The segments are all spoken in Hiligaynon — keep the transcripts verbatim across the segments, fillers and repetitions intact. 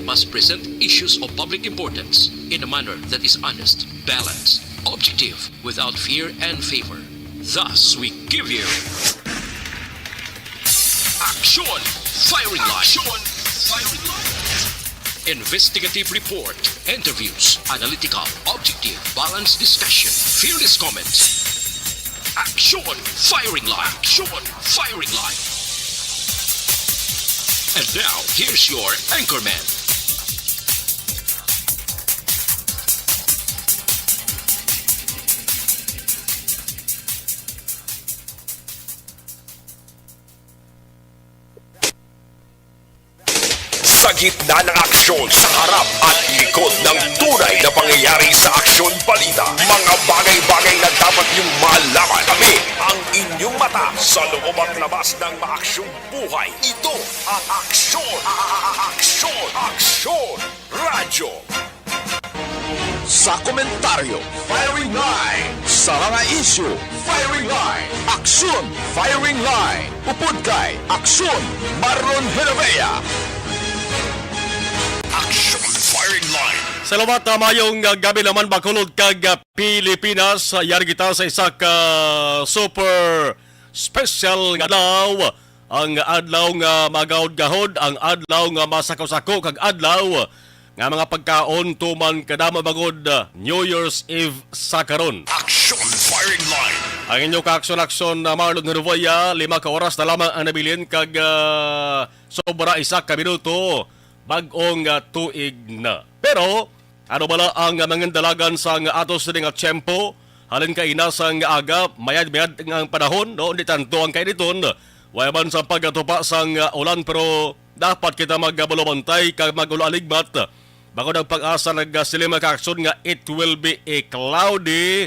must present issues of public importance in a manner that is honest, balanced, objective, without fear and favor. Thus, we give you Action Firing Line. Action Firing Line. Investigative report, interviews, analytical, objective, balanced discussion, fearless comments. Action Firing Line. Action Firing Line. And now, here's your anchorman. Sa gitna ng aksyon, sa harap at likod ng tunay na pangyayari sa Aksyon Balita, mga bagay-bagay na dapat niyong malaman. Kami ang inyong mata sa loob at labas ng maaksyong buhay. Ito ang Aksyon, Aksyon, Aksyon Radyo. Sa komentaryo, Firing Line. Sa mga isyu, Firing Line. Aksyon, Firing Line. Upod kay Aksyon, Marlon Hervea. Action Firing Line. Salamat, ah, mayong, ah, gabi naman, Bacolod kag, ah, Pilipinas. Ah, yari kita sa isa ka super special nga adlaw. Ang adlaw nga magahod-gahod, ang adlaw nga masako-sako, kag adlaw nga mga pagkaon tuman kadamo bangod, ah, New Year's Eve sa karon. Action Firing Line. Ang inyo kaaksyon-aksyon na Marlon Hervea, lima ka oras na lamang ang nabilin kag, ah, sobra isa ka minuto bag-ong, ah, tuig na. Pero ano bala ang, ah, mangindalagan sang ato sini nga tiyempo? Halin kaina sang aga, mayad-mayad nga ang panahon, no? Hindi tanto ang kainiton. Wala man sa pagkatupa sang, ah, ulan, pero dapat kita magbalumantay kag mag-ulaligmat. Bangod ang PAGASA nagasiling, mga kaaksyon, nga it will be a cloudy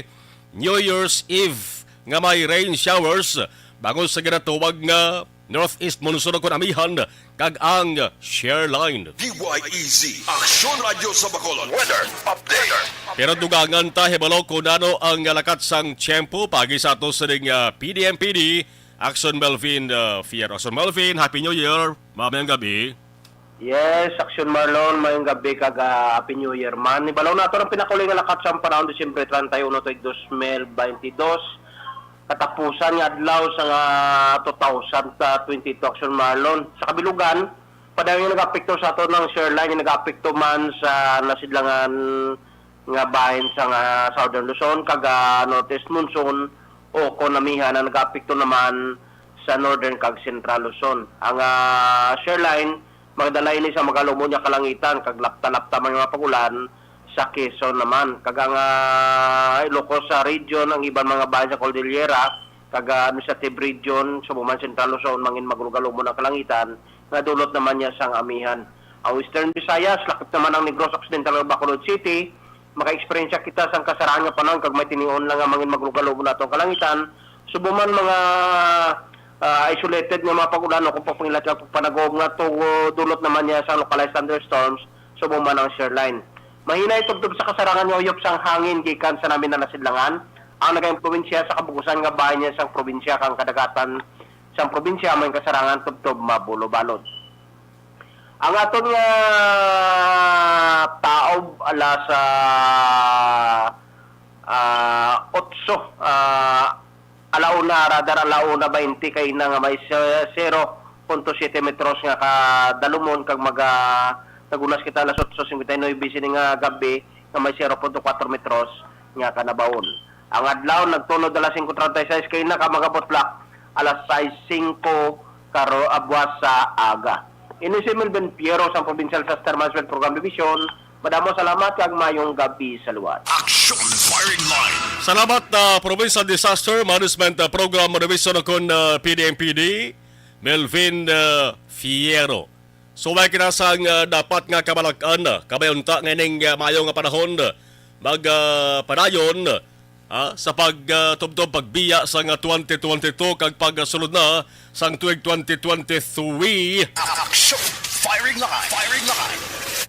New Year's Eve nga may rain showers bangod sa ginatawag nga northeast monsoon kon amihan kag ang share line. D Y E Z, Aksyon Radyo sa Bacolod. Weather update. Pero dugangan ta hibalo kung ano ang lakat sang tiyempo pagi sa ato sining, ah, P D M P D, Action Melvin, ah, Fierro. Action Melvin, Happy New Year. Mamayang gabi. Yes, Action Marlon, mayong gabi kag, ah, Happy New Year man. Hibalo nato ang pinakauli nga lakat sang panahon, Disyembre treinta y uno, tuig dos mil baynte dos. Katapusan nga adlaw sa nga two thousand twenty-two, Action Marlon. Sa kabilugan, padayon nga nag-apekto sa ato ng share line, nga nag-apekto man sa nasidlangan nga bahin sa nga Southern Luzon, kag, ah, Northeast Monsoon o kon amihan na nag-apekto naman sa Northern kag Central Luzon. Ang, ah, share line, magdala ini sa magalumon nga kalangitan kag lapta-lapta man nga pag-ulan sa Quezon naman. Kag ang, ah, Ilocos, ah, region, ang iban mga bahin sa Cordillera, kag, ah, administrative region, subong man Central Luzon, mangin magalumon ang kalangitan, nga dulot naman niya sang amihan. Ang Western Visayas, lakip naman ang Negros Occidental, Bacolod City, maka-eksperyensya kita sang kasarahan nga panahon kag may tinion lang nga mangin magalumon nato ang kalangitan. Subong man mga, ah, isolated nga mga pag-ulan o kung pagpangilat nga pagpanagom nga tu-, dulot naman niya sang localized thunderstorms, subong man ang share line. Mahinay tubtob sa kasarangan nga uyop sang hangin gikan sa namin na nasidlangan ang nagaimpluwensya sa kabugusan nga bahin niya sang probinsya kang kadagatan sang probinsya may kasarangan tubtob mabulo-balod. Ang aton nga taob alas, ah, ah, otso, ah, ala una, radar ala una baynte kay na nga may se-, zero punto siyete metros nga kadalumon kag maga-, nagunas kita alas otso cincuenta y nueve sini nga gabi nga may zero punto kwatro metros nga kanabawon. Ang adlaw nagtunod alas singko treinta y seis kay na ka magabutlak alas sais singko karo-, ah, buwas sa aga. Ini si Melvin Piero sa Provincial Disaster Management Program Division. Madamo salamat kag mayong gabi sa liwat. Action Firing Line. Salamat, ah, Provincial Disaster Management, ah, Program Division kon, ah, P D M P D, Melvin, ah, Fierro. So, may kinasang, ah, dapat nga kabalak-an, ah, kabay unta nga ining, ah, maayo nga panahon, ah, mag, ah, padayon, ah, sa pag, ah, tubtob pagbiya sa nga twenty twenty-two kag pagsulod na sang tuig twenty twenty-three. Action! Firing line! Firing line!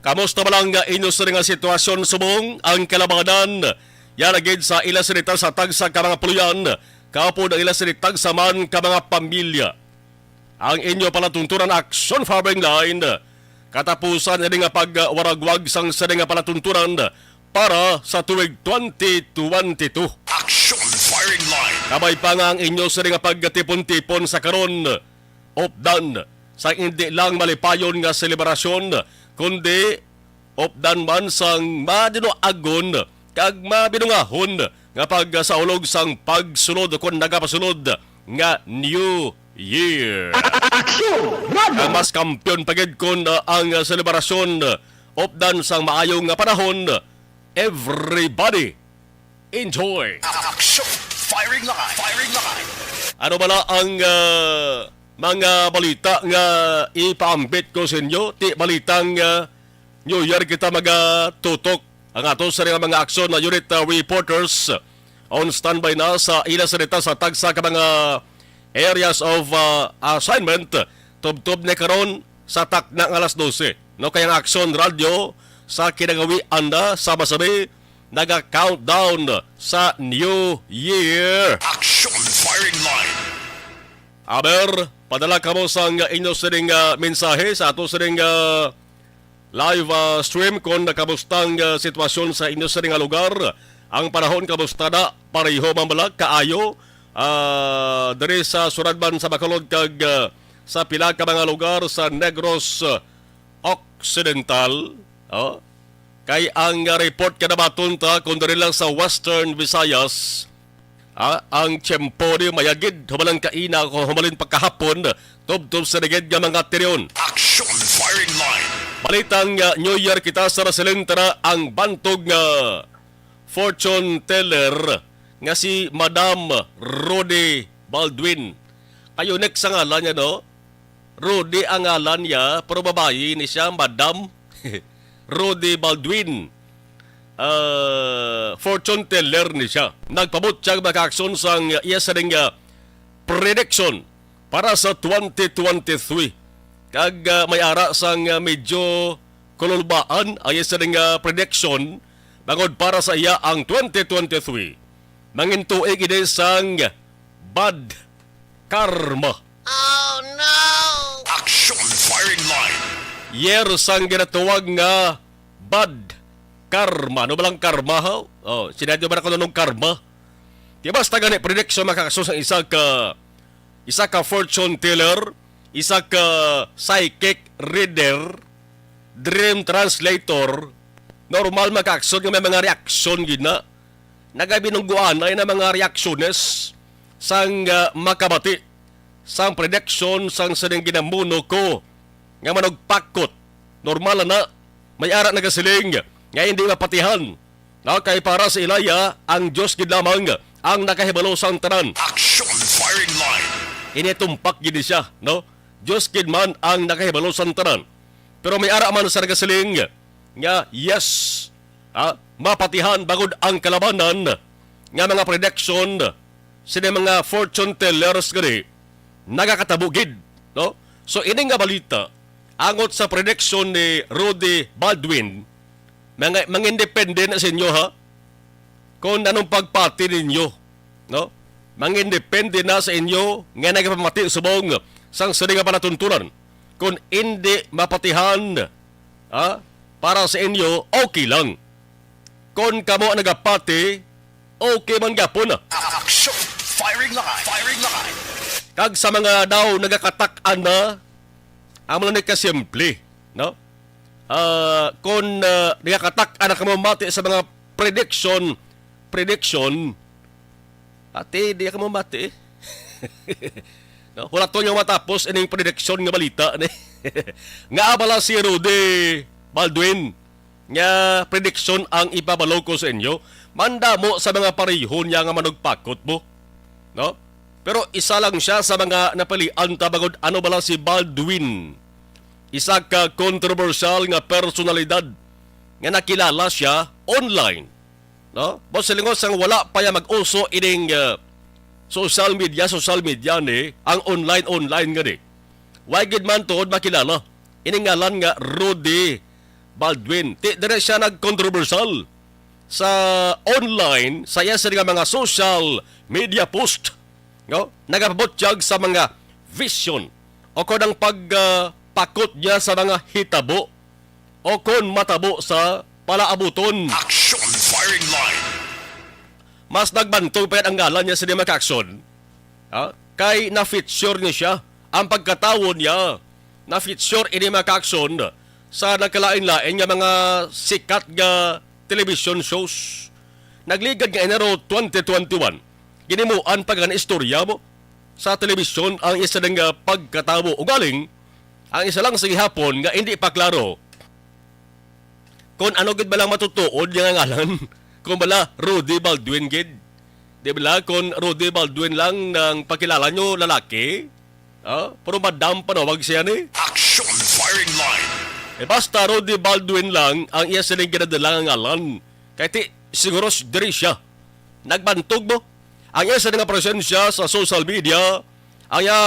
Kamusta ba lang nga inyo sa nga sitwasyon subong ang kalabanan? Yara gid sa ila sinita sa tagsa ka mga puloy-an, kaupod ang ila sinitag sa man ka mga pamilya. Ang inyo palatuntunan action firing line. Katapusan ini nga pagwaragwag sang sini nga palatuntunan para sa tuig twenty twenty-two. Action Firing Line. Kabay pa nga ang inyo sini nga pagtipon-tipon sa karon, updan sa hindi lang malipayon nga selebrasyon, kundi updan man sang madinuagon kag mabinungahon nga pagsaulog sang pagsulod o kon nagapasulod nga New Year. Action! Radyo! Kag mas kampiyon pa gid kon, ah, ang, ah, selebrasyon, ah, updan sang maayo nga panahon. Everybody, enjoy! Action! Firing line! Firing line! Ano bala ang, ah, mga balita nga ipaambit ko sa inyo? Ti balitang, ah, New Year kita magatutok. Ang ato sa mga aksyon na unit, uh, reporters on standby na sa ila sa dita sa tagsa ka mga areas of, uh, assignment. Tubtob ni karon sa takna nga alas dose. No, kay ang Aksyon Radyo sa kinagawian na sa Masabi naga-countdown sa New Year. Action Firing Line. Aber, padala kamo sang inyo sining, ah, mensahe sa ato sining, ah, live, ah, stream kon kamusta ang, ah, sitwasyon sa inyo sining, ah, lugar. Ang panahon kamusta na? Pareho man bala kaayo, ah, diri sa Suralban sa Bacolod kag, ah, sa pila ka mga lugar sa Negros, ah, Occidental. Oh. Kay ang, ah, report kanabaton ta kon diri lang sa Western Visayas, ah, ang tiyempo ni mayagid humalang kaina o humalin pagkahapon, tubtob sa ligid nga mga terion. Action Firing Line. Balitang, ah, New Year kita sa Raselin, tara ang bantog nga fortune teller nga si Madam Rudy Baldwin. Ay, unique sa ngalan niya, no? Rudy ang ngalan niya, pero babayi ni siya, Madam Rudy Baldwin. Ah, fortune teller ni siya. Nagpabutyag, mga kaakson, sang iya sining, ah, prediction para sa twenty twenty-three. Kag, ah, may ara sang, ah, medyo kululbaan ang iya sining, ah, prediction, bangod para sa iya ang twenty twenty-three. Mangin tuig ini sang bad karma. Oh, no! Action Firing Line. Year sang ginatawag nga bad karma. Ano ba lang karma, ha? Oh, sinabi ba na kung anong karma? Di basta gani, prediction, mga kaakson, sang isa ka, isa ka fortune teller, isa ka psychic reader, dream translator, normal, mga kaakson, nga may mga reaksyon gid na. Nagabinungguanay na mga reaksyones sang, ah, makabati sang prediction sang sining ginamuno ko nga manugpakot. Normal na, may ara nagasiling nga hindi mapatihan. Na kay para sa ilaya, ang Dios gid lamang ang nakahibalo sang tanan. Action Firing Line. Ini tumpak gid siya, no? Dios gid man ang nakahibalo sang tanan. Pero may ara man sa nagasiling nga, yes, ah, mapatihan bangod ang kalabanan nga mga prediction sini mga fortune tellers gani nagakatabo gid, no? So, ini nga balita, angot sa prediction ni Rudy Baldwin, mga, mangindepende na sa inyo, ha? Kung anong pagpati ninyo, no? Mangindepende na sa inyo nga nagapamati subong sang sini nga palatuntunan. Kung indi mapatihan, ha, para sa inyo, okay lang. Kung kamo nagapati, okay man gapon na. Action! Firing line! Firing line! Kag sa mga daw nagakatak-an na, amo lang ni kasimple, no? Ah, kung, ah, nagakatak-an na kamo mati sa mga prediction, prediction, ati, di ka mo mati. No? Wala to yung matapos ining prediction nga balita ni. Nga abala si Rudy Baldwin nga prediction ang ipabalo ko sa inyo. Mandamo sa mga pareho niya nga manugpakot mo. No? Pero isa lang siya sa mga napilian ta bangod ano bala si Baldwin. Isa ka kontrobersyal nga personalidad nga nakilala siya online. No? Boss Silingo, sang wala pa ya mag-uso ining, uh, social media, social media ni, ang online, online nga ni. Why gid man tuod makilala? Ini ngalan nga Rudy Baldwin. Ti, dire siya nagkontrobersyal sa online, sa iya sila nga mga social media post. No? Nagapabutyag sa mga vision o kon ang pag, ah, pakot niya sa mga hitabo o kon matabo sa palaabuton. Action firing line. Mas nagbantog pa ang ngalan niya sa Dima Kakson. Ha? Kay na-feature ni siya. Ang pagkatawo niya, na-feature ini mga Kakson sa nagkalain-lain nga mga sikat nga television shows. Nagligad nga Enero twenty twenty-one, ginimuan pa nga istorya mo sa telebisyon ang isa nga pagkatawo. Ugaling, ang isa lang sa gihapon nga hindi pa klaro kung ano gid ba lang matutuod niya nga ngalan. Kung bala, Rudy Baldwin gid. Di ba la, kung Rudy Baldwin lang nang pakilala nyo, lalaki? Ah, pero madam panawag siya ni. Action firing line. Eh, basta Rudy Baldwin lang ang iya sining ginadala nga ngalan. Kay ti, siguro s-, diri siya. Nagbantog mo. Ang iya sining nga presensya sa social media, ang iya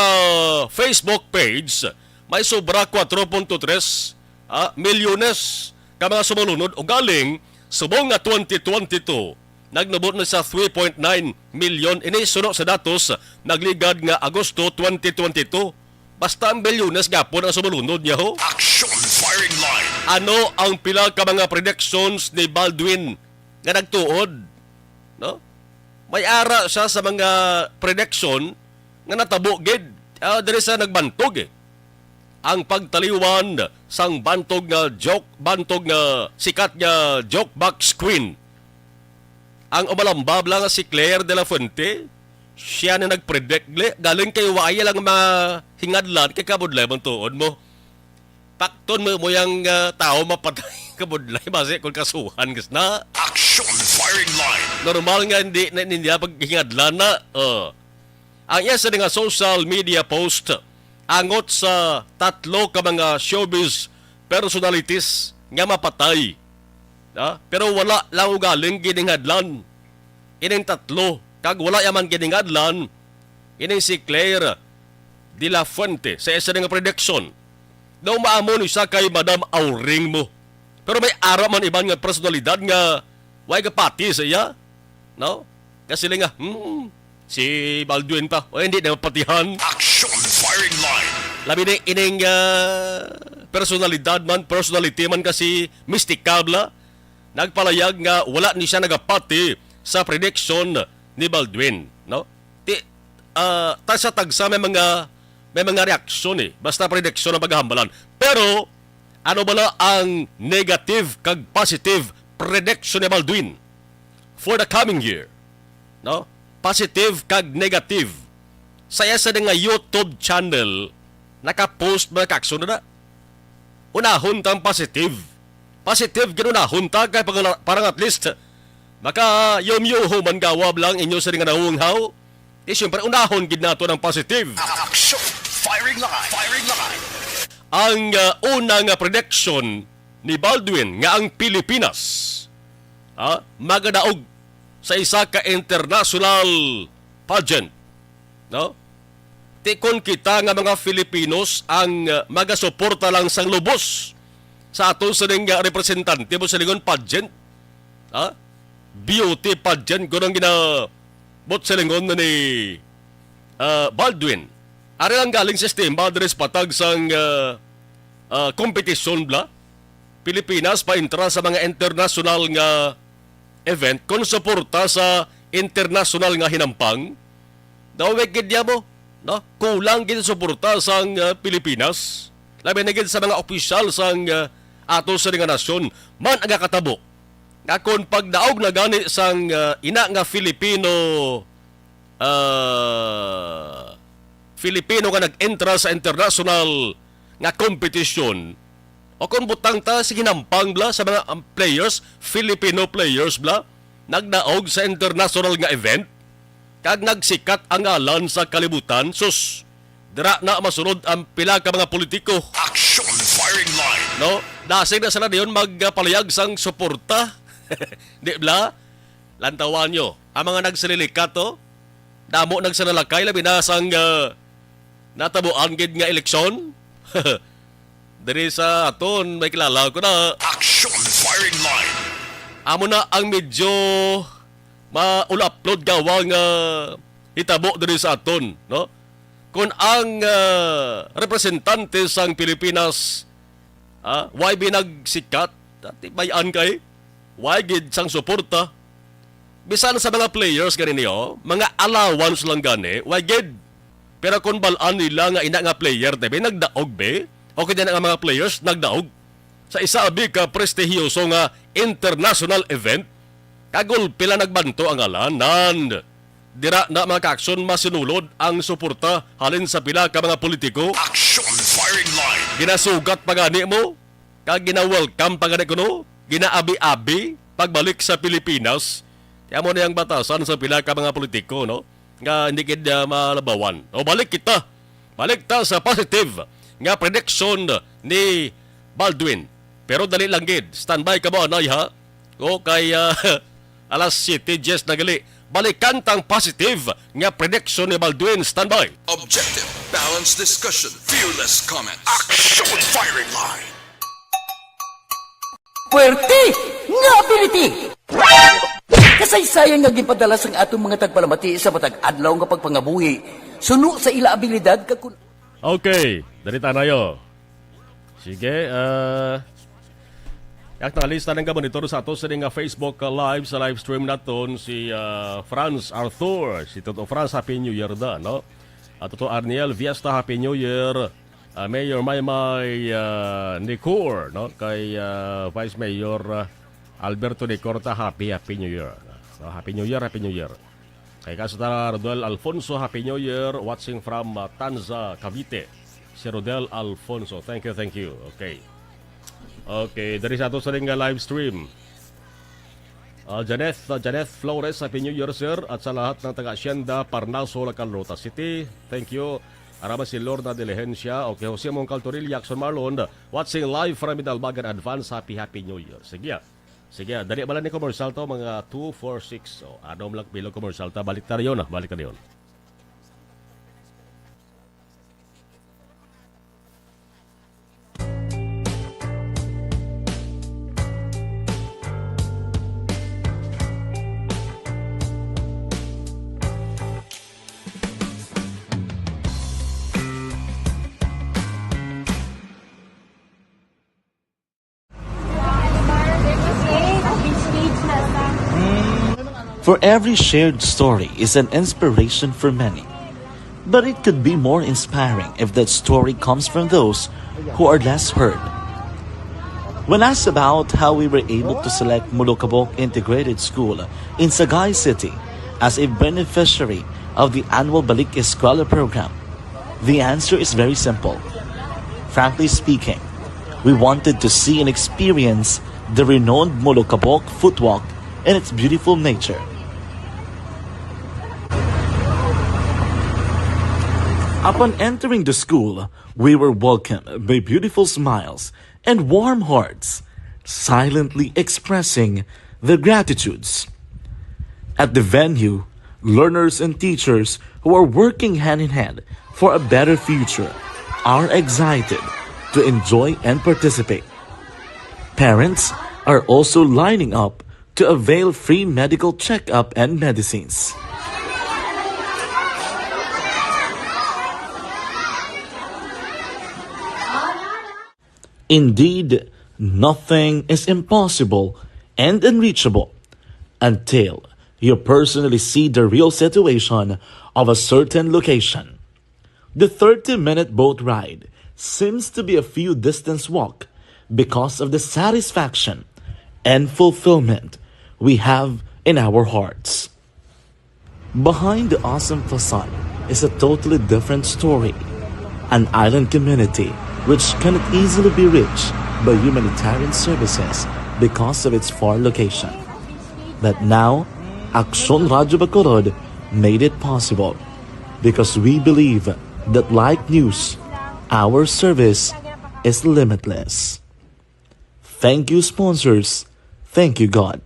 Facebook page, may sobra kuwatro punto tres, ah, milyones ka mga sumulunod. Ugaling, subong nga twenty twenty-two, nagnubo na sa three point nine milyon. Ini suno sa datos nagligad nga Agosto twenty twenty-two. Basta ang bilyones gapon ang sumulunod niya, ho. Action firing line. Ano ang pila ka mga predictions ni Baldwin nga nagtuod? No? May ara siya sa mga prediction nga natabo gid. Ah, diri sa nagbantog, eh. Ang pagtaliwan sang bantog nga joke, bantog nga sikat nga joke box queen. Ang umalambab lang si Claire de la Fuente, siya na nagpredict, gali. Galing kay wa iya lang mahingadlan, kay kabudlay man tuod mo. Pakton mo, mo yang, ah, tao mapatay, kabudlay, basi kung kasuhan kas na. Action firing line. Normal nga hindi na niya paghingadlan na. Oh. Ang iya sa nga social media post, angot sa tatlo ka mga showbiz personalities nga mapatay. Ha? Pero wala lang ugaling gininghadlan ining tatlo, kag wala yaman gininghadlan ining si Claire de la Fuente sa isa nga prediction. Daw maamo ni siya kay Madam Auring mo. Pero may ara man iban nga personalidad nga way kapati sa iya, no? Kasi nga, hmm, si Baldwin pa. O, hindi na mapatihan. Action firing line. Labi na ining, ah, personalidad man, personality man kasi Mysticable, nagpalayag nga wala ni siya nagapati sa prediction ni Baldwin, no? Ti, ah, tagsa-tagsa may mga, may mga reaksyon, eh. Basta prediction ang paghahambalan. Pero, ano bala ang negative kag positive prediction ni Baldwin for the coming year? No? Positive kag negative. Sa iya sa nga YouTube channel, naka-post mga Kakson na. Unahon tang positive. Positive gid unahon ta kay pang-, parang at least maka yumyuho man gawab lang inyo sa nga naunghaw. Di siyempre unahon gid nato ng positive. Action! Firing line! Firing line! Ang, uh, una nga prediction ni Baldwin nga ang Pilipinas, ah, magadaog sa isa ka international pageant, no? Ti kon kita nga mga Filipinos ang, uh, magasuporta lang sang lubos sa aton sining, uh, representante mo silingon pageant, ha? Beauty pageant ko nang ginabot silingon na ni, uh, Baldwin. Ari lang galing sistema diri sa patag sang, uh, uh, kompetisyon bla. Pilipinas paintra sa mga international nga event kon suporta sa international nga hinampang. Daw gid niya mo, no? Kulang gid suporta sang, uh, Pilipinas. Labi na gid sa mga opisyal sang, uh, ato sa nga nasyon man ang nakatabo nga kon pagdaog na gani sang, uh, ina nga Filipino, uh, Filipino nga nag-entra sa international nga kompetisyon, o kung butang ta, sige, hinampang bla sa mga, um, players, Filipino players bla, nagdaog sa international nga event, kag nagsikat ang ngalan sa kalibutan, sus, dira na masulod ang pila ka mga politiko. Action firing line. No? Dasig na sila dayon magpalayag sang suporta. Di bla? Lantawan nyo, ang mga nagsililikat, oh, damo nagsinalakay, labi na sang, ah, natabuan gid nga eleksyon. Diri sa aton, may kilala ko na. Action firing line. Amo na ang medyo maulaplod gawa nga hitabo diri sa aton, no? Kung ang, ah, representante sang Pilipinas, ah, why binagsikat? Dati bayan kay, why gid sang suporta? Bisan sa mga players gani niyo, mga allowance lang gani, why gid? Pero kung balaan nila nga ina nga player, tabi, nagdaog, be? O kaya na nga mga players, nagdaog? Sa isa abi ka prestihiyoso nga international event, kagulpi lang nagbanto ang ngalan, nan. Dira na, mga ka-aksyon, masinulod ang suporta halin sa pila ka mga politiko. Action firing line. Ginasugat pa gani mo? Kag gina-welcome pa gani kuno? Ginaabi-abi pagbalik sa Pilipinas? Kaya mo na yung batasan sa pila ka mga politiko, no? Nga hindi gid, ah, malabawan. O, balik kita. Balik ta sa positive nga prediction ni Baldwin. Pero dali lang gid. Standby ka mo, anay, ha? O kay, ah, alas siyete diyes na gali. Balikan tang positive nga prediction ni Baldwin. Standby. Objective, balanced discussion, fearless comment. Action firing line. Puwerte nga ability. Kasaysayan nga ginpadala sang aton mga tagpalamati sa matag adlaw nga pagpangabuhi suno sa ila abilidad kag kun- Okay, dali ta nayo. Sige, ah, yak na lista nga monitor sa ato sini nga Facebook, ah, Live, sa live stream naton si, ah, Franz Arthur, si Toto Franz, Happy New Year da, no? At Toto Arniel Fiesta, Happy New Year. Ah, Mayor Maymay, ah, Nicor, no? Kay, ah, Vice Mayor, ah, Alberto Nicor ta, Happy, Happy New Year. No? Happy New Year, Happy New Year. Kay Kasta Rodel Alfonso, Happy New Year. Watching from, uh, Tanza, Cavite. Si Rodel Alfonso. Thank you, thank you. Okay. Okay, diri sa ato sa ring, uh, live stream. Uh, Janeth, uh, Janeth Flores, Happy New Year, sir. At sa lahat ng taga-Hacienda, Parnaso, Local Rota City. Thank you. Arama si Lorna Diligencia. Okay, Jose Mongcal Toril, Jackson Marlon. Watching live from Idalbagan. Advance, happy, happy New Year. Sige, ah. Sige, ah, dali bala ni commercial to, mga two four six. O, ano lang, bilog commercial ta, balik ta rin yun, ah, balik ta rin yun. For every shared story is an inspiration for many. But it could be more inspiring if that story comes from those who are less heard. When asked about how we were able to select Molokabok Integrated School in Sagay City as a beneficiary of the annual Balik Eskwela program, the answer is very simple. Frankly speaking, we wanted to see and experience the renowned Molokabok Footwalk and its beautiful nature. Upon entering the school, we were welcomed by beautiful smiles and warm hearts, silently expressing their gratitudes. At the venue, learners and teachers who are working hand in hand for a better future are excited to enjoy and participate. Parents are also lining up to avail free medical checkup and medicines. Indeed, nothing is impossible and unreachable until you personally see the real situation of a certain location. The thirty-minute boat ride seems to be a few distance walk because of the satisfaction and fulfillment we have in our hearts. Behind the awesome facade is a totally different story. An island community which cannot easily be reached by humanitarian services because of its far location. But now, Aksyon Radyo Bacolod made it possible because we believe that, like news, our service is limitless. Thank you, sponsors. Thank you, God.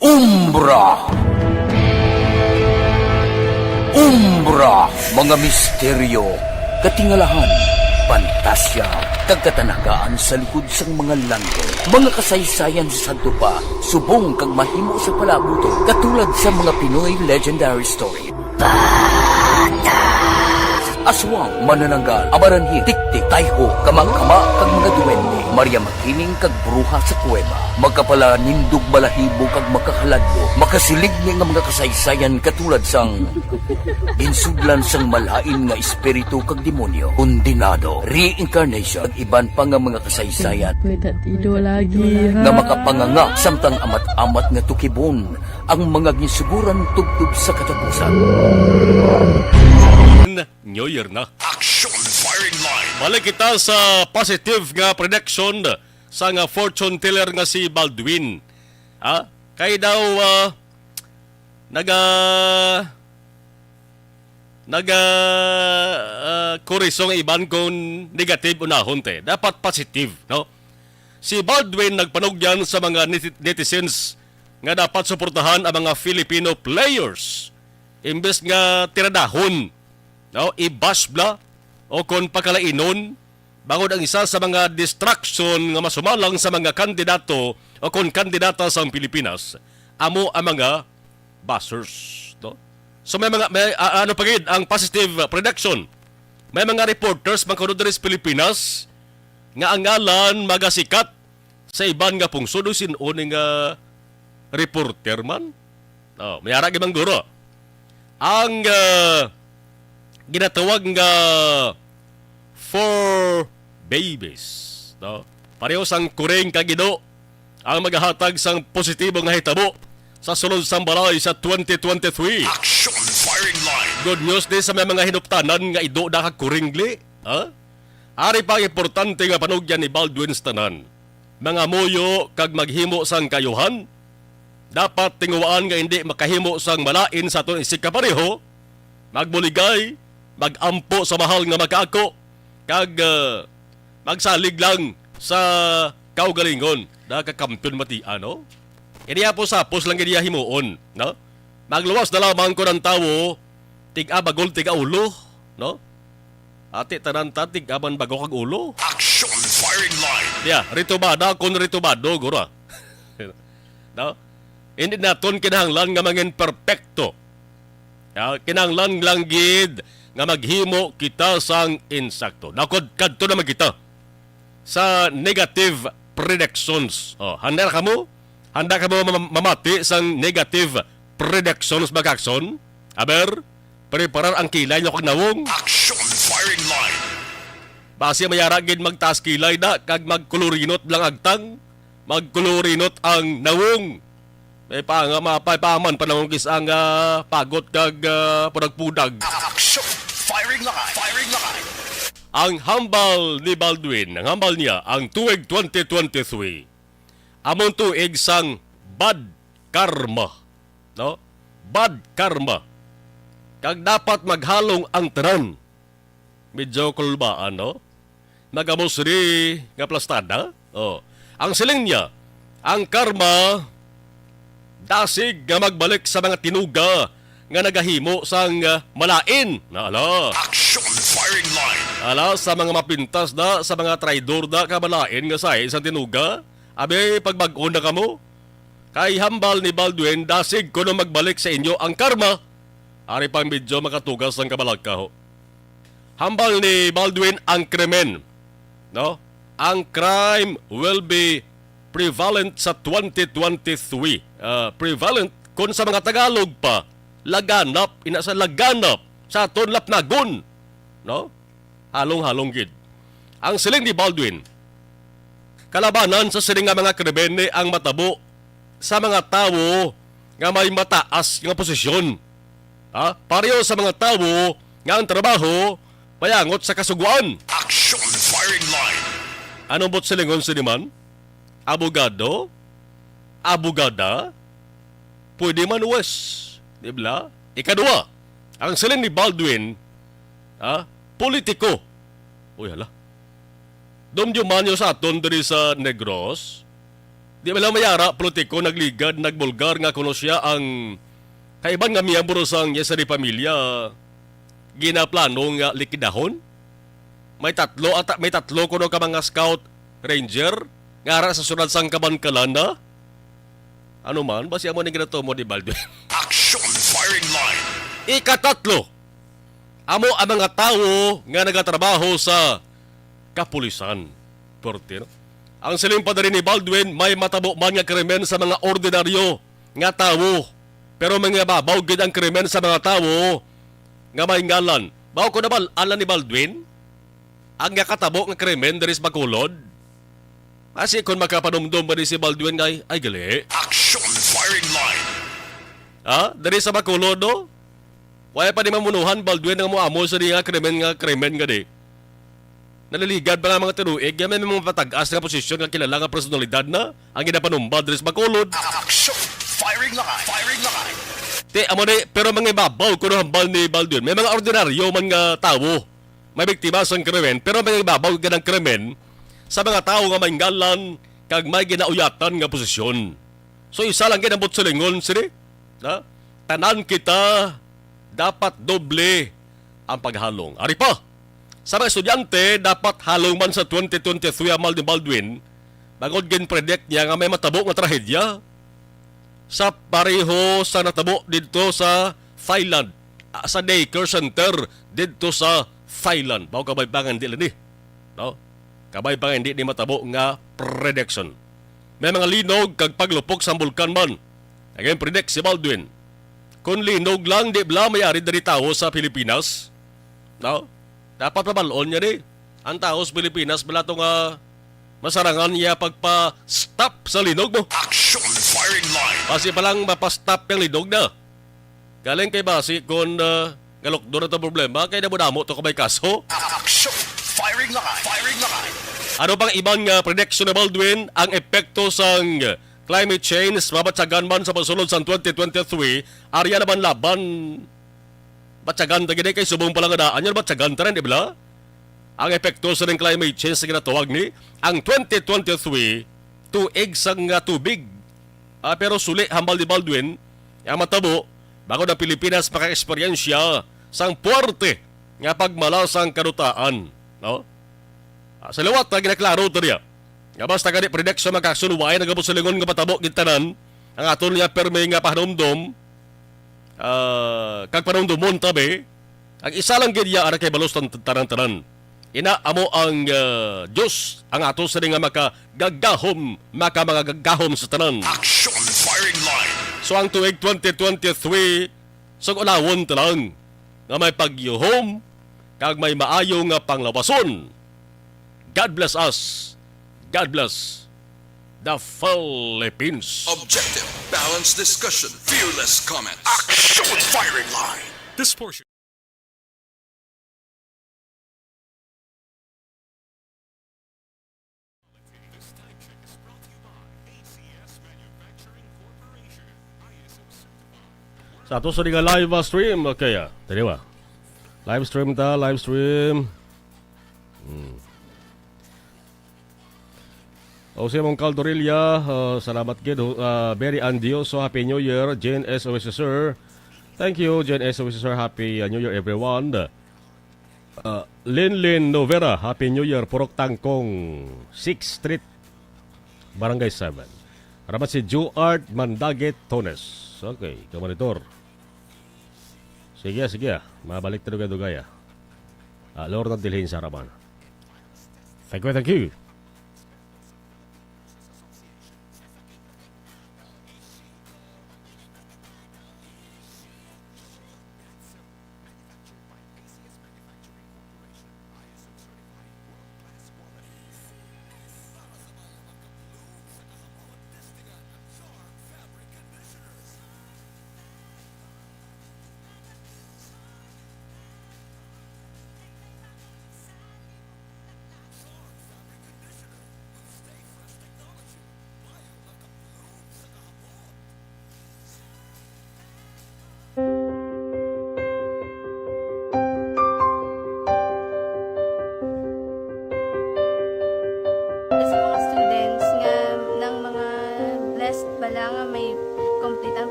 Umbra. Umbra, mga misteryo, katingalahan, pantasya, kag katanagaan sa likod sang mga langit. Mga kasaysayan sa sadto pa, subong kag mahimo sa palaabuton, katulad sa mga Pinoy legendary story. Aswang, manananggal, amaranhit, tiktik, tayho, kamakama, kag mga duwende. Maria Makiling kag bruha sa kuweba. Makapalanindog balahibo kag makahaladlo. Makasiligni nga mga kasaysayan katulad sang ginsudlan sang malain nga espiritu kag demonyo, kondenado, reincarnation, kag iban pa nga mga kasaysayan Pwede at ido lagi, ha? nga makapanganga samtang amat-amat nga tukibon ang mga ginsuguran tubtob sa katapusan. New Year na. Action Firing Line. Balik kita sa positive nga prediction sa nga fortune teller nga si Baldwin. Ha? Kay daw, ah, naga-, naga-, ah, kurisong iban kung negative unahon te. Dapat positive, no? Si Baldwin nagpanugyan sa mga neti-, netizens nga dapat suportahan ang mga Filipino players imbes nga tiradahon, no, i-bash bla o kon pakalainon, bangod ang isa sa mga distraction nga masumalang sa mga kandidato o kon kandidata sang Pilipinas amo ang mga bashers, no? So may mga, may, ah, ano pa gid ang positive prediction? May mga reporters man kuno diri sa Pilipinas nga ang ngalan magasikat sa iban nga pungsod. O sin-o ni nga reporter man? Oh, may ara gid man guro. Ang, ah, ginatawag nga four babies, no? Pareho sang kuring kag ido ang magahatag sang positibo nga hitabo sa sulod sang balay sa twenty twenty-three. Action Firing Line. Good news di sa may mga hinuptanan nga ido na kag kuring gli, ha? Ari pa ang importante nga panugyan ni Baldwin sa tanan. Mangamuyo kag maghimo sang kaayuhan. Dapat tinguhaan nga indi makahimo sang malain sa aton isig kapareho, magbuligay, mag-ampo sa mahal nga makaako, kag, ah, magsalig lang sa kaugalingon. Da ka kampiyon matian, no? Ini hapos-hapos lang gid iya himuon, no? Magluwas na lamang kon ang tawo tig-a bagol, tig-a ulo, no? Ati tanan ta tig-a man bagol kag ulo. Action Firing Line. Yeah, ritubada kon ritubado, gura. No? Hindi naton kinahanglan nga mangin perpekto. Ya, kinahanglan lang gid nga maghimo kita sang insakto. Nakod kadto naman kita sa negative predictions. Oh, handa na kamo? Handa kamo mam-, mamati sang negative predictions, mga kakson? Aber, preparar ang kilay nyo kag nawong. Action Firing Line. Basi mayara gid magtaas kilay da kag magkulurinot lang agtang, magkulurinot ang nawong. May pa nga mapay pa man panawon kis ang, ah, pagot kag, ah, pudag-pudag. Action Firing Line. Firing Line. Ang hambal ni Baldwin, ang hambal niya, ang tuig twenty twenty-three, among tuig sang bad karma, no? Bad karma. Kag dapat maghalong ang tanan. Medyo kulbaan, no? Nagabos ri nga plastada. Oh. Ang siling niya, ang karma dasig nga magbalik sa mga tinuga nga nagahimo sang, ah, malain. Na, ala. Action Firing Line. Ala, sa mga mapintas na, sa mga traidor na, kamalain nga sahi sa tinuga. Abi, pagbag-o na kamo. Kay hambal ni Baldwin, dasig kuno magbalik sa inyo ang karma. Ari pang medyo makatugas ang kabalaka, ho. Hambal ni Baldwin ang krimen, no? Ang crime will be prevalent sa twenty twenty-three. Ah, prevalent, kung sa mga Tagalog pa, laganap, ina sa laganap, sa aton lapnagon, no? Halong-halong gid. Ang siling ni Baldwin, kalabanan sa sini nga mga krimen ang matabo sa mga tawo nga may mataas nga posisyon. Ha? Pareho sa mga tawo nga ang trabaho payangot sa kasugoan. Action Firing Line. Ano buot silingon sini man? Abogado? Abogada? Pwede man huwes. Di ba? Ikadua, ang siling ni Baldwin, ha? Politiko. Uy, hala. Dumduman nyo sa aton diri sa Negros. Di ba lang mayara, politiko, nagligad, nagbulgar nga kuno siya ang Kaiban nga miyembro sang Yesari pamilya, ginaplano nga likidahon? May tatlo ata, may tatlo kuno ka mga scout ranger nga ara sa syudad sang Kabankalan na? Ano man, basi amo ning ginatumod ni Baldwin. Action firing line. Ikatatlo, amo ang mga tawo nga nagatrabaho sa kapulisan. Pwerte, no? Ang siling pa diri ni Baldwin, may matabo man nga krimen sa mga ordinaryo nga tawo, pero mangibabaw gid ang krimen sa mga tawo nga may ngalan. Mao ko nabal-an lang ni Baldwin ang nakatabo nga krimen diri sa Bacolod. Kasi kung makapanumdom ba ni si Baldwin kay, ay gali. Action firing line. Ha? Diri sa Bacolod, no? Wala pa ni mamunuhan, Baldwin, ang mo amo sa di nga krimen nga krimen nga di. Naliligad pa nga mga tinuig, nga may mga patag-as nga posisyon nga kilala nga personalidad na ang ginapanumba diri sa Bacolod. Action! Firing line! Firing line! Te, amo ni, pero mangibabaw kuno hambal ni Baldwin. May mga ordinaryo man nga tawo may biktima sang krimen, pero mangibabaw gid ang krimen sa mga tawo nga may ngalan kag may ginauyatan nga posisyon. So, isa lang gid ang buot silingon, sini, ha? Tanan kita dapat doble ang paghalong. Ari pa, sa mga estudyante, dapat halong man sa twenty twenty-three ang Mal ni Baldwin, bangod gin-predict niya nga may matabo nga trahedya sa pareho sa natabo didto sa Thailand, ah, sa daycare center didto sa Thailand. Mao kabay pa nga hindi ni, no? Kabay pa nga hindi ni matabo nga prediction. May mga linog kag paglupok sang bulkan man. Naging predict si Baldwin. Kung linog lang, di bala may ari diri tawo sa Pilipinas? No? Dapat mabal-on niya ni. Ang tawo sa Pilipinas, bala to nga masarangan niya pagpa-stop sa linog mo. Action firing line. Basi pa lang mapa-stop ang linog na. Galing kay basi kung, ah, ngalukdo na to problema, kay damo-damo to kabay kaso. Action firing line. Firing line. Ano pang iban nga prediction ni Baldwin? Ang epekto sang climate change, mabatyagan man sa pagsulod sang twenty twenty-three, ari na man laban. Batyagan ta gid kay subong pa lang nga daan, yan batyagan ta rin, di ba? Ang epekto sa ning climate change sa ginatawag ni ang twenty twenty-three, tuig sang, ah, tubig. Ah, pero suli hambal ni Baldwin, ang matabo, bangod ang Pilipinas maka-eksperyensya sang puwerte nga pagmala sang kadutaan, no? Ah, sa liwat, ah, ginaklaro to niya nga basta gani prediction, mga kaigsunan, wala nagapasilingon nga matabo gid tanan ang aton nga permi nga pahanumdom, ah, kag panumdomon tabi, ang isa lang gid iya ang nakahibalo sa tan-, tanan-tanan. Ina, amo ang, ah, Dios ang ato sini nga makagagahom, maka mga gagahom sa tanan. Action firing line. So ang tuig twenty twenty-three, sug-ulawon ta lang nga may pagyuhom kag may maayo nga panglawason. God bless us. God bless the Philippines. Objective, balanced discussion, fearless comments. Action firing line. This portion. Sa ato sa nga live, ah, stream. Okay, ah. Tadi ba? Live stream ta, live stream. Hmm. O si Mong Caldorilla, uh, salamat gid, uh, Berry Andioso, Happy New Year. Jane S. Oesisur, thank you, Jane S. Oesisur, Happy, uh, New Year, everyone. Uh, Linlin Novera, Happy New Year, Purok Tangkong, Sixth Street, Barangay seven. Rabat si Juart Mandagit Tones. Okay, kamonitor. Sige, sige, ah. Mabalik ta dugay-dugay, ah. Ah, Lord, ang dilhin sa harapan. Thank you, thank you.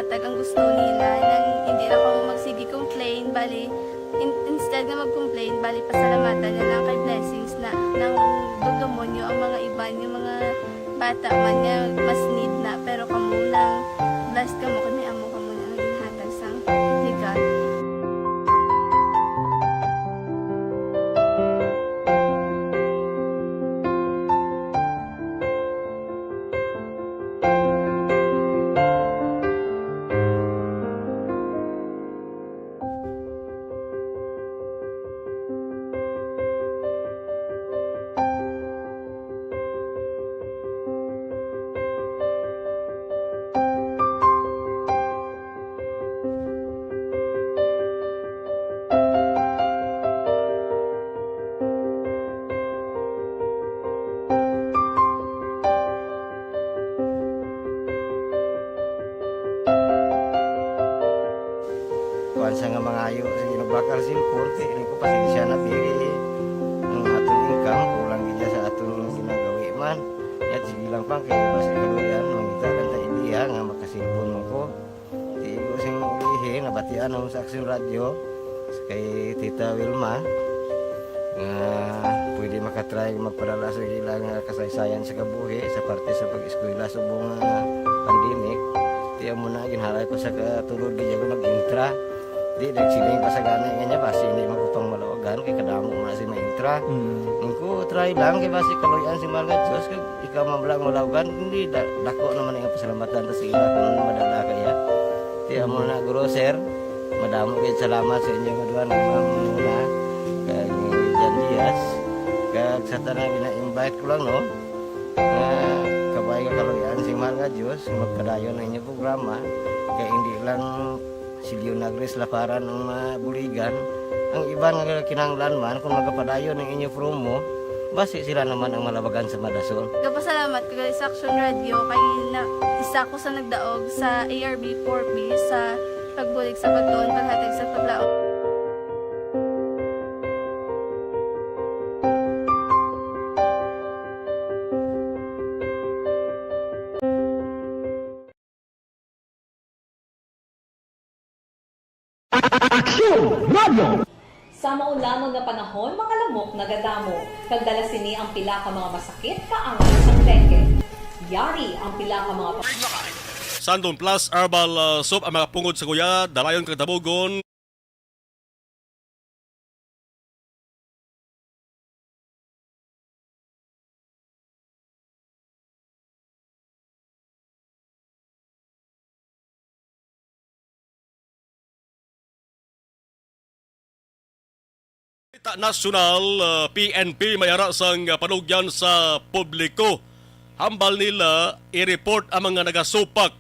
Tag ang gusto nila, nang hindi na kamo magsige complain, bali, in-, instead nga mag-complain, bali, pasalamatan na lang kay blessings na, nang dudumonyo ang mga iban, yung mga bata man nga mas need na, pero kamo lang, blessed kamo kay may amo kamo na ang ginhatag sang legal. Kuwan sa nga mangayo sa ginubakal sin korte, ini ko pasensya na pili. Ang aton income, kulang gid sa aton ginagawi man. Yat, sige lang pang, kaya basi kaluyan, mangita lang ta idea nga makasilpon mo ko. Di ko sing ihi, nabatian ako sa Aksyon Radyo, kay Tita Wilma, nga pwede makatry magpadala sa ilang kasaysayan sa kabuhi sa parte sa pag-eskwela subong nga pandemic. Di amo na, ginhalay ko sa katulod, di ako nag-intra. Di, nagsiling pa sa gani nga niya, basi hindi man ko pang malawagan, kay kadamo man si maintra. Mm. Ang ko, try lang, kay basi kaluyan si mahal nga Diyos, kag ikaw man lang malawagan, hindi, da-, dako naman ang pasalamatan ta sa ila kung ano madala kaya. Ti amo na, guro, sir, madamo gid salamat sa inyo nga duha, ni Ma'am Muna, kag ni Jan Diaz, kag sa tanan gina-invite ko lang, no, nga kabay nga kaluyan si mahal nga Diyos, magpadayon ang inyong programa, kay hindi lang si Leonagris Laparan ang mabuligan. Ang iban nga kinahanglan man, kung magapadayon ang inyo promo, basi sila naman ang malabagan sa madason. Gapasalamat ko sa Aksyon Radyo kay na, isa ko sa nagdaog sa A R B four B sa pagbulig sa pagtuon, paghatag sa paglaom. Aksyon Radio. Sa maulamon nga panahon, mga lamok nagadamo, kag dala sini ang pila ka mga masakit kaangay sang dengue. Yari ang pila ka mga pa- Santon Plus Herbal, uh, Soap ang mga pungod sa kuya, dalayon kag dabugon. Balita nasyonal, uh, P N P may ara sang, uh, panugyan sa publiko. Hambal nila i-report ang mga nagasupak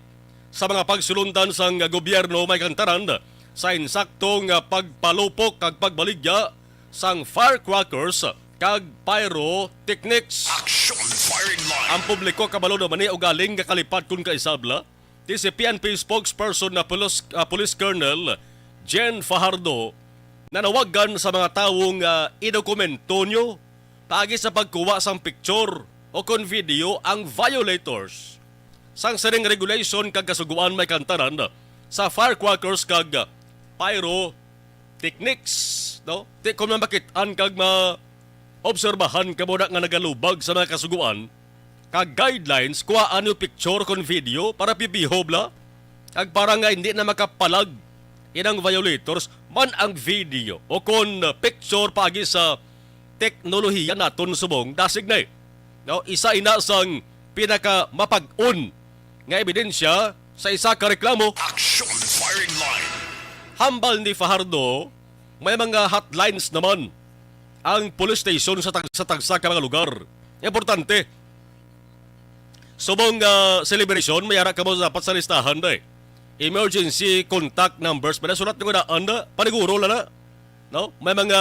sa mga pagsulundan sang gobyerno may kantaran sa insakto nga pagpalupok kag pagbaligya sang firecrackers kag pyrotechnics. Action Firing Line. Ang publiko kabalo naman ni ugaling nga kalipad kon kaisabla, ti si P N P spokesperson na Police, ah, Police Colonel Jen Fajardo nanawagan sa mga tawo nga idokumento nyo paagi sa pagkuha sang picture o kon video ang violators sang sining regulation kag kasugoan may kantaran sa firecrackers kag pyrotechnics, no? Ti kon mamakit-an kag maobserbahan kamo na nga nagalubag sa mga kasugoan kag guidelines, kuhaan niyo picture kon video para pipiho bala, kag para nga hindi na makapalag inang violators man ang video o kon picture paagi sa teknolohiya naton subong dasig na, eh. No, isa ina sang pinakamapag-on nga ebidensya sa isa ka reklamo. Action Firing Line. Hambal ni Fajardo, may mga hotlines naman ang police station sa tag-, sa tagsa ka mga lugar. Importante, subong, ah, celebration, may ara kamo dapat sa listahan, day. Emergency contact numbers, may nasulat nyo na, anda, paniguro na na. No? May mga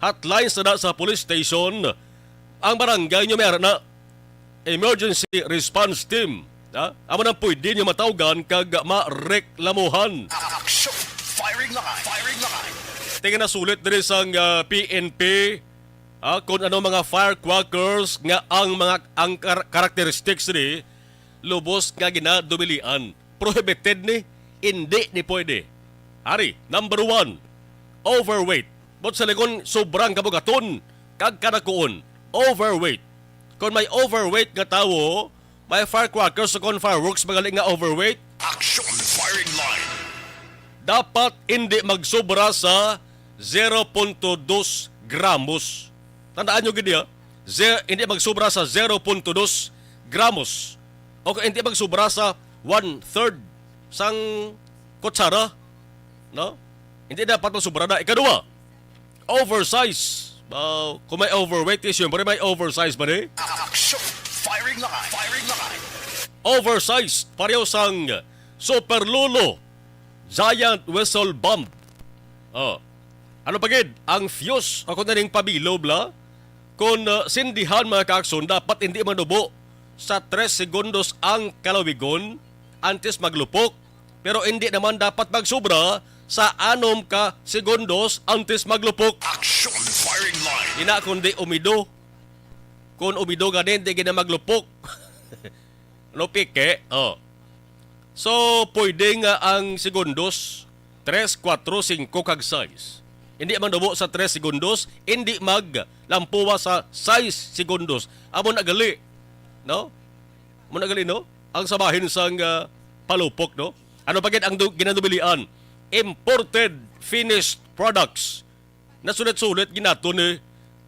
hotlines na, na sa police station. Ang barangay nyo may ara na emergency response team. Ha? Amo nang pwede nyo matawgan kag mareklamuhan. Action! Firing line! Firing line! Tingin na sulit diri sang, ah, P N P, ah, kung ano mga firecrackers nga ang mga, ang kar-, characteristics ni lubos nga ginadumilian. Prohibited ni. Hindi ni pwede. Ari, number one, overweight. Buot silingon, sobrang kabugaton kag kadakuon. Overweight. Kung may overweight nga tawo, may firecrackers o kung fireworks magali nga overweight, Action firing line. Dapat hindi magsobra sa zero punto dos gramos. Tandaan nyo gid, ha? Ze-, hindi magsobra sa zero punto dos gramos. O kung hindi magsobra sa one-third sang kutsara, no? Hindi dapat magsobra na. Ikaduha, oversize. Ba, kung may overweight, eh, siyempre may oversize ba, eh? Action firing line. Firing line. Oversize. Pareho sang Super Lolo, Giant Whistle Bomb. Oh. Ano pa gid? Ang fuse, o kung naning pabilob la, kung, uh, sindihan, mga kaakson, dapat hindi manubo sa tres segundos ang kalawigon antes maglupok, pero hindi naman dapat magsobra sa anom ka segundos antes maglupok. Action firing line. Ina, kundi umido. Kung umido gani, hindi gid na maglupok. No, peke? Oh. So, pwede nga ang segundos, tres, kuwatro, singko, kag sais. Hindi man dubo sa tres segundos, hindi maglampuwa sa sais segundos. Amo na gali, no? Amo na gali, no? Ang sabahin sang, ah, palupok, no? Ano pa gid ang du-, ginadubilian? Imported finished products. Nasulit-sulit ginaton ni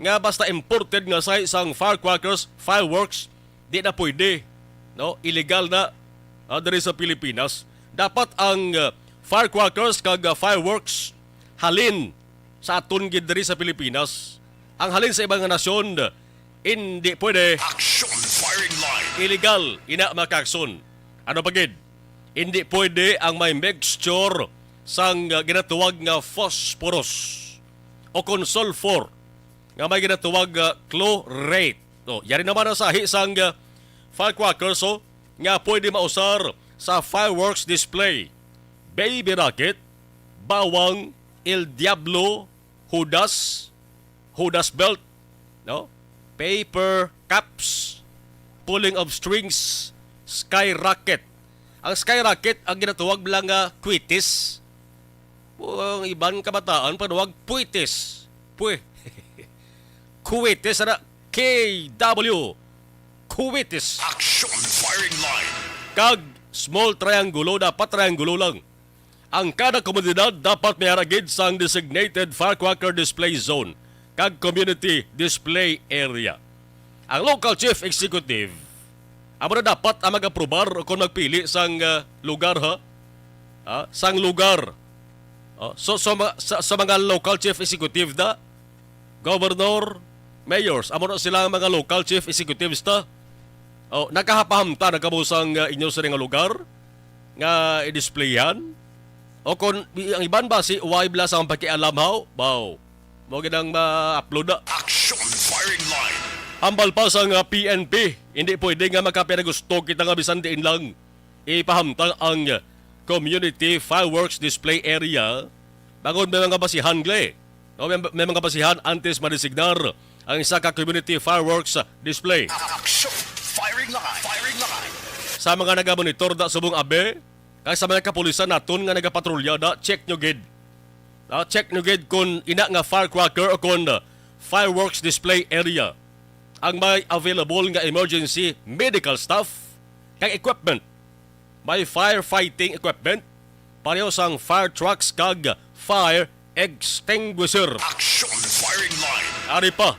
nga basta imported nga sa isang firecrackers, fireworks, di na pwede, no? Illegal na, ah, diri sa Pilipinas. Dapat ang, ah, firecrackers kag, ah, fireworks halin sa aton gid diri sa Pilipinas. Ang halin sa ibang nga nasyon, hindi pwede. Action firing line. Illegal, ina, mga kaakson. Ano pa gid? Hindi pwede ang may mixture sang, ah, ginatuwag nga phosphorus o kon sulfur nga may ginatuwag nga chlorate. O, yari naman ang sahi sang, ah, firecrackers, o, nga pwede mausar sa fireworks display. Baby rocket, bawang, El Diablo, Judas, Judas belt, no? Paper cups, pulling of strings, skyrocket. Ang skyrocket, ang ginatawag lang nga kwitis. O, ang iban kabataan, panawag puwitis. Pwe. Kuwitis, ana, K W. Kuwitis. Action firing line. Kag small triangulo, dapat triangulo lang. Ang kada komunidad dapat may ara gid sang designated firecracker display zone kag community display area. Ang local chief executive, amo na dapat ang mag-aprobar o kon magpili sang, ah, lugar, ha? Ah, sang lugar. Oh, so, so, ma-, sa, sa mga local chief executive na, governor, mayors, amo na sila ang mga local chief executives ta. Oh, nakahapahamta na kamo sang, ah, inyo sini nga lugar nga i-displayan? O kon i-, ang iban ba si uway bala sang pakialam, haw? Baw. Mao gid ang ma-upload na. Action firing line. Hambal pa sang, ah, P N P, hindi pwede nga magkapinagusto kita nga bisan diin lang ipahamtang ang community fireworks display area bangod may mga basihan, gali. O, may, may mga basihan antes madesignar ang isa ka community fireworks display. Action firing line. Firing line. Sa mga nagamonitor da subong abi, kag sa mga kapulisan naton nga nagapatrolya da, check nyo gid. Ah, check nyo gid kung ina nga firecracker o kung, uh, fireworks display area ang may available nga emergency medical staff kag equipment. May firefighting equipment, pareho sang fire trucks kag fire extinguisher. Action firing line. Ari pa,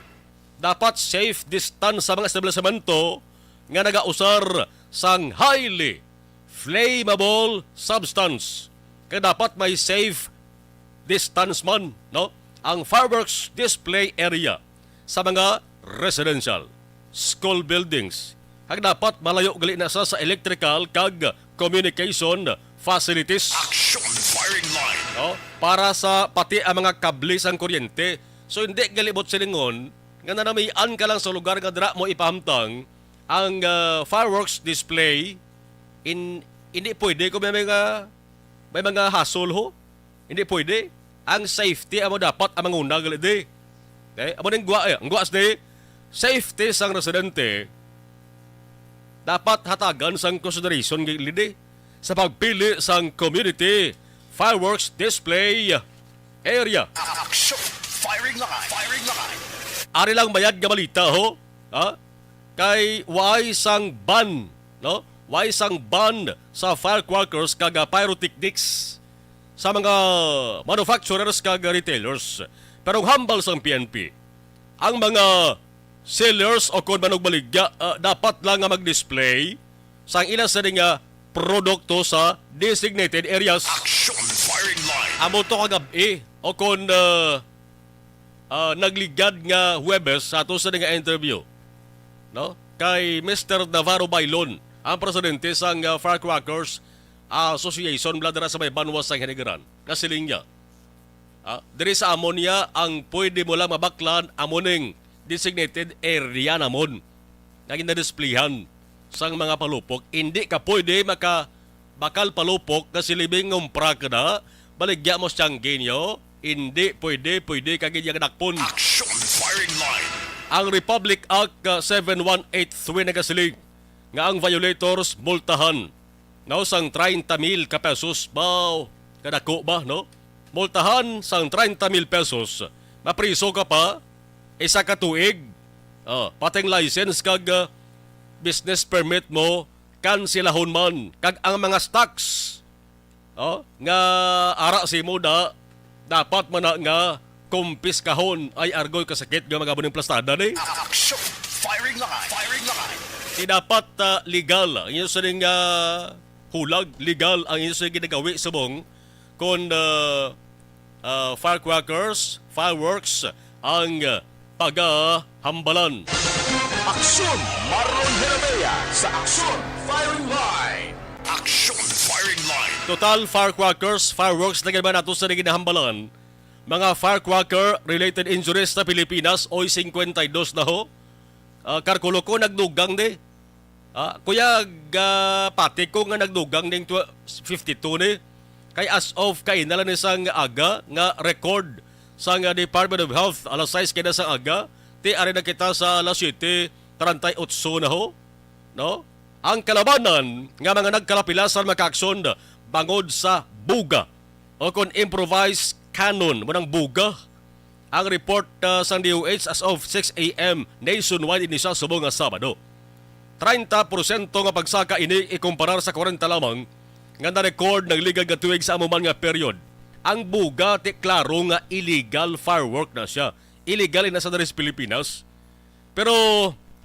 dapat safe distance sa mga establisemento nga nagausar sang highly flammable substance. Kay dapat may safe distance man, no? Ang fireworks display area sa mga residential, school buildings, kag dapat malayo gali na sa, sa electrical kag communication facilities. Action firing line. No? Para sa pati ang mga kable sang kuryente. So, hindi gali buot silingon nga nanamian ka lang sa lugar nga dira mo ipahamtang ang, ah, fireworks display. In, hindi pwede kung may mga, may mga hasol, ho. Hindi pwede. Ang safety amo dapat ang manguna, gali di. Okay? Amo ning gwa, eh, ang gwa sa di, safety sang residente dapat hatagan sang consideration, gali di. sa pagpili sang community fireworks display area. Action! Firing line! Firing line! Ari lang mayad nga balita, ho? Ha? Kay waay sang ban, no? Waay sang ban sa firecrackers kag, ah, pyrotechnics sa mga manufacturers kag retailers. Pero ang hambal sang P N P, ang mga sellers o kon manugbaligya, ah, dapat lang nga mag-display sang ila sini nga produkto sa designated areas. Action! Firing line! Amo to kagab-i o kon, ah, ah, nagligad nga Huwebes sa ato sini nga interview, no? Kay Mister Navarro Bailon, ang presidente sang, ah, Firecrackers Association, bala dira sa may banwa sang Hinigaran, nga siling niya, ah, diri sa amon niya, ang pwede mo lang mabaklan amo ning designated area namon nga ginadisplayhan sang mga palupok. Hindi ka pwede maka bakal palupok nga silibing ngumpra ka na, baligya mo siyang genyo. Hindi pwede, pwede ka gid yang dakpon. Action! Firing line! Ang Republic Act, ah, seven one eight three nagasiling nga ang violators multahan, no, sang treinta mil ka pesos. Baw, kadako ba, no? Multahan sang treinta mil pesos, mapriso ka pa, isa ka tuig, ah, pati ang license kag, ah, business permit mo, kansilahon man, kag ang mga stocks, oh, nga ara sa imo da, dapat man na nga kumpiskahon. Ay, argoy, kasakit nga mga buning plastada ni. Action! Firing line! Firing line! Di dapat, ah, legal ang inyo sining, ah, hulag, legal ang inyo sining ginagawi subong kon, ah, ah, firecrackers, fireworks ang, ah, pagahambalan. Aksyon! Marlon Herabea sa Aksyon! Firing line! Action! Firing line! Total firecrackers, fireworks na gid ba nato sa ginahambalan? Mga firecracker-related injuries sa Pilipinas, oy, singkwenta y dos na ho. Ah, karkulo ko, nagdugang ni. Ah, kuya, ga-, pati ko nga nagdugang ning tw-, fifty-two ni. Kay as of kaina lang ni sang aga nga record sang, ah, Department of Health, alas sais kaina sang aga, ti ari na kita sa alas siyete treinta y ocho na ho, no? Ang kalabanan nga mga nagkalapilasan makaakson bangod sa buga o kon improvised cannon, mo nang buga. Ang report, ah, sang D O H as of six A M nationwide ini sa subong nga Sabado. Treinta porsyento nga pagsaka ini ikumparar sa kwarenta lamang nga na-record nagligad nga tuig sa amo man nga period. Ang buga ti klaro nga illegal firework na siya. Illegal na sa diri sa Pilipinas. Pero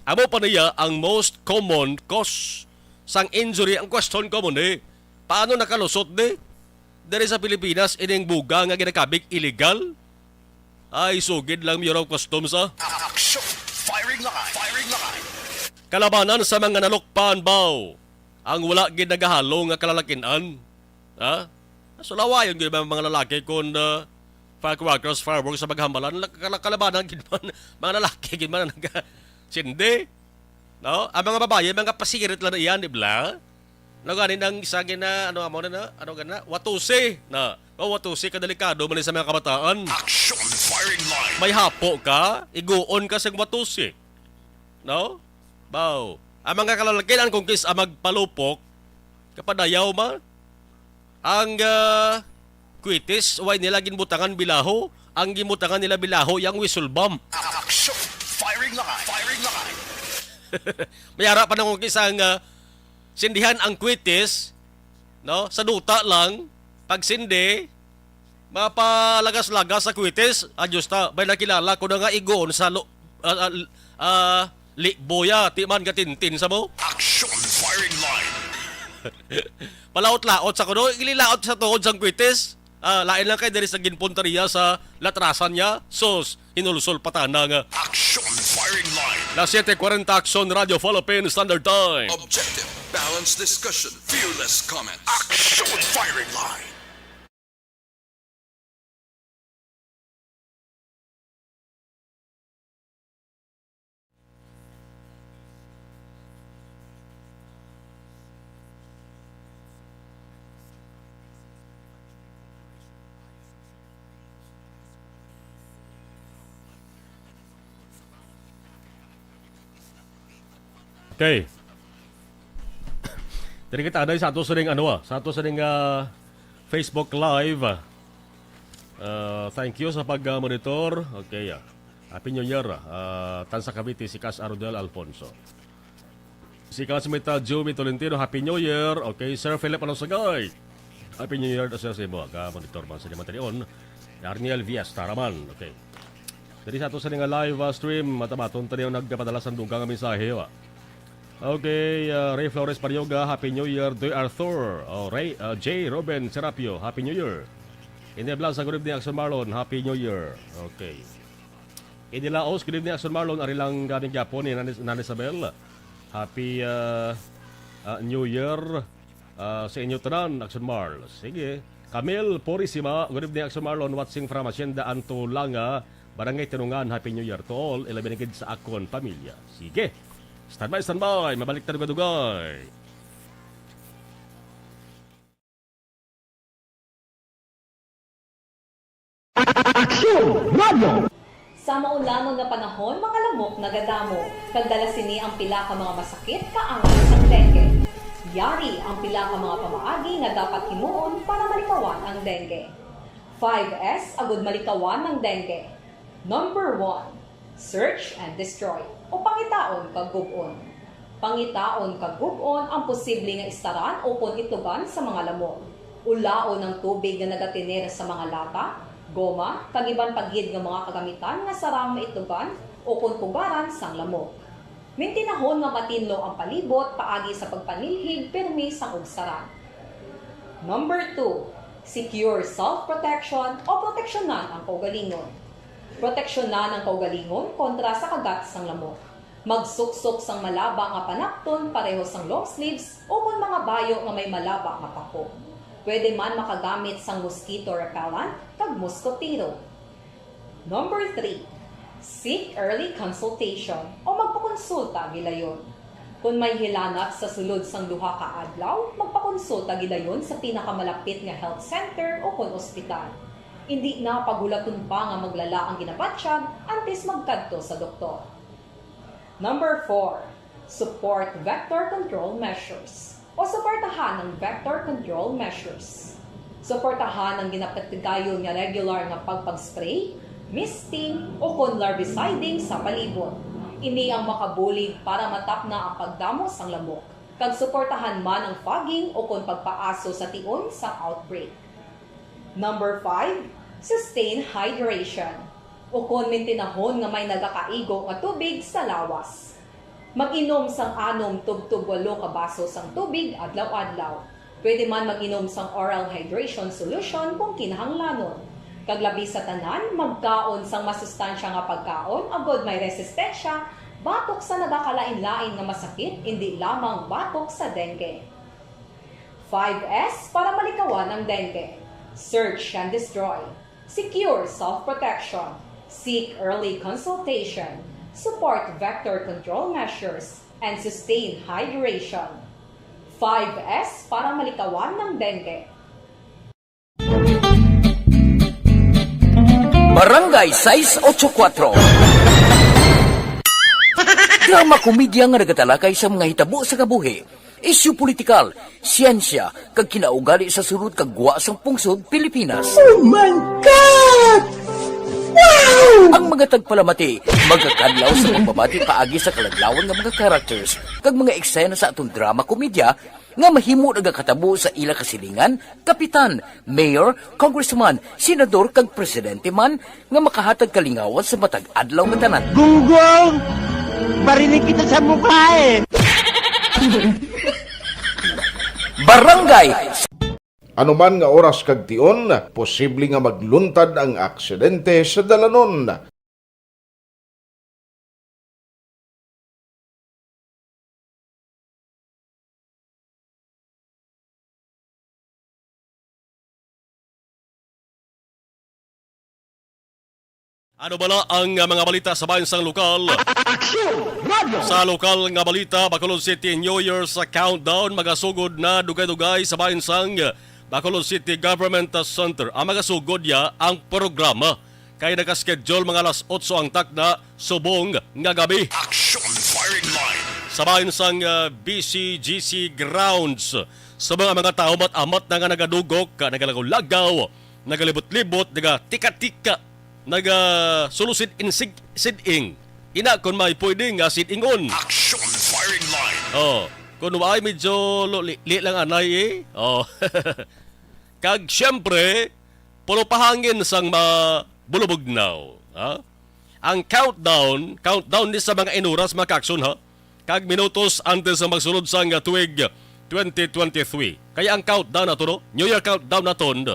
amo pa niya ang most common cause sang injury. Ang question ko mo ni, paano nakalusot ni diri sa Pilipinas ining buga nga ginakabig illegal? Ay, sugid lang, Bureau of Customs, ah. Action! Firing line! Firing line! Kalabanan sa mga nalukpan, baw, ang wala gid nagahalo nga kalalakin-an. Ha? Sulawayon gid ba ang mga lalaki kon, ah, firecrackers, fireworks sa paghambalan? Kala-, kalabanan gid man, mga lalaki gid man ang naga-, sindi. No? Ang mga babayi, mga pasirit lang na iyan, di ba? Ano gani nang isa gina, ano, amo na na? Ano gani na? Watusi na. O, watusi ka, delikado man sa mga kabataan. Action! Firing line! May hapo ka, iguon ka sa watusi. No? Baw. Ang mga kalalakin-an kung kis-a magpalupok, kapadayaw man. Ang, ah, kwitis, way nila ginbutangan bilaho. Ang ginbutangan nila bilaho, yang whistle bomb. Action! Firing line! Firing line! May ara pa na kung kis-a nga sindihan ang kwitis, no? Sa duta lang, pagsindi, mapalagas-lagas sa kwitis. Adyos ta, may nakilala ko na nga igoon sa lo-, ah, ah, ah, liboya, ti man gatintin sa mo. Action! Firing line! Palaot-laot sa kuno, ililaot sa tuhod sang kwitis. Ah, lain lang kay diri sa ginpunta niya sa latrasan niya. Sus, hinulsol pa tana nga. Action! Firing line! Las siete cuarenta, Action Radio Philippine Standard Time. Objective, balanced discussion, fearless comments. Action! Firing line! Okay. Diri kita, Aday, sa ato sining, ano, ah, sa ato sining, ah, Facebook Live. Ah, thank you sa pag-monitor. Okay, ah. Happy New Year, ah, Tansa Cavite, si Kas Arudel Alfonso. Si Classmate, ah, Joey Tolentino, Happy New Year. Okay, Sir Philip Alonsagay. Happy New Year, Sir, sa imo. Ka-monitor man sa Diamante Leon. Arniel Vias Taraman. Okay. Diri sa ato sa nga live, ah, stream, matabaton tayo nagpadala sa dugang nga mensahe, wa. Okay, ah, Ray Flores Parioga, Happy New Year. Doy Arthur, oh, Ray, ah, J Ruben Serapio, Happy New Year. India Blanca, good evening, Action Marlon, Happy New Year. Okay. India Laos, good evening, Action Marlon, ari lang gaming gyapon ni Nanay, Nanay Isabel. Happy, ah, ah, New Year, ah, sa inyo tanan, Action Marl. Sige. Camille Purisima, good evening, Action Marlon, watching from Hacienda Antulanga, Barangay Tinungan, Happy New Year to all, ilabi na gid sa akon pamilya. Sige. Standby, standby. Mabalik ta dugay-dugay. Aksyon Radio! Sa maulanon nga panahon, mga lamok nagadamo, kag dala sini ang pila ka mga masakit kaangay sang dengue. Yari ang pila ka mga pamaagi nga dapat himuon para malikawan ang dengue. Five S agud malikawan ang dengue. Number one, search and destroy, o pangitaon kag gub-on. Pangitaon kag gub-on ang posible nga istaran ukon itlogan sa mga lamok. Ulaon ang tubig nga nagatener sa mga lata, goma, kag iban pa gid nga mga kagamitan nga sarang maitlogan ukon pugaran sang lamok. Mintinahon nga matinlo ang palibot paagi sa pagpanilhig pirmi sang ugsaran. Number two, secure self-protection o proteksyonan ang kaugalingon. Proteksyonan ang kaugalingon kontra sa kagat sang lamok. Magsuksok sang malaba nga panapton pareho sang long sleeves ukon mga bayo nga may malaba nga pako. Pwede man makagamit sang mosquito repellent kag muskotero. Number three, seek early consultation o magpakonsulta gilayon. Kon may hilanat sa sulod sang duha ka adlaw, magpakonsulta gilayon sa pinakamalapit nga health center ukon ospital. Indi na paghulaton pa nga maglala ang ginabatyag antes magkadto sa doktor. Number four, support vector control measures o suportahan ang vector control measures. Suportahan ang ginapatigayon nga regular nga pagpag-spray, misting, ukon larviciding sa palibot. Ini ang makabulig para matapna ang pagdamo sang lamok, kag suportahan man ang fogging ukon pagpaaso sa tion sang outbreak. Number five, sustain hydration, ukon mintinahon nga may nagakaigo nga tubig sa lawas. Mag-inom sang anom tubtob walo ka baso sang tubig adlaw-adlaw. Pwede man mag-inom sang oral hydration solution kung kinahanglanon. Kag labi sa tanan, magkaon sang masustansya nga pagkaon agod may resistensya batok sa nagakalain-lain nga masakit, indi lamang batok sa dengue. Five S para malikawan ang dengue. Search and destroy. Secure self-protection. Seek early consultation. Support vector control measures. And sustain hydration. Five S para malikawan ang dengue. Barangay sais otso kuwatro. Drama komedya nga nagatalakay sa mga hitabo sa kabuhi, isyu politikal, siyensya, kag kinaugali sa sulod kag gwa sang pungsod Pilipinas. Oh my God! Wow! Ang mga tagpalamati magakadlaw sa pagbabati paagi sa kaladlawan nga mga characters kag mga eksena sa aton drama komedya nga mahimo nagakatabo sa ila kasilingan, kapitan, mayor, congressman, senador, kag presidente man nga makahatag kalingawan sa matag adlaw nga tanan. Gunggong! Barinig kita sa mukha eh! Barangay. Ano man nga oras kag tion, posible nga magluntad ang aksidente sa dalanon. Ano bala ang, ah, mga balita sa bahin sang lokal? Aksyon Radio! Sa lokal nga balita, Bacolod City New Year's Countdown magasugod na dugay-dugay sa bahin sang Bacolod City Government Center. Ang magasugod niya ang programa kay nakaschedule mga alas otso ang takna subong nga gabi. Action Firing Line. Sa bahin sang, ah, B C G C grounds, sa mga, mga tawo mat-amat na nga nagadugok, ah, nagalagaw-lagaw, nagalibot-libot, nagatika-tika, nagasulusid in sig-, sid-ing. Ina, kung may pwede nga sid-ingon. Action firing line. Oh, kung waay, medyo lo-, li-, li lang anay eh. Oh. Kag siyempre, pulupahangin sang mabulubugnaw, ha? Ang countdown, countdown ni sa mga inuras, mga kakson, ha? Kag minutos antes sa magsulod sang tuig twenty twenty-three. Kaya ang countdown nato, no? New Year countdown naton,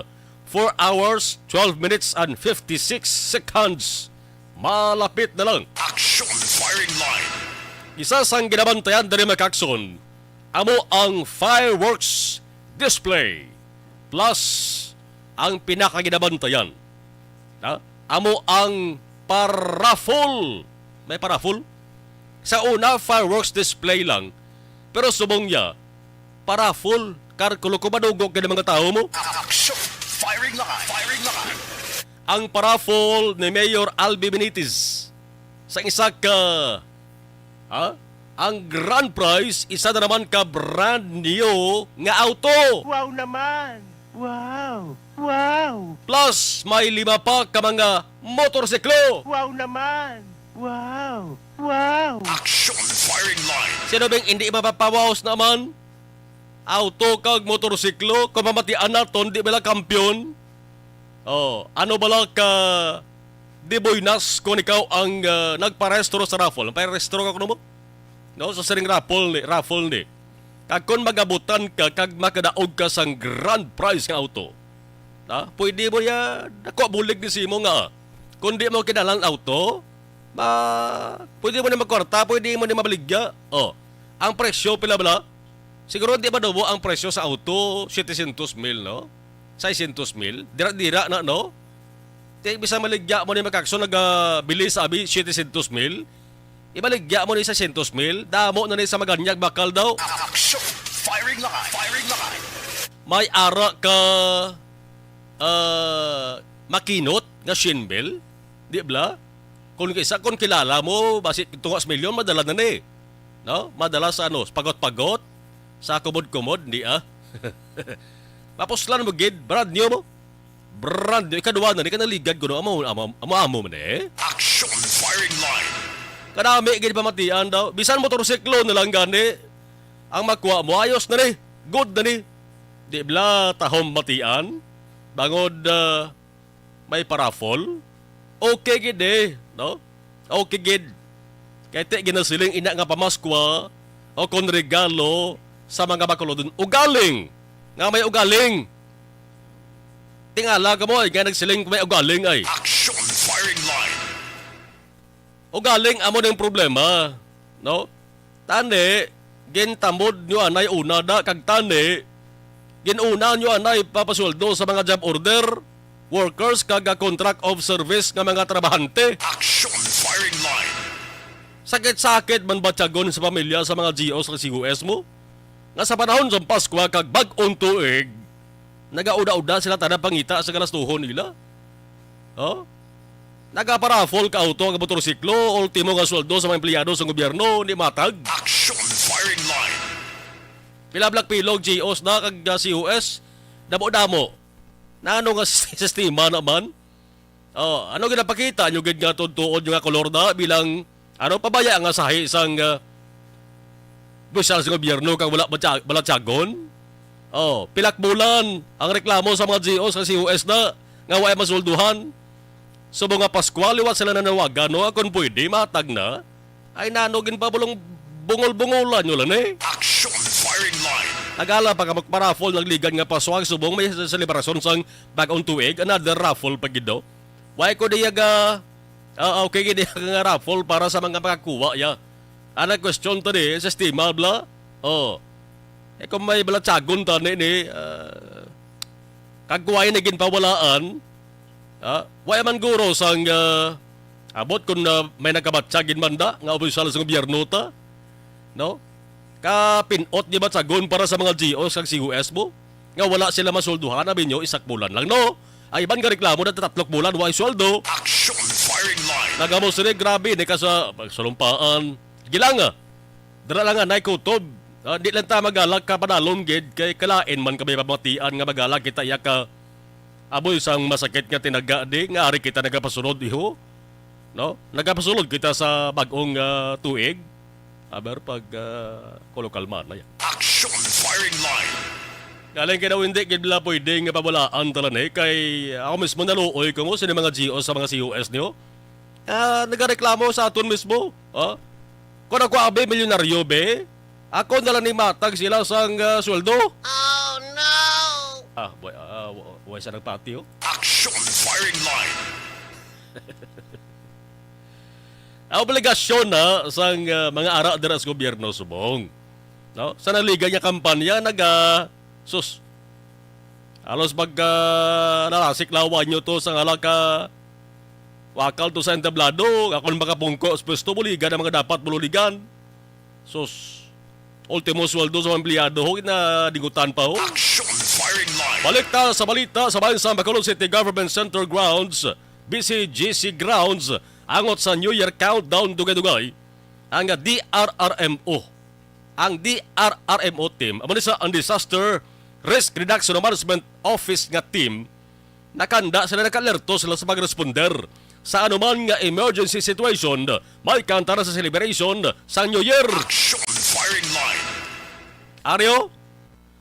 four hours, twelve minutes, and fifty-six seconds. Malapit na lang. Action firing line. Isa sang ginabantayan diri, mga kakson, amo ang fireworks display. Plus, ang pinakaginabantayan, ha? Amo ang paraffol. May paraffol? Sa una, fireworks display lang. Pero subong niya, paraffol. Kar-, kulo ko madugok ka mga tawo mo. Action! Firing line! Firing line! Ang paraffol ni Mayor Albi Benitez. Sa isa ka, ha? Ang grand prize, isa na naman ka brand new nga auto. Wow naman! Wow! Wow! Plus, may lima pa ka mga motorsiklo. Wow naman! Wow! Wow! Action firing line! Sino bang hindi mapapawaos naman? Auto kag motorsiklo, kung mamatian naton, di bala kampiyon? Oh, ano bala ka di buenas kung ikaw ang, ah, nagparehistro sa raffle? Ang parehistro ka kuno mo? No, sa siring raffle ni, raffle ni. Kag kung magabutan ka kag makadaog ka sang grand prize nga auto, ha? Pwede mo ya, dako bulig ni simo nga. Kung di mo kinahanglan auto, ma-, pwede mo ni magkwarta, pwede mo ni mabaligya. Oh, ang presyo pila bala? Siguro di ba daw ang presyo sa auto, setecientos mil, no? Seiscientos mil? Dira-dira na, no? Ti, bisan maligya mo ni, mga kakson, nagabili sa abi, setecientos mil. Ibaligya mo ni seiscientos mil, damo na ni sa maganyag bakal daw. Action! Firing line! Firing line! May ara ka, ah, makinot nga shinbel, di bala? Kung kisa, kung kilala mo, basi tunga sa milyon, madala na ni. No? Madala sa ano, sa pagot-pagot, sa kumod-kumod, di ah. Mapuslan mo gid, brand new mo. Brand new, ikaduha na ni, kay naligad ko, no? Amo, amo, amo, amo man eh. Action firing line. Kadami gid pamatian daw. Bisan motorsiklo na lang gani. Ang makuha mo, ayos na ni. Good na ni. Di bala tahom matian. Bangod, ah, may paraffle. Okay gid eh, no? Okay gid. Kay ti ginasiling ina nga pamaskwa o kon regalo sa mga bakulodon. Ugaling! Nga may ugaling! Tingala ka mo, ay, nga nagsiling may ugaling, ay. Action firing line. Ugaling amo ning problema, no? Tani, gintamod nyo anay una da, kag tani, ginuna nyo anay papasweldo sa mga job order, workers, kag, ah, contract of service nga mga trabahante. Action firing line. Sakit-sakit man batyagon sa pamilya sa mga G O sa C O S mo, nga sa panahon sa Paskwa kag bag-ong tuig, nagauda-uda sila tanan pangita sa galastuhon nila. Oh? Nagaparaffle ka auto kag motorsiklo, ultimo nga sweldo sa mga empleyado sa gobyerno, di matag. Action firing line. Pila black pilog, G Os na kag, ah, C O S, damo-damo. Nano nga sistema naman? Oh, ano ginapakita nyo gid nga tuod-tuod nga kolor na bilang, ano, pabaya nga sahi sang, ah, opisyal sa gobyerno kag wala batya-, balatyagon? Oh, pilak bulan ang reklamo sa mga G O sa C O S na nga wa masweldohan. So, mga Pascual, liwat sila nanawagan, no? Kung pwede, matag na. Ay, nano, ginpabulong bungol-bungolan nyo lang, eh. Action firing line. Nagala pa ka magparafol, nagligad nga paswag, subong may selebrasyon sang bag-ong tuig, another raffle pa gid daw. Why ko diya ga, ah, okay gid diya nga raffle para sa mga makakuha ya. Ana question to di, sistema bla? Oh. Eh, kung may balatyagon tani ni, ah, kag kuway na ginpawalaan, ah, why man guro sang, ah, abot kung, ah, may nagkabatyag gid man da nga opisyal sa gobyerno ta? No? Kapinot di ba sagon para sa mga G O kag C O S mo? Nga wala sila masulduhan, abi nyo, isak bulan lang, no? Ay, iban nga reklamo na tatlok bulan, wa sweldo. Action firing line. Nagamo sila, grabe, ni ka sa pagsalumpaan. Gilanga. Dira lang anay kutob. Ah, di lang ta magalak ka padalom gid kay kalain man kami pamatian nga magalak kita iya ka aboy sang masakit nga tinaga di nga ari kita nagapasulod iho. No? Nagapasulod kita sa bag-ong ah, tuig. Aber pag ah, kolokalma na yan. Action firing line. Galing kay daw hindi gid la pwede nga pabalaan talan eh kay ako mismo naluoy ko mo sini mga G O sa mga C O S niyo. Ah, nagareklamo sa aton mismo. Ha? Kung ako abi milyonaryo be, ako na lang ni matag sila sang ah, sweldo. Oh no! Ah, boy, ah, wa- wa sa nagpati oh. Action firing line. Ang obligasyon na sang ah, mga ara dira sa gobyerno subong. No? Sa naliga niya kampanya naga sus. Alos pagka nalasik lawan nyo to sa ngala ka wakal to sa entablado, akon makapungko sa pwesto buligan ang mga dapat bululigan. Sus, ultimo sweldo sa mga empleyado ho, na digutan pa ho. Action firing line. Balik ta sa balita sa bayan sa Bacolod City Government Center Grounds, B C G C Grounds, angot sa New Year Countdown dugay-dugay ang D R R M O. Ang D R R M O team, amo ni sa ang Disaster Risk Reduction and Management Office nga team, nakanda sila, nakaalerto sila sa pagresponder sa anuman nga emergency situation, may kanta na sa celebration sa New Year. Action firing line. Aryo,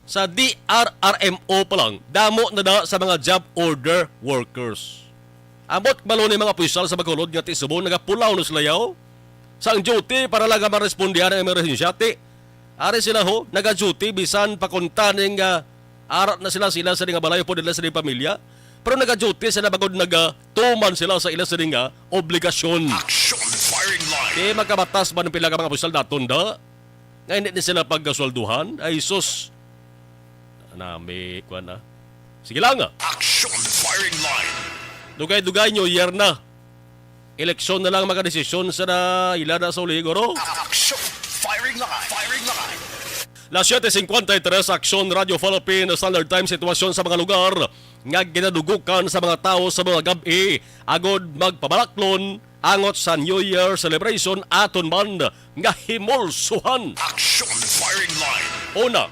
sa D R R M O pa lang, damo na da sa mga job order workers. Ambot balo ni mga opisyal sa Bacolod nga ti subong nagapulaw na sila yaw. Sa ang duty para lang nga marespondihan ang emerhensyate. Ari sila ho, nagaduty bisan pa kung taning nga ara na sila sila sa nga balay po nila sa pamilya. Pero nagaduty sila bangod nagatuman sila sa ila sa nga obligasyon. Action firing line. Di magkabatas ba ng pila ka mga opisyal daton da? Nga hindi ni sila pagkaswelduhan? Ay sus. Nami, kuan na. Sige lang ah. Action firing line. Dugay-dugay New Year na. Eleksyon na lang makadesisyon sa na ila na sa uli, guro. Action firing line. Firing line. Las siete cincuenta y tres, Action Radio Philippine Standard Time, sitwasyon sa mga lugar nga ginadugukan sa mga tawo sa mga gab-i agod magpabalaklon angot sa New Year celebration aton man nga himulsuhan. Action firing line. Una,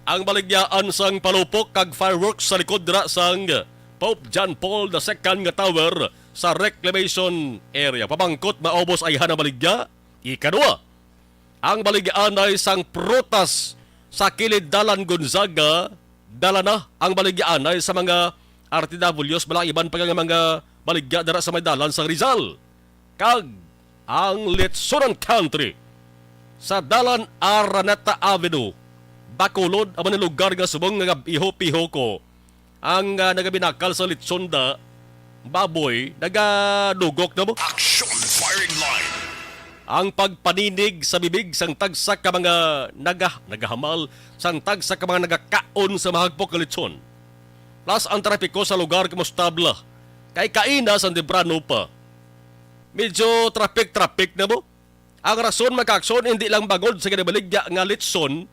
ang baligyaan sang palupok kag fireworks sa likod dira sang Pope John Paul the Second nga tower sa reclamation area. Pamangkot maubos ayhan ang baligya. Ikadua, ang baligyaan ay sang prutas sa kilid Dalan Gonzaga, dala na ang baligyaanay sa mga R T Ws, bala iban pa nga mga baligya dira sa may dalan sa Rizal. Kag ang Litsunan Country sa dalan Araneta Avenue, Bacolod, amo ni lugar nga subong nga iho-piho ko ang ah, nagabinakal sa litson da baboy nagadugok na mo. Action firing line. Ang pagpaninig sa bibig sang tagsa ka mga naga, nagahamal sang tagsa ka mga nagakaon sa mahagpok nga litson. Plus ang trapiko sa lugar kamo stable. Kay kaina sang temprano pa. Medyo traffic-traffic na mo. Ang rason, mga kaaksyon, hindi lang bangod sa ginabaligya nga litson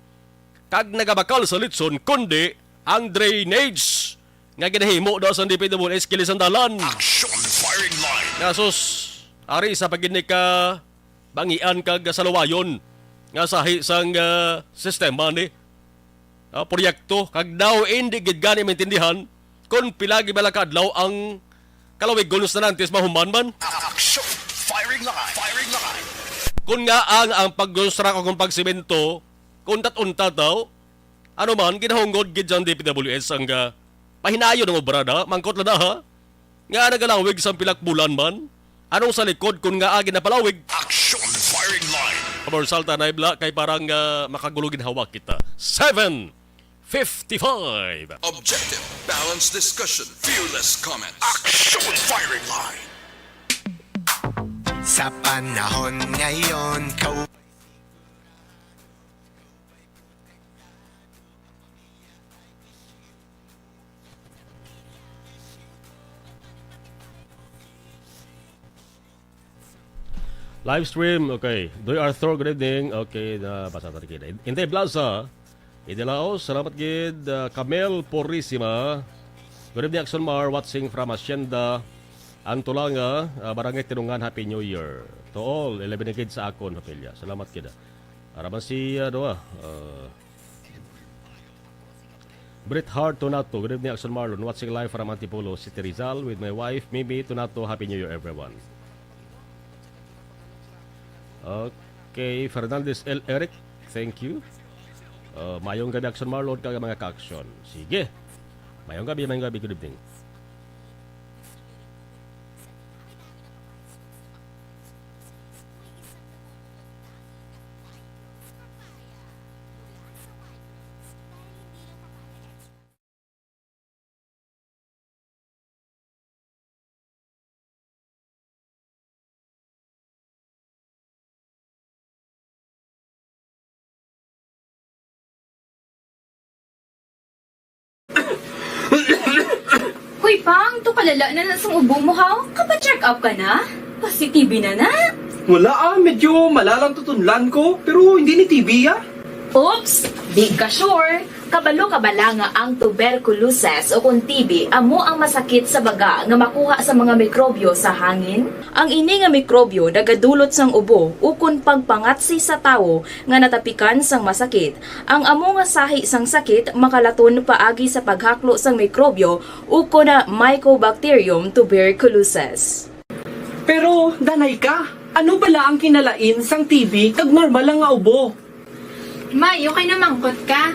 kag nagabakal sa litson, kundi ang drainage nga ginahimo daw sa D P W S kili sang dalan. Action firing line. Nga sus, ari sa pagini ka bangian kag saluwayon nga sahi sang ah, sistema ni ah, proyekto kag daw hindi gid gani maintindihan kung pila gid bala ka adlaw ang kalawigon sa nantis mahuman man. Action firing line. Firing line. Kung nga ang, ang pagkonstruct o kung pagsemento, kung untat-untat daw, ano man, ginahungod gid sang D P W S ang ah, pahinayo ng obra na, mangkot na na ha, nga nagalawig sang pilak bulan man, anong sa likod kung nga agi napalawig? Action firing line. Pamorsalta na ibla kay parang ah, makagulo ginhawa kita. Seven fifty-five. Objective, balanced discussion, fearless comment. Action firing line. Sa panahon ngayon, kau- Live stream, okay. Doy Arthur, good evening. Okay, nabasa ta kita. Intay Plaza, Idilaos, salamat gid. Ah, Camel Purisima, good evening, Action Mar, watching from Hacienda Antulanga, ah, Barangay Tinungan, Happy New Year to all. Eleven gid sa akon, Hapilya. Salamat gid. Para man si, ano, ah, uh, Bret Hart Tonato. Good evening, Action Marlon. Watching live from Antipolo, City Rizal with my wife, Mimi Tonato. Happy New Year, everyone. Okay, Fernandez L. Eric, thank you. Uh, mayong gabi, Action Marlon, kag mga ka-action. Sige. Mayong gabi, mayong gabi. Good evening. Hoy, Pang, to kalala na na sang ubo mo, ha? Kapa-check up ka na? Positive na na. Wala ah, medyo malalang tutunlan ko, pero hindi ni T B ah. Oops! Di ka sure? Kabalo ka bala nga ang tuberculosis o kung T B amo ang masakit sa baga nga makuha sa mga mikrobyo sa hangin? Ang ini nga mikrobyo nagadulot sang ubo ukon pagpangatsi sa tawo nga natapikan sang masakit. Ang amo nga sahi sang sakit makalaton paagi sa paghaklo sang mikrobyo ukon na Mycobacterium tuberculosis. Pero, danay ka, ano bala ang kinalain sang T B kag normal lang nga ubo? May, okay na mangkot ka.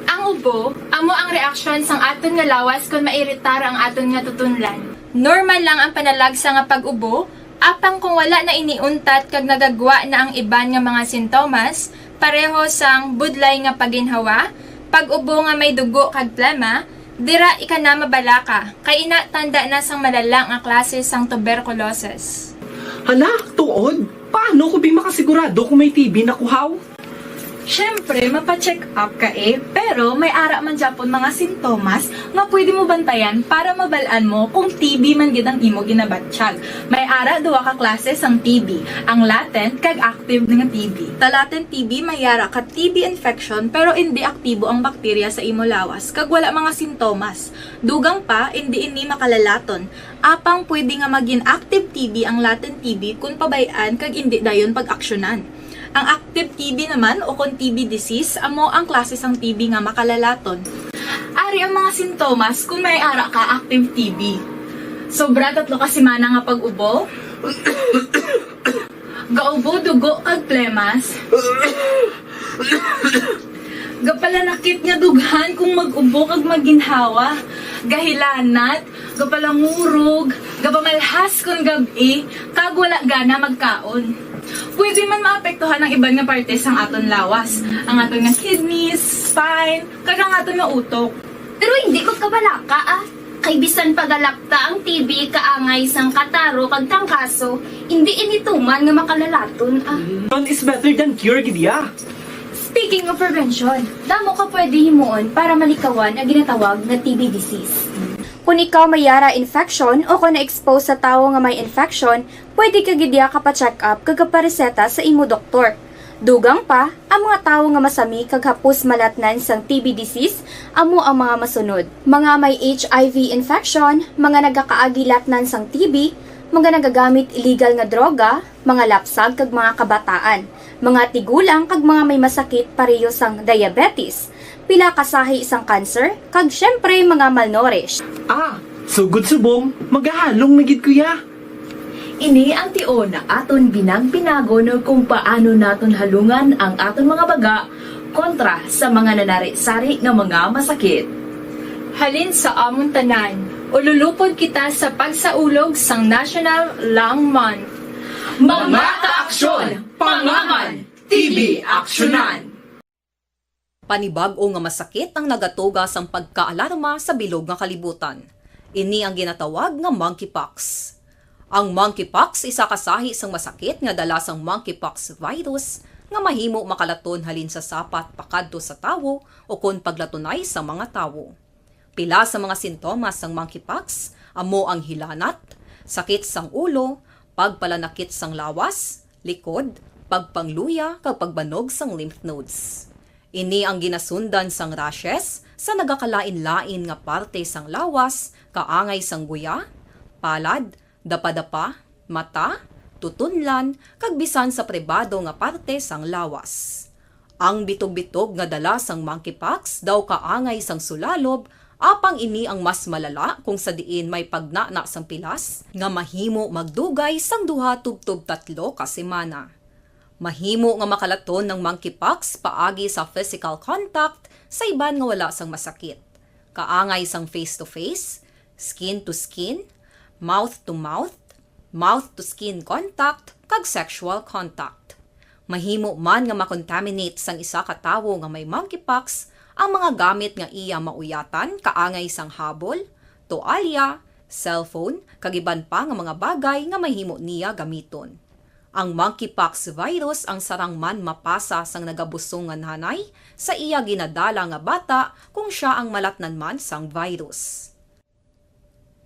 Ang ubo, amo ang reaksyon sang aton nga lawas kon mairitar ang aton nga tutunlan. Normal lang ang panalagsa nga pag-ubo, apang kung wala na ini untat kag nagagwa na ang iban nga mga sintomas, pareho sang budlay nga paginhawa, pag-ubo nga may dugo kag plema, dira ika na mabalaka, kay ina tanda na sang malala nga klase sang tuberculosis. Hala, tuod? Paano ko bi makasigurado kung may T B na ko haw? Siyempre, mapa-check up ka eh, pero may ara man gyapon mga sintomas nga pwede mo bantayan para mabal-an mo kung T B man gid ang imo ginabatyag. May ara duha ka klase sang T B, ang latent kag active nga T B. Sa latent T B may ara ka T B infection pero indi aktibo ang bakterya sa imo lawas kag wala mga sintomas. Dugang pa, indi ini makalalaton. Apang pwede nga magin active T B ang latent T B kon pabay-an kag indi dayon pag-aksyonan. Ang active T B naman o kon T B disease amo ang klase sang T B nga makalalaton. Ari ang mga sintomas kon may ara ka active T B. Sobra tatlo ka semana nga pag-ubo. Gaubo dugo kag plemas. Gapalanakit nga dughan kung mag-ubo kag maginhawa. Gahilanat, gapalangurog, gapamalhas kon gab-i, kag wala gana magkaon. Pwede man maapektuhan ang iban nga parte sang aton lawas, ang aton nga kidneys, spine, kag ang aton nga utok. Pero hindi magkabalaka, ah. Kay bisan pagalapta ang T B kaangay sang kataro kag tangkaso, hindi ini tuman nga makalalaton, ah. None is better than cure gid ya. Speaking of prevention, damo ka pwede himuon para malikawan ang ginatawag nga T B disease. Kung ikaw may yara infection o kung na-expose sa tawo nga may infection, pwede ka gid ya kapa-check up kag kapareseta sa imo doktor. Dugang pa, ang mga tawo nga masami kag hapos malatnan sang T B disease amo ang mga masunod: mga may H I V infection, mga nagakaagi latnan sang T B, mga nagagamit illegal nga droga, mga lapsag kag mga kabataan, mga tigulang kag mga may masakit pareho sang diabetes, pila ka sahi sang cancer, kag syempre mga malnourished. Ah, sugod subong, magahalong na gid ko ya. Ini ang tion nga aton binagpinagon kung paano naton halungan ang aton mga baga kontra sa mga nanari-sari nga mga masakit. Halin sa amon tanan, ululupod kita sa pagsaulog sang National Lung Month. Mga kaaksyon, pangaman, T B aksyonan. Panibag-o nga masakit ang nagatuga sang pagkaalarma sa bilog nga kalibutan. Ini ang ginatawag nga monkeypox. Ang monkeypox isa ka sahi sang masakit nga dala sang monkeypox virus nga mahimo makalaton halin sa sapat pakadto sa tawo ukon paglatunay sa mga tawo. Pila sa mga sintomas sang monkeypox amo ang hilanat, sakit sang ulo, pagpalanakit sang lawas, likod, pagpangluya kag pagbanog sang lymph nodes. Ini ang ginasundan sang rashes sa nagakalain-lain nga parte sang lawas, kaangay sang guya, palad, dapadapa, mata, tutunlan, kag bisan sa pribado nga parte sang lawas. Ang bitog-bitog nga dala sang monkeypox daw kaangay sang sulalob, apang ini ang mas malala kung sa diin may pagnana sang pilas nga mahimo magdugay sang duha tubtob tatlo ka semana. Mahimo nga makalaton ang monkeypox paagi sa physical contact sa iban nga wala sang masakit, kaangay sang face-to-face, skin-to-skin, mouth-to-mouth, mouth-to-skin contact, kag sexual contact. Mahimo man nga makontaminate sang isa ka tawo nga may monkeypox ang mga gamit nga iya mauyatan, kaangay sang habol, toalya, cellphone, kag iban pa nga mga bagay nga mahimo niya gamiton. Ang monkeypox virus ang sarang man mapasa sang nagabusong nga nanay sa iya ginadala nga bata kung sia ang malatnan man sang virus.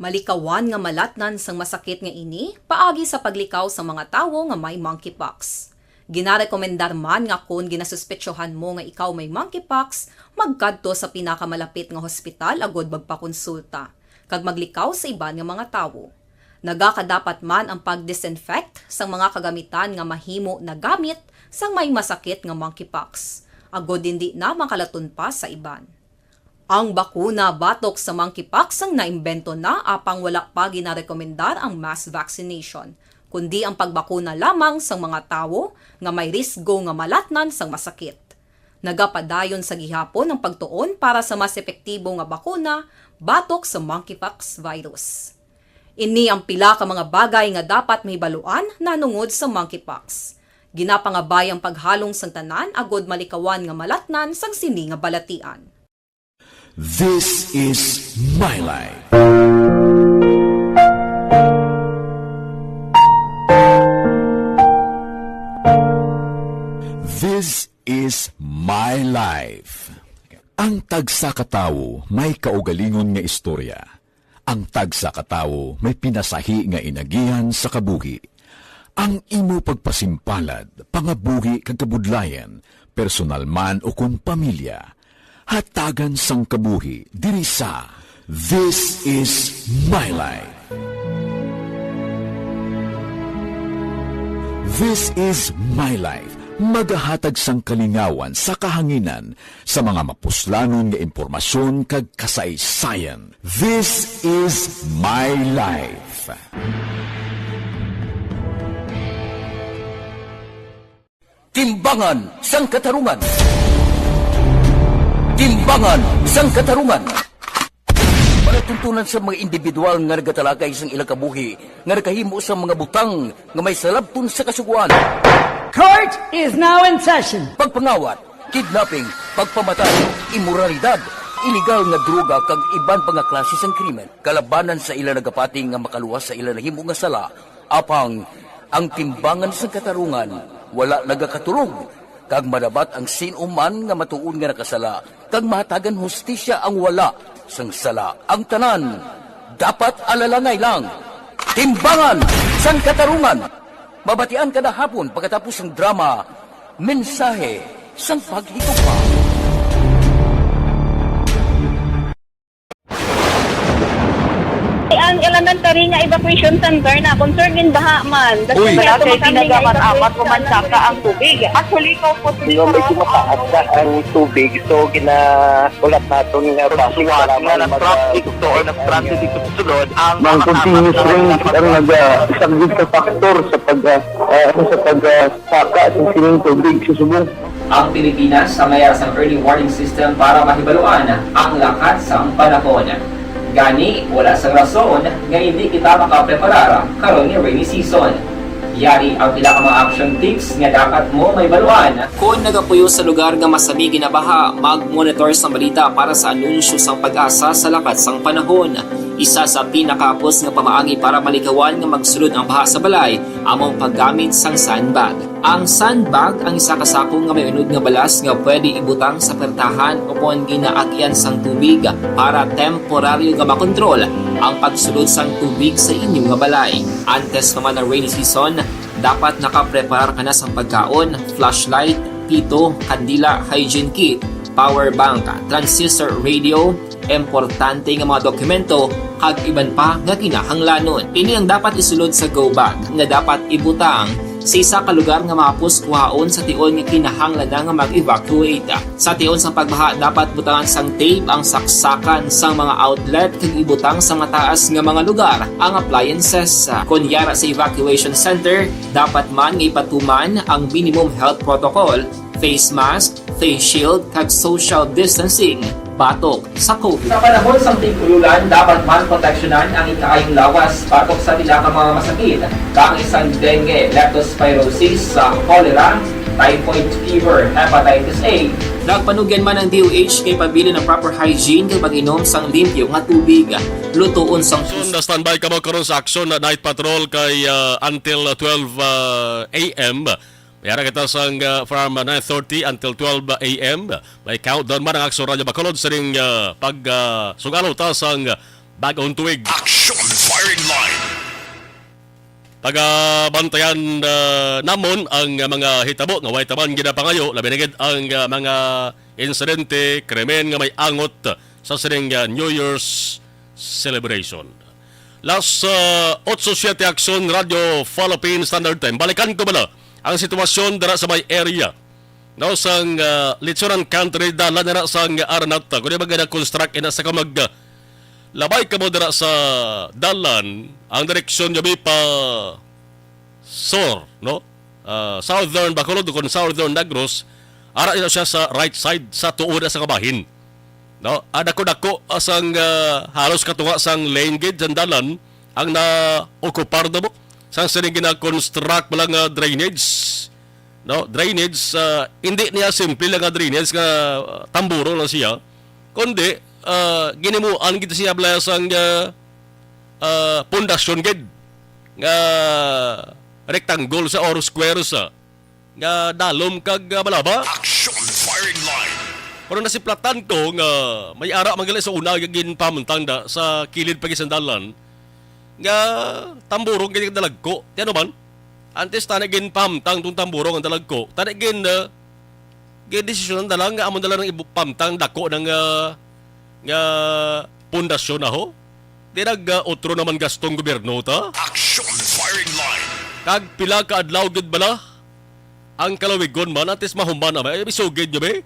Malikawan nga malatnan sang masakit nga ini paagi sa paglikaw sa mga tawo nga may monkeypox. Ginarekomendar man nga kon ginasuspetsohan mo nga ikaw may monkeypox, magkadto sa pinakamalapit nga hospital agud magpakonsulta kag maglikaw sa iban nga mga tawo. Nagakadapat man ang pag-disinfect sang mga kagamitan nga mahimo nagamit sang may masakit nga monkeypox, agud indi na makalaton pa sa iban. Ang bakuna batok sa monkeypox ang naimbento na, apang wala pa ginarekomendar ang mass vaccination, kundi ang pagbakuna lamang sang mga tawo nga may risgo nga malatnan sang masakit. Nagapadayon sa gihapon ang pagtuon para sa mas epektibo nga bakuna batok sa monkeypox virus. Ini ang pila ka mga bagay nga dapat mahibaluan nahanungod sa monkeypox. Ginapangabay ang paghalong sang tanan agud malikawan nga malatnan sang sini nga balatian. This is my life. This is my life. Ang tagsa ka tawo may kaugalingon nga istorya. Ang tagsa ka tawo may pinasahi nga inagihan sa kabuhi. Ang imo pagpasimpalad, pangabuhi kag kabudlayan, personal man ukon pamilya, hatagan sang kabuhi diri sa This is My Life. This is My Life, magahatag sang kalingawan sa kahanginan sa mga mapuslanon nga impormasyon kag kasaysayan. This is My Life. Timbangan sang Katarungan. Timbangan sang Katarungan. Palatuntunan sa mga individual nga nagatalakay sang ilang kabuhi nga nakahimo sang mga butang nga may salabton sa kasugoan. Court is now in session. Pagpangawat, kidnapping, pagpamatay, imoralidad, iligal nga droga kag iban pa nga klase sang krimen kalabanan sa ila nagapati nga makaluwas sa ila nahimo nga sala. Apang ang timbangan sang katarungan wala nagakaturog, kag madabat ang sin-o man nga matuod nga nakasala, kag mahatagan hustisya ang wala sang sala. Ang tanan dapat alalangay lang. Timbangan sang Katarungan. Mabatian kada hapon pagkatapos sang drama, Mensahe sang Paghigugma. Ang elementary nga evacuation center na concerned in baha man. Uy, wala kay tinaga man amat o mansaka ang tubig. Actually, ko po Medyo mataas na ang tubig, so ginaulat naton nga basic na lamang mag-traffic to or nag-transit dito sa sulod ang mga continuous rains ang nag-saglit sa factor sa pag ah, sa pag ah, saka sa sining tubig sa subong. Ang Pilipinas ang may sang early warning system para mahibaluan ang lakat sang panahon. Gani, wala sang rason nga indi kita makapreparar karon nga rainy season. Yari ang pila ka mga action tips nga dapat mo mahibaluan. Kon nagapuyo sa lugar nga masami ginabaha, mag-monitor sang balita para sa anunsyo sang PAGASA sa lakat sang panahon. Isa sa pinakahapos nga pamaagi para malikawan nga magsulod ang baha sa balay amo ang paggamit sang sandbag. Ang sandbag ang isa ka sako nga may unod nga balas nga pwede ibutang sa pertahan ukon ginaagian sang tubig para temporaryo nga makontrol ang pagsulod sang tubig sa inyo nga balay. Antes pa man ang rainy season, dapat nakapreparar ka na sang pagkaon, flashlight, pito, kandila, hygiene kit, power bank, transistor radio, importante nga mga dokumento, kag iban pa nga kinahanglanon. Ini ang dapat isulod sa go bag nga dapat ibutang Sa isa ka lugar nga mahapos kuhaon sa tion nga kinahanglan na nga mag-evacuate. Sa tion sang pagbaha, dapat butangan sang tape ang saksakan sang mga outlet kag ibutang sa mataas nga mga lugar ang appliances. Kon yara sa evacuation center, dapat man nga ipatuman ang minimum health protocol, face mask, face shield, kag social distancing batok sa COVID. Sa panahon sang tig-ululan, dapat man proteksyonan ang ikaayong lawas batok sa pila ka mga masakit, kaangay sang dengue, leptospirosis, sa cholera, typhoid fever, hepatitis A. Nagpanugyan man ang D O H kay pabilin ang proper hygiene kag pag-inom sang limpyo nga tubig. Lutoon sang Aksyon, na standby kamo karon sa aksyon na night patrol kay, ah, until twelve, ah, A M. May ara kita sang, ah, from, ah, nine thirty until twelve A M. May countdown man ang Aksyon Radyo Bacolod sining, ah, pag, ah, sugalo ta sang bag-ong tuig. Action Firing Line. Pagabantayan, ah, namon ang, ah, mga hitabo nga way taman ginapangayo, labi na gid ang, ah, mga insidente, krimen nga may angot sa sining, ah, New Year's celebration. Last, ah, otso siete Aksyon Radyo Philippine Standard Time. Balikan ko bala ang sitwasyon dira sa may area, no, sang, ah, Lechonan Country, dalan dira sang Aranata. Kung di ba gina-construct ina sa kamag, ah, labay kamo dira sa dalan, ang direksyon nyo bi pa sur, no? Ah, Southern Bacolod, kung Southern Negros, ara ina siya sa right side, sa tuod sa kabahin. No? Ah, dako-dako, ah, sang, ah, halos katunga sang lane gid sang dalan ang naokupar na mo sang sining gina-construct bala nga drainage. No? Drainage, ah, hindi niya simple lang nga drainage nga, ah, tamburo lang siya, kundi, ah, ginimuan gid siya bala sang, ah, ah, pundasyon gid nga rectangle sa or square sa nga dalom kag, ah, malaba. Action Firing Line. Pero nasiplatan ko nga may ara man gali sa una nga ginpamantang da sa kilid pa gid sang dalan nga tamburong gid dalagko. Ti ano man? Antes tani ginpamantang tong tamburong ang dalagko. Tani gin, ah, gindesisyonan da lang nga amo na lang ang ibu-, pamantang dako ng, ah, nga pundasyon na ho. Di nag, ah, utro naman gastong gobyerno ta. Action Firing Line. Kag pila ka adlaw gid bala ang kalawigon man antes mahuman na may isugid nyo be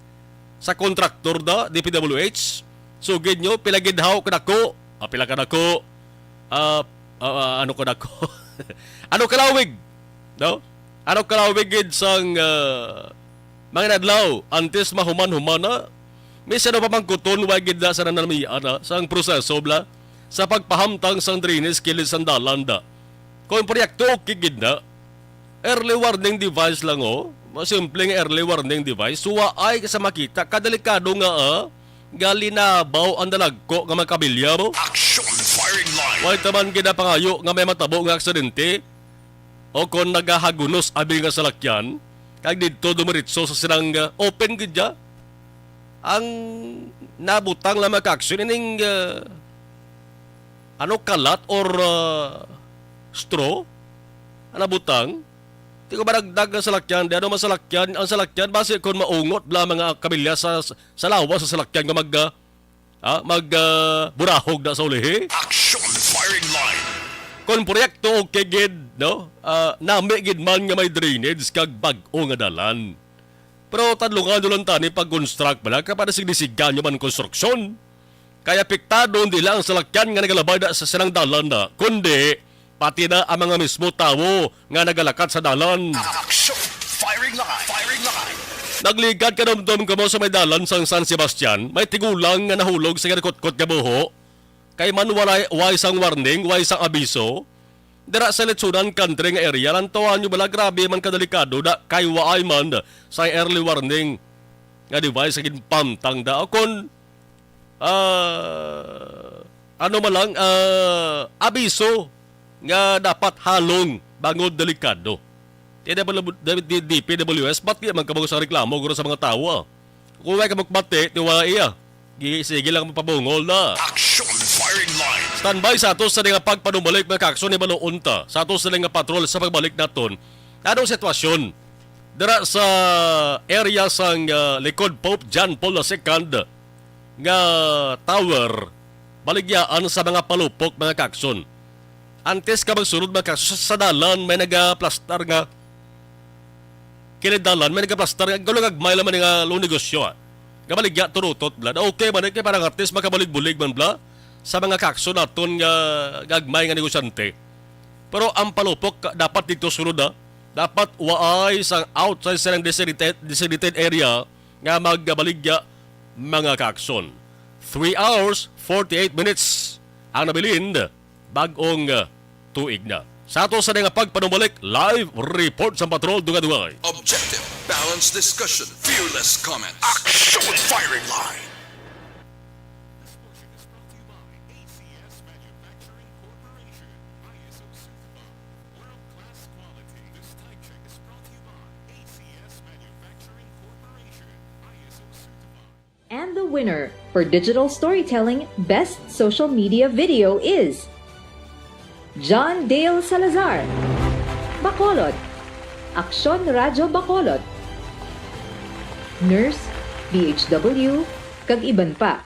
sa kontraktor da D P W H. Sugid nyo pila gid haw kadako. Ah, pila kadako. Ah, ah, ah, ano kadako? Ano kalawig? No? Ano kalawig gid sang, ah, mga adlaw antes mahuman-human na? Misan pa man kuton wa gid na sa nanamian na sang proseso bla sa pagpahamtang sang drainage kilid sang dalan da. Kung proyekto okay gid na, early warning device lang, oh. Masimple nga early warning device. So, waay ka sa makita. Kadelikado nga, ah, galinabaw ang dalagko nga mga kabilya mo. Action Firing Line. Way taman ginapangayo nga may matabo nga aksidente o kon nagahagunos abi nga salakyan, kag didto dumiretso sa silang, ah, open gid ya. Ang nabutang lang mga kaaksyon ining, ah, ano, kalat or, ah, straw? Ang nabutang? Di ko ba nagdag ang salakyan? Di ano man salakyan? Ang salakyan, basi kon maungot bla mga kabilya sa, sa lawas sa salakyan nga mag, ah, ah, mag, ah, burahog na sa ulihi? Action Firing Line. Kon proyekto, okay gid, no? Ah, nami gid man nga may drainage kag bag-o nga dalan. Pero tadlungan lang tani pag-construct bala, kapag nasigdisigan nyo man konstruksyon. Kay apektado hindi lang ang salakyan nga nagalabay na sa silang dalan na, kundi pati na ang mga mismo tawo nga nagalakat sa dalan. Action! Firing line! Firing line! Nagligad ka dumdom kamo sa may dalan sang San Sebastian, may tigulang nga nahulog sa ginakutkot nga buho. Kay man walay, way sang warning, way sang abiso. Dira sa Lechonan Country nga area, lantawan nyo bala, grabe man kadelikado da, kay waay man sa early warning nga device nga ginpamtang da. O kon, ah, ano man lang, ah, abiso nga dapat halong bangod delikado. Ti D P W S, bati man kamo sa reklamo guro sa mga tawo, ah. Kung way ka magpati, ti wala iya. Gi-, sige lang mapabungol na. Action Firing Line. Standby sa ato sa nga pagpanumalik, mga kaaksyon, ni Balo Unta. Sa ato sa nga patrol sa pagbalik naton. Anong sitwasyon? Dira sa area sang, ah, likod Pope John Paul the Second nga tower, baligyaan sa mga palupok, mga kaaksyon. Antes ka magsulod, mga kaaksyon, sa, sa dalan may nagaplastar nga kilid dalan, may nagaplastar nga gulagagmay lang man nga lo negosyo, ah. Nga baligya, turutot, bla. Na okay man, eh, kay para at least makabulig-bulig man, bla, sa mga kakson naton nga gagmay nga negosyante. Pero ang palupok, ka-, dapat dito sulod, ah. Dapat waay sang outside silang designated, designated area nga magbaligya mga kakson. Three hours, forty-eight minutes ang nabilin. Bag-ong, uh, tuig na. Sa ato sa nga pagpanumbalik, live report sa Patrol Dugadugay. Objective, balanced discussion, fearless comment. Action firing line. This portion is brought to you by A C S Manufacturing Corporation, I S O certified. World-class quality. This type check is brought to you by A C S Manufacturing Corporation, I S O certified. And the winner for digital storytelling best social media video is John Dale Salazar, Bacolod, Aksyon Radyo Bacolod, Nurse, B H W, kag iban pa.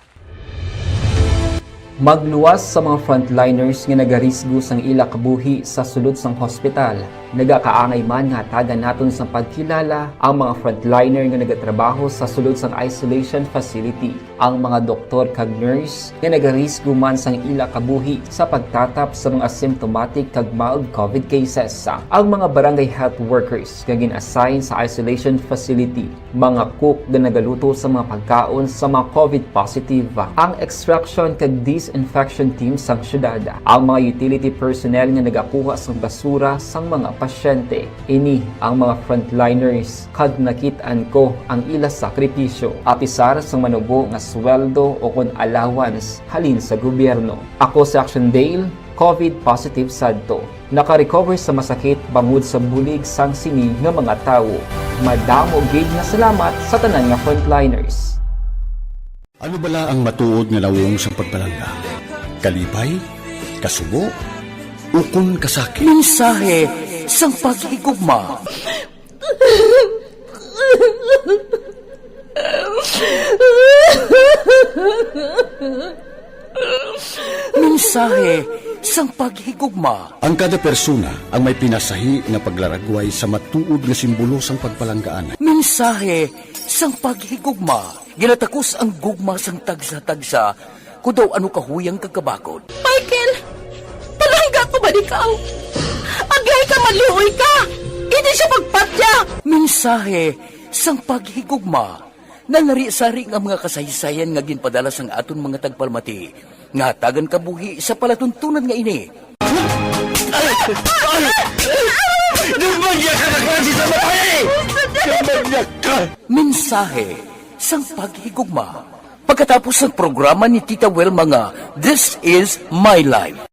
Magluwas sa mga frontliners nga nagarisgo sang ila kabuhi sa sulod sang hospital. Nagakaangay man nga hatagan naton sang pagkilala ang mga frontliner nga nagatrabaho sa sulod sang isolation facility, ang mga doktor kag nurse nga nagarisgo man sang ila kabuhi sa pagtatap sa mga symptomatic kag mild covid cases, ang mga barangay health workers nga gin-assign sa isolation facility, mga cook nga nagaluto sa mga pagkaon sa mga covid positive, ang extraction kag disinfection team sang syudad, ang mga utility personnel nga nagakuha sang basura sang mga pasyente. Ini ang mga frontliners, kag nakit-an ko ang ila sakripisyo, apisar sang manubo nga sweldo o kon allowance halin sa gobyerno. Ako si Action Dale, covid positive sadto. Naka-recover sa masakit bangod sa bulig sang sini nga mga tawo. Madamo gid nga salamat sa tanan nga frontliners. Ano bala ang matuod nga nawong sang pagpalangga? Kalipay? Kasubo? Ukon kasakit? Mensahe sang paghigugma. Mensahe sang paghigugma. Ang kada persona ang may pinasahi nga paglaragway sa matuod nga simbolo sang pagpalanggaan. Mensahe sang paghigugma. Ginatakos ang gugma sang tagsa-tagsa, kon daw ano kahuyang kag kabakod. Michael, palangga ko ba ikaw? Agay ka, maluoy ka! Hindi siya pagpatya! Mensahe sang paghigugma. Nanari-sari nga mga kasaysayan nga ginpadala sang aton mga tagpalamati nga hatagan kabuhi sa palatuntunan nga ini. Ay! Ay! Ay! Duman niya ka na klase sa babae! Duman niya ka! Mensahe sang paghigugma. Pagkatapos sang programa ni Tita Wilma nga This Is My Life.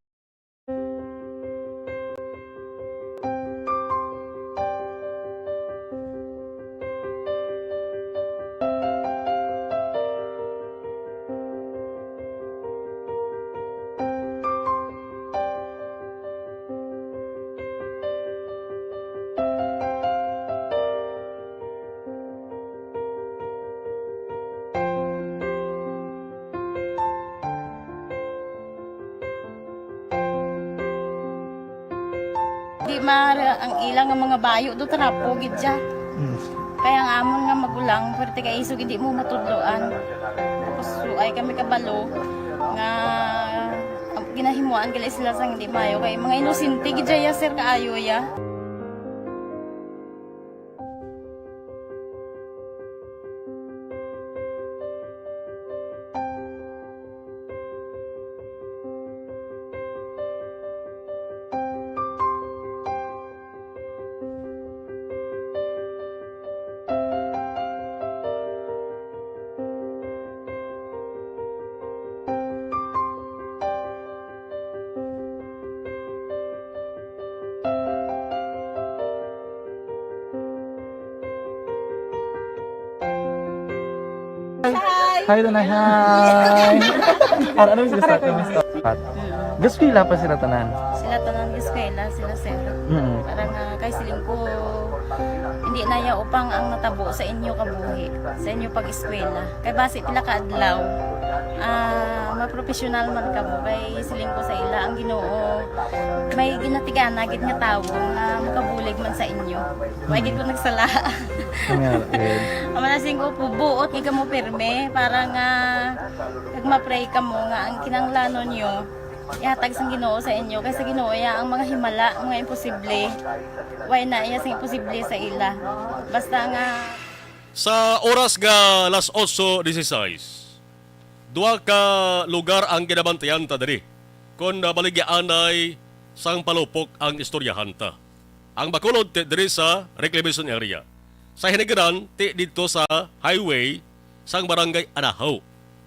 Di maara ang ila nga mga bayo do, trapo gid siya. Mm. Kaya ang amon nga magulang, pwerte kay isog hindi mo matudloan. Tapos suay kami kabalo nga, um, ginahimuan gali sila sang hindi maayo. Kay mga inosente gid siya, sir, kaayo ya. Hi! Hi, Tanay. Hi! Ano, ano yung gusto? Ano yung gusto? Gas-eskwela pa sila tanan? Sila tanan gas-eskwela, sila, sir. Mm. Parang, ah, kay siling ko, Hindi na ya upang ang natabo sa inyo kabuhi, sa inyo pag-eskwela. Kay basi pila ka adlaw, ah, mapropesyonal man kamo. Kay siling ko sa ila, ang Ginoo may ginatigana gid nga tawo nga makabulig man sa inyo. Wa gid ko nagsala. Nga, eh. Ang mga singko po, buot nga kamo pirme para nga kag ma-pray kamo nga ang kinahanglanon nyo ihatag sang Ginoo sa inyo, kay sa Ginoo ya ang mga himala, mga imposible. Way na iya sing imposible sa ila. Basta nga Sa oras nga alas otso dieciséis, duha ka lugar ang ginabantayan ta diri kon, ah, baligyaanay sang palupok ang istoryahan ta. Ang Bacolod ti diri sa reclamation area. Sa Hinigaran ti didto sa highway sang barangay Anahaw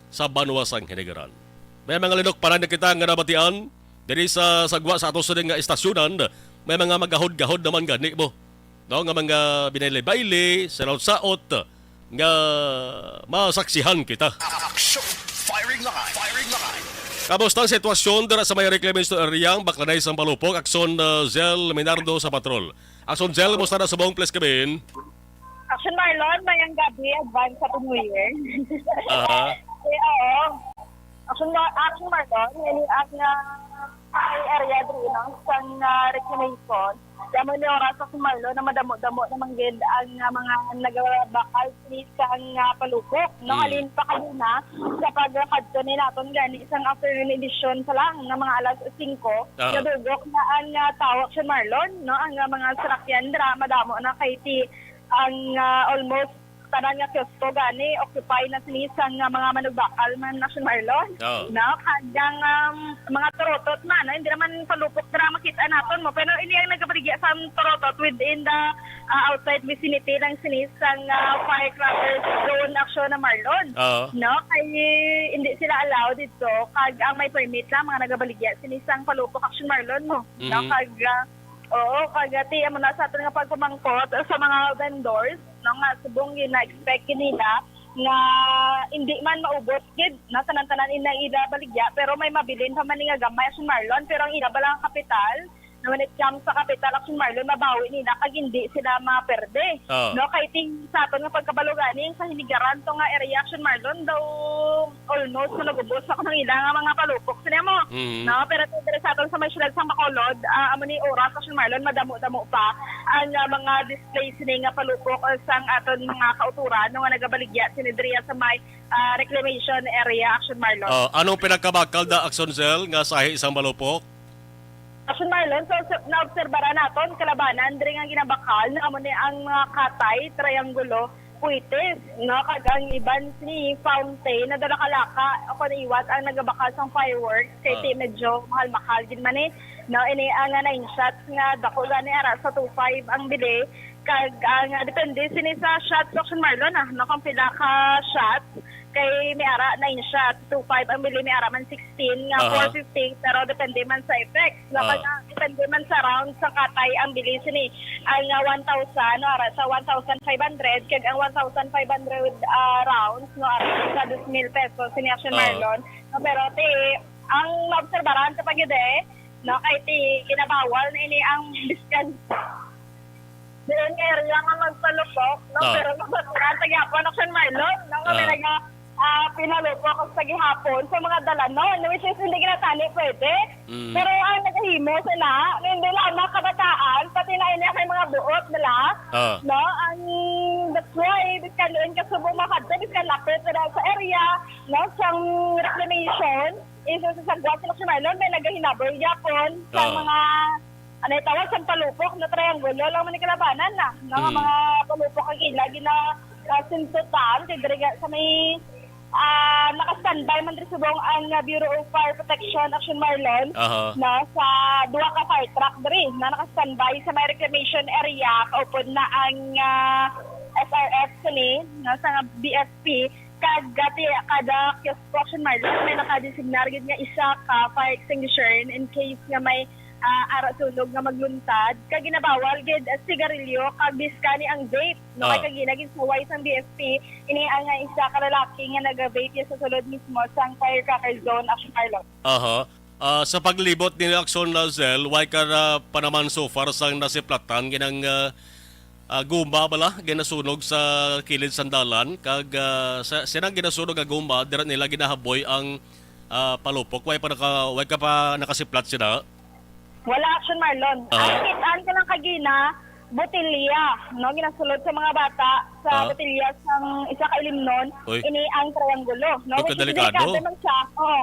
sa banwa sang Hinigaran. May mga linukpanan na kita nga nabatian diri sa sagwa sa ato sini nga istasyonan. May mga magahod-gahod naman gani mo, no, nga mga binayli-bayli, saot-saot nga masaksihan kita. Action! Firing line! Firing line! Kamusta ang sitwasyon dira sa may reclamation area, ang Baklanay sang Palupok? Action, uh, Zell Minardo sa Patrol. Action Zell, musta na subong, please, kabin? Action Marlon, mayang gabi, advance Happy New Year. Aha. Eh, oo. Action Mar-, Action Marlon, ngayon ang, ah, ang area diri, no, sang, ah, reclamation. Kaya mo ni oras, Action Marlon, na madamo-damo naman gid ang, ah, mga nagabakal ni sang, ah, palupok, no? Mm. Halin pa kanina, sa pagkadto ni naton gani sang afternoon edition pa lang, nga mga alas singko, Ah. nadugok na ang, ah, tawo, Action Marlon, no? Ang, ah, mga sarakyan dira, madamo na kay ti ang, ah, almost tanan nga kiosko gani occupy na sini sang, ah, mga manugbakal man, Action Marlon. Oh. No? Kag ang, um, mga turotot man, no? Hindi naman palupok dira makita naton mo, pero ini ang nagabaligya sa turotot within the, ah, outside vicinity ng sini sang, ah, firecracker zone, Action na Marlon. Oo. No? Kay hindi sila allowed dito, kag ang may permit lang mga nagabaligya sini sang palupok, Action Marlon mo. No? Mhm. Kag, ah, Oo, kag ati, amo na sa aton nga pagpamangkot sa mga vendors, no, nga subong gina-expect nila nga hindi man maubos gid na tanan-tanan ina ila baligya, pero may mabilin pa man ni nga gamay, Action Marlon, pero ang ila bala nga kapital, na when it comes sa kapital, Action Marlon, mabawi nila kag hindi sila maperde. Oo. No, kay ting sa aton nga pagkabalo gani, sa Hinigaran to nga area, Action Marlon, daw almost na nag-ubos ako ng ila nga mga palupok. Sila mo, Mhm. no? Pero ito, diri sa aton sa may siyudad sa Bacolod, ah, amo ni oras, Action Marlon, madamo-damo pa ang, ah, mga display sini nga palupok, ah, sang aton mga kauturan, no, nga nagabaligya sini diriya sa may, ah, reclamation area, Action Marlon. Oh, anong pinakabakal da, Action Zell, nga sahi sang palupok? Action Marlon, so, so, naobserbaran naton kalabanan diri nga ginabakal, no, amo ni ang mga katay, triangulo, puites, no? Kag ang iban ni fountain na dala kalaka o kon iwat ang nagabakal sang fireworks kay Ah. ti medyo mahal-mahal gid man ni, no? Ini ang, ah, nine shots nga dako gani ara sa two five ang bili, kag ang, ah, depende sini sa shots, Action Marlon, ah, no? Kung pila ka shots, kay may ara nine shots, two five ang bili, may ara man sixteen nga Aha. four fifty, pero depende man sa effect. Nga Ah. pag, ah, depende man sa rounds sa katay ang bili sini. Ang, ah, one thousand, no, ara sa one thousand five hundred, kag ang one thousand five hundred, ah, rounds, no, ara sa dos mil pesos, sini Action Ah. Marlon. No, pero ti, ang maobserbaran sa pag-, no, kay ti, kinabawal na ini ang biskan. Diin nga area nga magpalupok, no? Ah. Pero nabaturan sa gyapon, Action Marlon, no? Nga may Ah. naga-, ah, pinalupok sa gihapon sa mga dalanon, which is hindi ginatani pwede. Mm. Pero ang nagahimo sila, nga hindi lamang kabataan, pati na ini kay mga buot nila, Ah. no? Ang, that's why, biskan diin ka subong makadto, biskan lapit na sa area, no? Sang reclamation, is sa sagwa sa Action Marlon, may nagahinaboy gyapon sa Ah. mga ano yung tawag, sa palupok na triangulo lang man yung kalabanan na. Nga Mm. mga palupok ang ila gina, ah, sintutan, kay diri nga sa may, ah, naka-standby man diri subong ang, ah, Bureau of Fire Protection, Action Marlon, Aha. na sa duha ka fire truck diri na naka-standby sa may reclamation area, kaupod na ang, ah, S R F sini, na sa B F P, kag gati, kada kiosk, Action Marlon, may nakadesignar gid nga isa ka fire extinguisher in case nga may ah, ara sunog nga magluntad, kag ginabawal gid ang sigarilyo kag biskani ang vape, no? Ah. Kay kag ginaginsaway sang B F P, ini ang, ah, isa ka lalaki nga naga-vape ya sa sulod mismo sang firecracker zone, Action Marlon. Aha. Ah, sa paglibot ni Action Lazel, way ka na pa naman so far sang nasiplatan ginang, ah, ah, guma bala ginasunog sa kilid sang dalan, kag, ah, sa, sinang ginasunog nga guma, dira nila ginahaboy ang, ah, palupok. Way pa naka-, way ka pa nakasiplat sina? Wala, Action Marlon. Ah. Ang nakit-an ko lang kagina, botelya, no? Ginasulod sa mga bata sa Ah. botelya sang isa ka ilimnon, Uy. Ini ang triangulo, no? Which is Pagkadelikado. delikado man siya. Oo.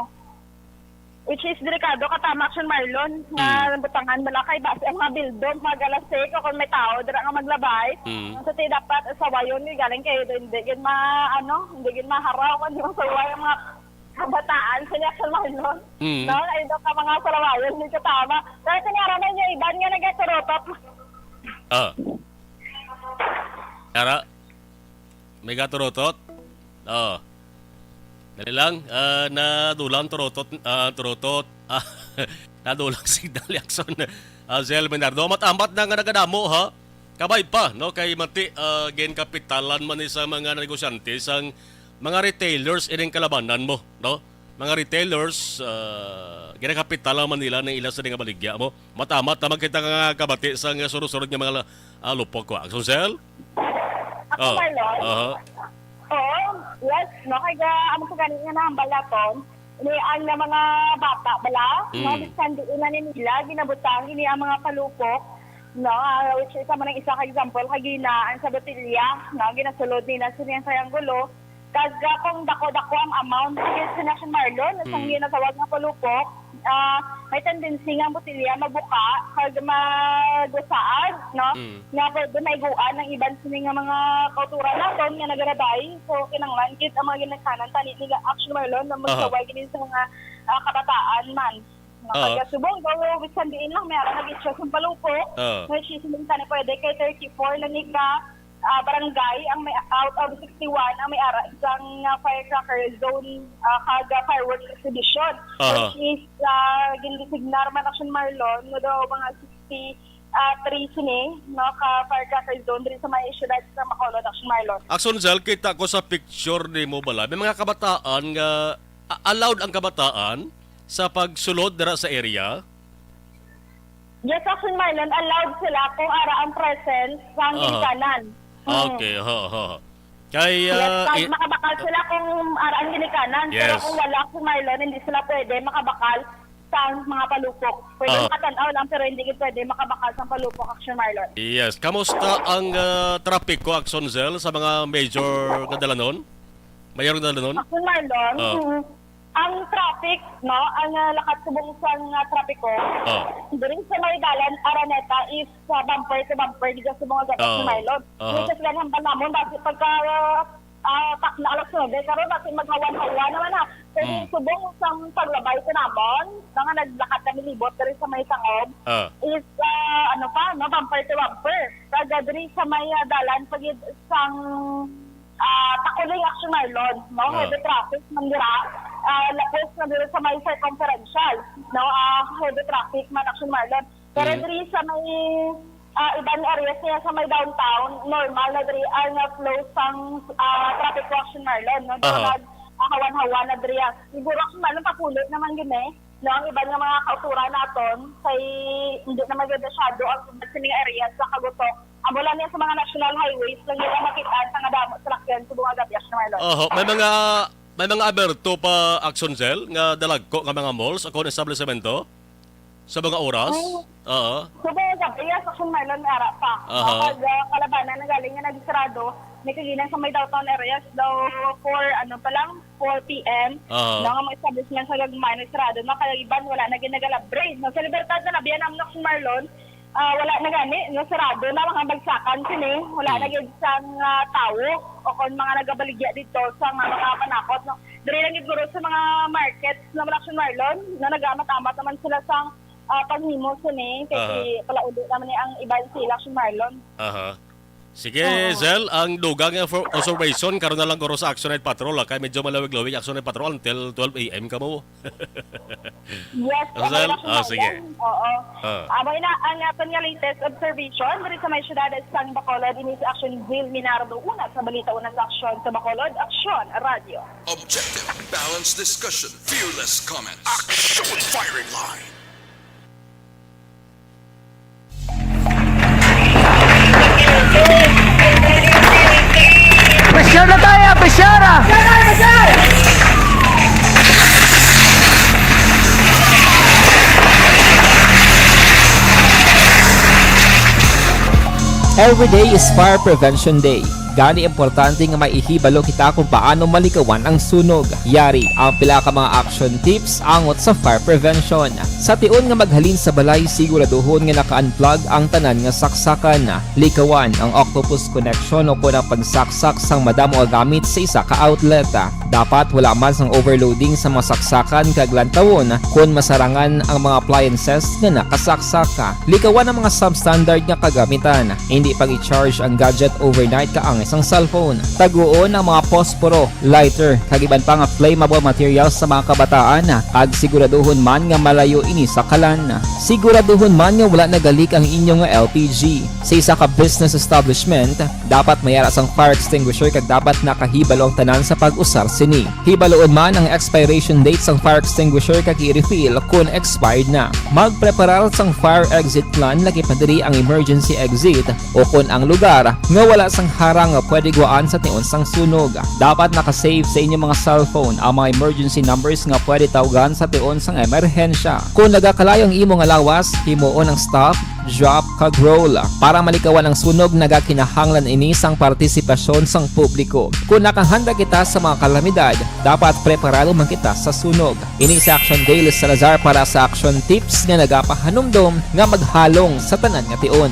Which is delikado ka tama, Action Marlon, nga Mm. butangan bala kay basi ang mga bildo, magalasik, o kung may tao dira nga maglabay, Mm. so, ti dapat sawayon ni galing kay hindi gid ma-, ano, hindi gid maharaw kung di masaway ang mga kabataan sa Action Marlon. Mm. No? Ay, daw ka mga salawayon, hindi ka tama. Pero tinara na niya iban nga nagaturutot. Ah. Ara, may gaturutot? Oh. Dali lang. Ah, nadulang turutot, ah, turutot. Ah, nadulang signal, Jackson. Ah, Zel Bernardo. Amat-amat na nga nagadamo, ha? Kabay pa, no? Kay mati, ah, ginkapitalan man ni sa mga negosyante sang mga retailers ining kalabanan mo, no? Mga retailers, ah, ginakapitalan man nila na ila sa nga baligya mo. Amat-amat na man kita nga kabati sa nga surusuro nga mga la-, ah, lupok ko. Action Cell? Ako, Oh, Marlon? Aha. Oo, yes, no, kay ga-, amo ko gani nga nahambal naton, ini ang na mga bata bala, no, Mm. bisan diin na ni nila ginabutang ini ang mga palupok, no, ah, which is amo nang isa ka example kagina ang sa botelya, no, ginasulod nila sini ang triangulo. Kag, ah, kung dako-dako ang amount sa Action Marlon, sa Mm. ginatawag nga palupok, ah, may tendency nga ang botelya mabuka kag magusaag, no? Mm. Nga pwede maiguan ang iban sini nga mga kauturan naton nga nagarabay. So, kinahanglan gid ang mga ginikanan tani nila Action Marlon na Aha. magsaway gid sa mga, ah, kabataan man. Nga Oo. taga Subong, daw, bisan diin lang, may ara nag-issue sa palupok. Oo. Which is, minsan pwede kay thirty-four lang ni ka, ah, barangay ang may, out of sixty-one ang may ara sang, ah, firecracker zone, ah, kag, ah, fireworks exhibition, Aha. which is, ah, gindesignar man, Action Marlon, nga daw mga sixty, ah, three sini, no, ka firecracker zone diri sa may syudad sa Bacolod, Action Marlon. Action Cell, kita ko sa picture nimo bala, may mga kabataan nga, a-, allowed ang kabataan sa pagsulod dira sa area? Yes, Action Marlon, allowed sila kung ara ang presence sa Aha. ginikanan. Mm. Okay, ho, ho. Kay, Yes, ah, kag i- makabakal sila kung ara ang ginikanan, pero Yes. kung wala, Action Marlon, hindi sila pwede makabakal sa mga palupok. Pwede Aha. makatan-aw lang, pero hindi gid pwede makabakal sa palupok, Action Marlon. Yes. Kamusta ang, ah, trapiko, Action Cell, sa mga major nga dalanon? Mayor nga dalanon? Action Marlon, Ah. mm. Ang traffic, no, ang, ah, lakat subong sang, ah, trapiko, Ah. diri sa may dalan Araneta is, ah, bumper to bumper dito sa mga gatas Ah. sa Maylon. Ah. Which is, ganyan ba namon, basi pagka, ah, ah, takna alas nuebe, karon basi maghawan-hawan naman, ha. Pero Mm. subong sang paglabay sa namon, nga naglakat kami libot diri sa may Sangob, Ah. is, ah, ano pa, no, bumper to bumper. Kag diri sa may, ah, dalan pa gid sang ah, Takuling, Action Marlon, no? Ah. Heavy traffic man dira. Ah, lapos na dira sa may circumferential, no? Ah, heavy traffic man, Action Marlon. Pero Mm. diri sa may, ah, iban areas niya sa may downtown, normal na diri ang, ah, flow sang, ah, traffic ko, Action Marlon, no? Diri Aha. nag, ah, hawan-hawan na diri. Siguro, Action Marlon, papulo naman gid, eh. No, ang iban nga mga kauturan naton, kay hindi naman gid masyado ang iban sining area sa Kagutok. Amo lang yan sa mga national highways lang nila makita sa nga damo sa lakyan sa mga gabi, Action Marlon. Oho, may mga, may mga aberto pa, Action Cell, nga dalagko nga mga malls, akon establisemento sa mga oras? Ay. Oo. Sa mga gabi, yes, Action Marlon, may ara pa. Aha. Kapag, ah, kalabanan na galing nga nagsarado, may kaginang sa may downtown areas daw for, ano pa lang, four P M, Aha. no, nga mga establishment sa gagmay nagsarado, no, kaya iban wala na ginagalabre. No, sa Libertad na nabiyan naman, Action Marlon, ah, wala na gani, no, sarado na mga bagsakan sini, wala Hmm. na gid sang, ah, tawo o kon mga nagabaligya dito sa mga, mga panakot, no. Diri lang gid guro sa mga markets na, Action Marlon, na nagamat-amat naman sila sang, ah, paghimo sini, kay Aha. palauli naman ni ang iban sila, Action Marlon. Aha. Sige, Oo. Zel, ang dugang info-, observation, karon na lang guro sa Action Night Patrol, ah, kay medyo malawig-lawig Action Night Patrol until twelve A M kamo. Yes, Zel? Action Ah, sige. Marlon. Oo. Ah. Amo na ang aton nga latest observation diri sa may siyudad sang Bacolod, ini si Action Zil Minardo, una sa balita, una sa aksyon sa Bacolod, Aksyon Radio. Objective, balanced discussion, fearless comment. Action Firing Line. Sierra! Every day is Fire Prevention Day. Gani, importante nga maihibalo kita kung paano malikawan ang sunog. Yari ang pila ka mga action tips angot sa fire prevention. Sa tion nga maghalin sa balay, siguraduhon nga naka-unplug ang tanan nga saksakan. Likawan ang octopus connection o kon ang pagsaksak sang madamo nga gamit sa isa ka outlet. Dapat wala man sang overloading sa mga saksakan kag lantawon kon masarangan ang mga appliances nga nakasaksak. Likawan ang mga substandard nga kagamitan. Indi pag-i-charge ang gadget overnight kaangay sang cellphone. Taguon ang mga posporo, lighter, kag iban pa nga flammable materials sa mga kabataan, kag siguraduhon man nga malayo ini sa kalan. Siguraduhon man nga wala nagalik ang inyo nga L P G. Sa isa ka business establishment, dapat may ara sang fire extinguisher kag dapat nakahibalo ang tanan sa pag-usar sini. Hibaluon man ang expiration date sang fire extinguisher kag i-refill kon expired na. Magpreparar sang fire exit plan, lakip na diri ang emergency exit o kon ang lugar nga wala sang harang nga pwede gwaan sa tion sang sunog. Dapat naka-save sa inyo mga cellphone ang mga emergency numbers nga pwede tawgan sa tion sang emerhensya. Kon nagakalayo ang imo nga lawas, himuon ang stop, drop, kag roll. Para malikawan ang sunog, nagakinahanglan ini sang partisipasyon sang publiko. Kon nakahanda kita sa mga kalamidad, dapat preparado man kita sa sunog. Ini si Action Dale Salazar para sa Action Tips nga nagapahanumdom nga maghalong sa tanan nga tion.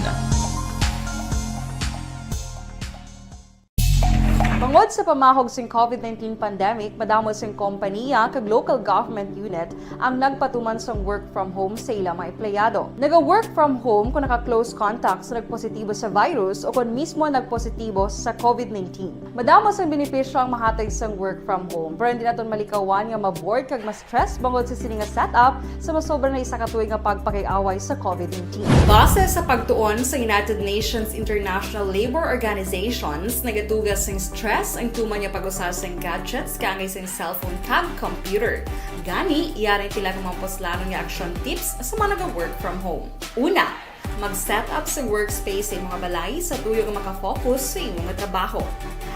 Bangod sa pamahog sing covid nineteen pandemic, madamo sing kompaniya kag local government unit ang nagpatuman sang work from home sa ila mga empleyado. Naga-work from home kon naka-close contact sa nagpositibo sa virus o kon mismo nagpositibo sa covid nineteen. Madamo sang benepisyo ang mahatag sang work from home, pero hindi naton malikawan nga ma-bored kag ma-stress bangod sa sini nga setup sa masobra na isa ka tuig nga pagpakig-away sa covid nineteen. Base sa pagtuon sa United Nations International Labor Organizations, nagatuga sing stress ang tuman nga pag-usar sing gadgets kaangay sing cellphone kag computer. Gani, yari ang pila ka mga puslanon nga action tips sa mga naga-work from home. Una, mag-set up sa workspace sa imong balay sa tuyo nga makafocus sa imo nga trabaho.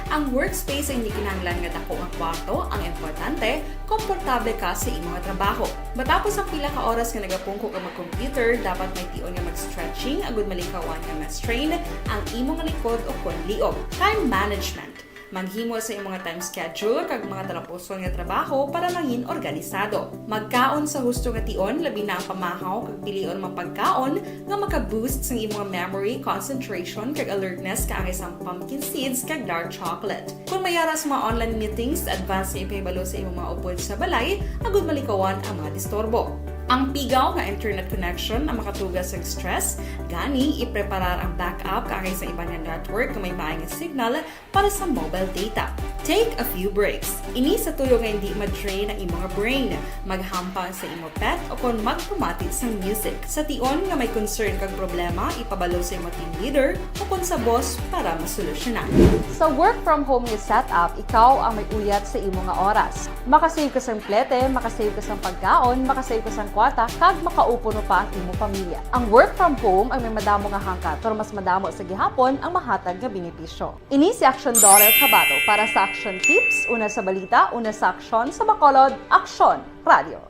Ang workspace ay hindi kinahanglan nga dako nga kwarto ang importante, komportable ka sa imo nga trabaho. Matapos ang pila ka oras nga nagapungko ka mag-computer, dapat may tion nga mag-stretching agud malikawan nga ma-strain ang imo nga likod o kon liog. Time management. Maghimo sa imong nga time schedule kag mga talapuson nga trabaho para mangin organisado. Magkaon sa husto nga tion, labi na ang pamahaw kag pilion mga pagkaon nga maka-boost sang imong memory, concentration, kag alertness kaangay sang pumpkin seeds kag dark chocolate. Kon may ara sa mga online meetings, advance nga ipahibalo sa imong mga upod sa balay agud malikawan ang mga disturbo. Ang pigaw nga internet connection ang makatuga sang stress, gani ipreparar ang backup kaangay sa iban nga network nga may maayo nga signal para sa mobile data. Take a few breaks. Ini sa tuyo nga hindi ma-drain ang imo nga brain. Maghampang sa imo pet o kon magpamati sang music. Sa tion nga may concern kag problema, ipabalo sa imo team leader o kon sa boss para masolusyonan. Sa work from home nga setup, ikaw ang may uyat sa imo nga oras. Makasave ka sang plete, makasave ka sang pagkaon, makasave ka sang kwarta, kag makaupuno pa ang imo pamilya. Ang work from home ang may madamo nga hangkat, pero mas madamo sa gihapon ang mahatag nga benepisyo. Ini si Action Daughter Kabato para sa Action Tips, una sa balita, una sa aksyon, sa Bacolod, Aksyon Radio.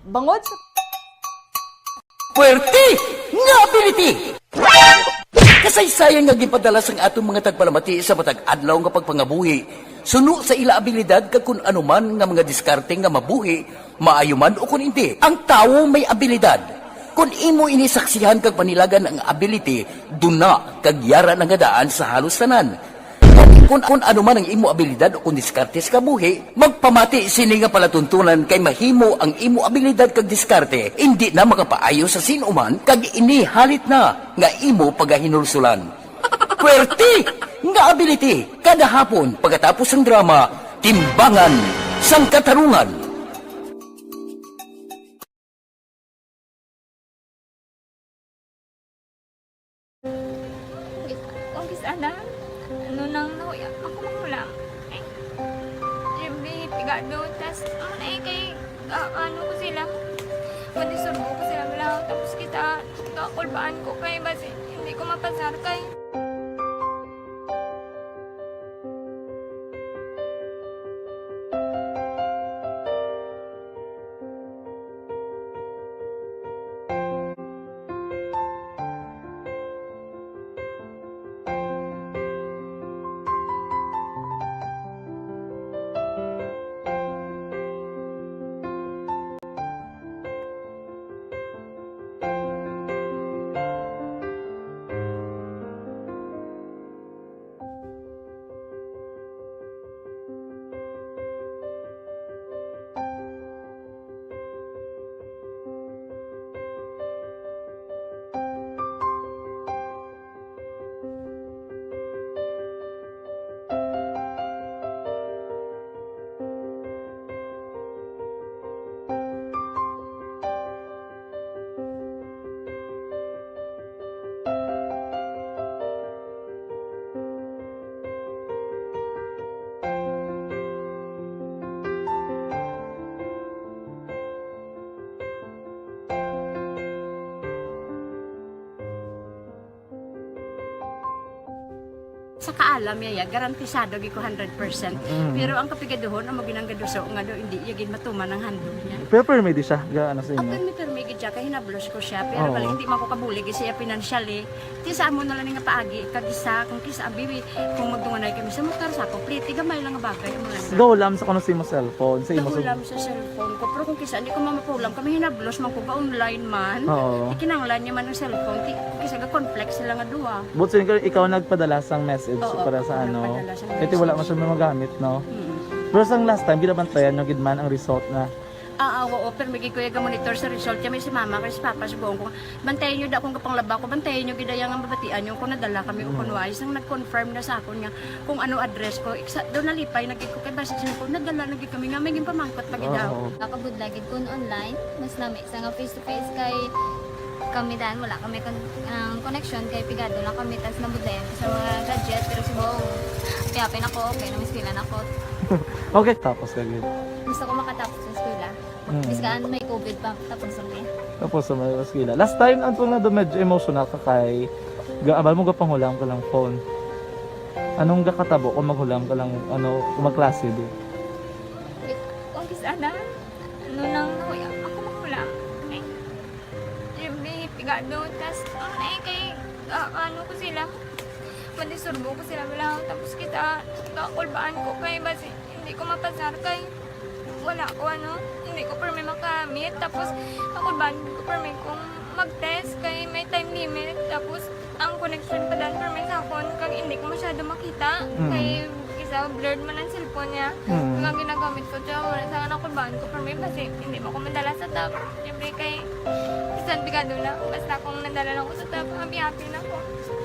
Bangod sa Puwerte nga ability! Kasaysayan nga ginpadala sang aton mga tagpalamati sa matag adlaw nga pagpangabuhi, suno sa ila abilidad kag kun ano man nga mga diskarte nga mabuhi, maayo man o kun indi, ang tawo may abilidad. Kon imo ini saksihan kag panilagan ang ability, duna kag yara na nga daan sa halos tanan. Kon, kon ano man ang imo abilidad o kon diskarte sa kabuhi, magpamati sini nga palatuntunan kay mahimo ang imo abilidad kag diskarte indi na makapaayo sa sin-o man kag ini halit na nga imo pagahinulsulan. Puwerte nga ability! Kada hapon, pagkatapos sang drama, Timbangan sang Katarungan. Ang gis-, ang gis-, ana, ano nang nahuya ako magulang. Ay, Jimmy, pigado, tas, ano na eh, kay, ah, ano ko sila, pwede surbo ko sila lang, tapos kita, kakulbaan ko kay, basi, hindi ko mapasar kay. Kaalam niya, ya, garantisado gid ko hundred percent. Mm. Pero ang kapigaduhon, amo ginang gaduso nga do, hindi niya gid matuman ang handog niya. Pero pirmi di siya, ga-, ano sa imo? Pirmi, pirmi gid siya, kay hinablos ko siya. Pero Oo. bali, hindi man ko kabulig siya financially. Ti sa amo na lang nga paagi, kag isa, kung kisa, abi, kung magdunganay kami sa motor, sa ako, pliti, gamay lang nga bagay, amo lang. Gahulam sa kuno sa imo cellphone, sa imo Gahulam sa cellphone ko. Pero kung kisa, hindi ko mamapulam, kami hinablos man ko, ga-online man. Oo. Ikinanglan niya man ang cellphone, ti-, kung kisa, ga-conflict sila nga duha. But sin-, ikaw nagpadala sang message Oo, para sa ako ano? nagpadala sang Kaya wala man message. siya magamit, no? Mm. Pero sang last time, ginabantayan nyo gid man ang result na? Ah, ah, oo, pero may gid ko yung monitor sa result. Kaya may si mama, kay si papa, subuhon ko, "Bantayan nyo da kung kapanglaba ko, bantayan nyo gid ang mabatian nyo kung nadala kami o Mm. kung wais." Nang nag-confirm na sa akon nga kung ano address ko, iksa, doon nalipay na gid ko kay basta siya ko, nadala na gid kami nga may ginpamangkot pa gid daw. Oo. Nakabudlay gid kun online, mas nami sa nga face to face kay kami dan wala kami kon-, ang connection kay pigado lang kami tas nabudlayan ko sa mga gadget pero subong happy ako, okay na, mas pila na ko. Okay, tapos ka gid. Gusto ko makatapos sa eskwela. Mm. Bisan may covid pa, tapos ang niya. Tapos sa mga eskwela. Last time, ang tunga do medyo emotional ka kay ga-, abal mo gapanghulam ka lang phone. Anong gakatabo kung maghulam ka lang, ano, kung magklase di? Kung kisa na, ano lang, ako, ako maghulam. Eh, every pigado, tas, ang eh, kay, ah, ano ko sila, madisturbo ko sila, wala. Tapos kita, kakulbaan ko kay, basi, hindi ko mapasar kay, wala ko, ano, hindi ko permi makamit. Tapos, kakulbaan ko permi kung mag-test kay may time limit. Tapos, ang connection pa dan permi sa akon, kag hindi ko masyado makita. Mm. Kay, isa, blurred man ang cellphone niya. Mm. Kag ang ginagamit ko, siya, wala sa kakulbaan ko permi, basi, hindi mo ko madala sa top. Siyempre, kay, bisan pigado na, basta kung nadala lang ko sa top, happy-happy na ko.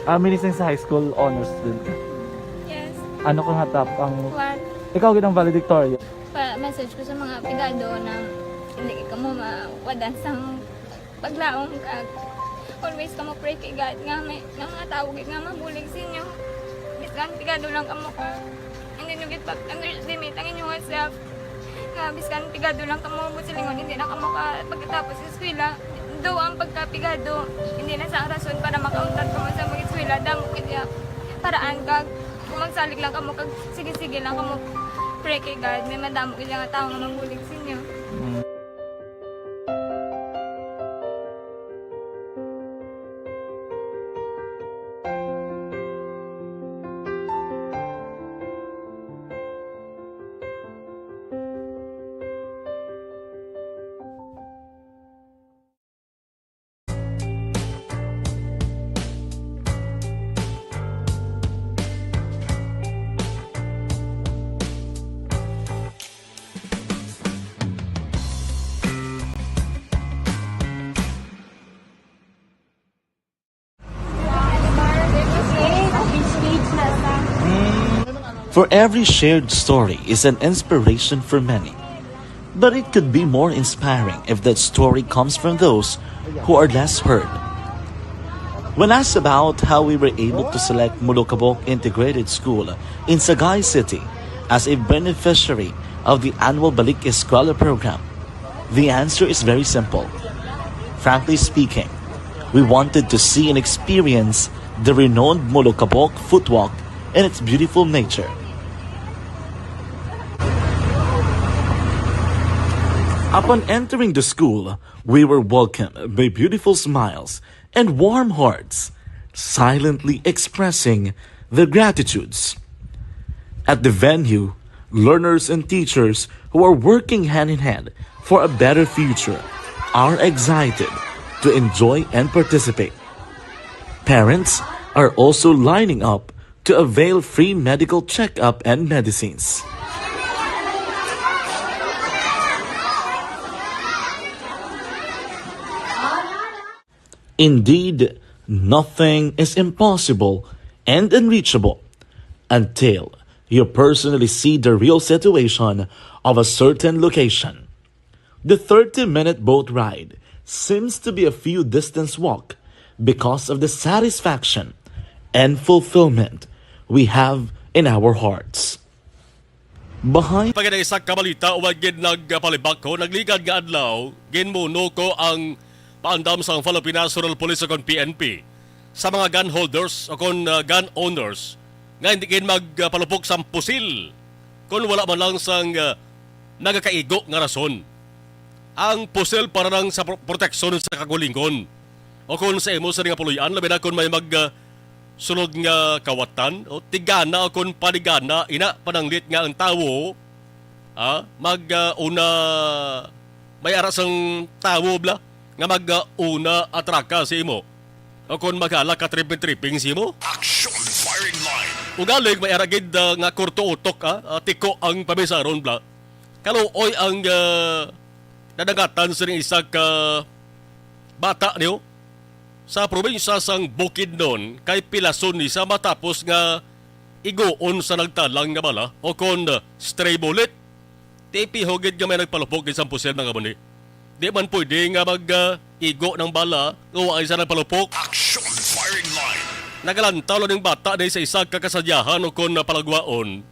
Ah, minising sa high school, honors student ka? Yes. Ano ka nga top ang One. Ikaw gid ang valedictorian? Pa-message ko sa mga pigado na hindi ka mo mawadan sang paglaom kag always ka mo pray kay God nga may, nga mga tawo gid nga mabulig sa inyo. Bisan pigado lang kamo ka, hindi nyo gid pag-underestimate ang inyong self. Nga bisan pigado lang kamo, buot silingon, hindi na kamo ka pagkatapos sa eskwela. Do ang pagkapigado, hindi na sa rason para makauntat kamo sa mag-eskwela. Damo gid iya paraan kag kung magsalig lang kamo kag sige-sige lang kamo pray kay God, may madamo gid nga tawo nga mabulig sa inyo. Mm. For every shared story is an inspiration for many. But it could be more inspiring if that story comes from those who are less heard. When asked about how we were able to select Molokabok Integrated School in Sagay City as a beneficiary of the annual Balik Eskwela program, the answer is very simple. Frankly speaking, we wanted to see and experience the renowned Molokabok footwalk and its beautiful nature. Upon entering the school, we were welcomed by beautiful smiles and warm hearts, silently expressing their gratitudes. At the venue, learners and teachers who are working hand in hand for a better future are excited to enjoy and participate. Parents are also lining up to avail free medical checkup and medicines. Indeed, nothing is impossible and unreachable until you personally see the real situation of a certain location. The thirty-minute boat ride seems to be a few distance walk because of the satisfaction and fulfillment we have in our hearts. Behind Pagkadaisak ka balita, wa gid nagpalibak ko, nagligad nga adlaw, ginmuno ko ang paandam sang Philippine National Police o kon P N P sa mga gun holders o kon, uh, gun owners nga hindi gid magpalupok sang pusil kon wala man lang sang, ah, nagakaigo nga rason. Ang pusil para lang sa pro-, proteksyon sa kagulingon o kon sa imo sa nga puloy-an, labi na kon may mag, ah, sulod nga kawatan o tigana o kon panigana, ina pananglit nga ang tawo, ah, mag, ah, una, may ara sang tawo bala nga mag, ah, una atraka sa imo o kon maghala ka tripping-tripping sa imo. Action firing line. Ugaling may ara gid, ah, nga kurto utok, ah, ah, tiko ang pamisaron bala. Kaluoy ang, ah, nadangatan sining isa ka bata niyo sa probinsya sang Bukidnon kay pilason ni sa matapos nga iguon sa nagtalang nga bala o kon stray bullet. Tipiho gid nga may nagpalupok gid sang pusil, mga muni. Di man pwede nga mag, ah, igo ng bala nga waay sa nagpalupok. Action firing line. Nagalantaw lang ning bata ni sa isa ka kasadyahan o kon palagwaon.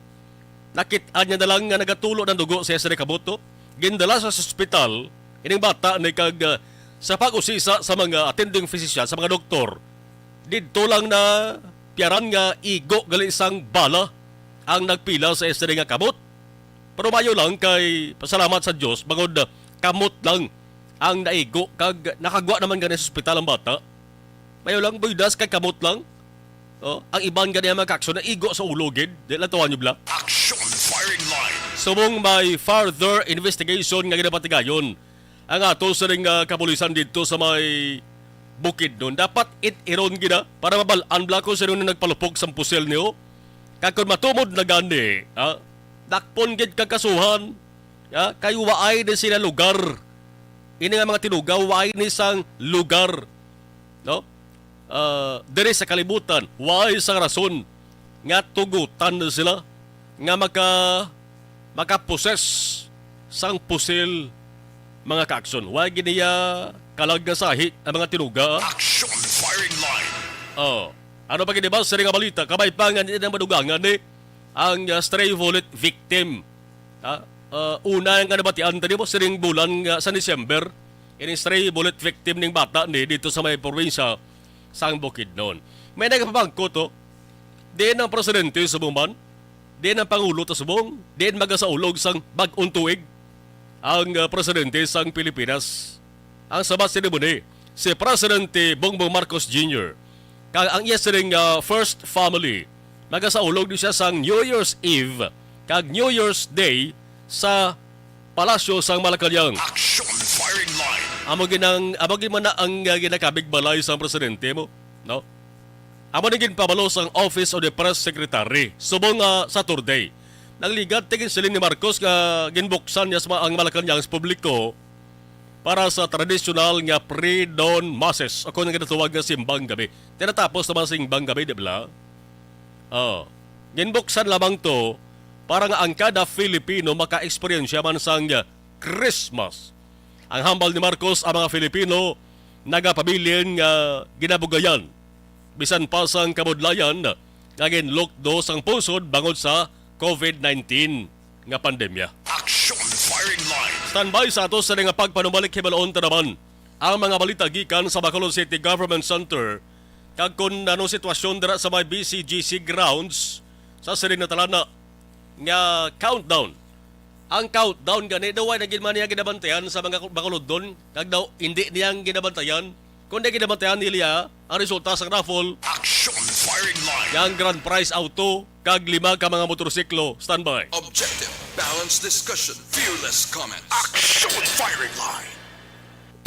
Nakit-an niya na lang nga nagatulo ng dugo sa iya sa kamot. Gindala sa ospital ining bata ni kag, ah, sa pag-usisa sa mga attending physician, sa mga doktor, didto lang na piyaran nga igo gali sang bala ang nagpila sa iya nga kamot. Pero mayo lang kay pasalamat sa Dios, bangod kamot lang ang naigo kag nakagwa naman gani sa ospital ang bata. Mayo lang, buydas kay kamot lang. Oh, ang iban gani ang mga kakson naigo sa ulo gid. Di lang tuwan niyo bala. Action firing line. Subong may further investigation nga ginapatigayon ang ato sining, ah, kapulisan didto sa may Bukidnon. Dapat it-iron gid na para mabal-an bala kung sino na nagpalupog sang pusil niyo. Kag kung matumod na gani, ha, dakpon gid kag kasuhan, ha, kay waay ni sila lugar. Ini nga mga tinuga, waay ni sang lugar, no? Ah, diri sa kalibutan, waay sang rason nga tugutan na sila nga maka-, makaposes sang pusil, mga kaakson. Wa gid niya kalag nga sahi ang mga tinuga. Action firing line. Oh, ano pa gid ba sa nga balita? Kabay pa nga di na madugangan ni ang, ah, stray bullet victim. Ah, ah, una nga nabatian tani mo sining bulan nga sa December, ini stray bullet victim ning bata ni dito sa may probinsya sang Bukidnon. May nagapabangko to. Di ang presidente sa buman, di ang pangulo ta subong, di magasaulog sang bag-ong tuig ang, ah, presidente sang Pilipinas. Ang sabat sini mo ni si Presidente Bongbong Marcos Junior kag ang iya sining, ah, first family. Nagasaulog ni siya sang New Year's Eve kag New Year's Day sa Palasyo sang Malacañang. Action firing line. Amo ginang, amo gid man na ang, ah, ginakabig balay sang presidente mo, no? Amo ni ginpabalo sang Office of the Press Secretary subong nga Saturday. Nagligat tigin siling ni Marcos nga ginbuksan niya sa ma-, ang Malacañang sa publiko para sa tradisyonal nga pre-dawn masses o kung ginatawag nga simbang gabi. Tinatapos naman simbang gabi, di ba? Oh. Ginbuksan lamang to para nga ang kada Filipino maka-eksperyensya man sang Christmas. Ang hambal ni Marcos, ang mga Filipino nagapabilin nga ginabugayan bisan pa sang kabudlayan nga ginlukdo sang pungsod bangod sa covid nineteen nga pandemya. Action firing line. Standby sa ato sa nga pagpanumalik, hibaloon ta naman ang mga balita gikan sa Bacolod City Government Center kag kun ano sitwasyon dira sa may B C G C grounds sa siring na talana nga countdown. Ang countdown gani daw ay nagin man niya ginabantayan sa mga Bacolodon kag daw hindi niya ang ginabantayan kundi ginabantayan nila ang resulta sa raffle. Action firing line. Yang grand prize auto kag lima ka mga motorsiklo. Standby. Objective, balanced discussion, fearless comment. Action firing line.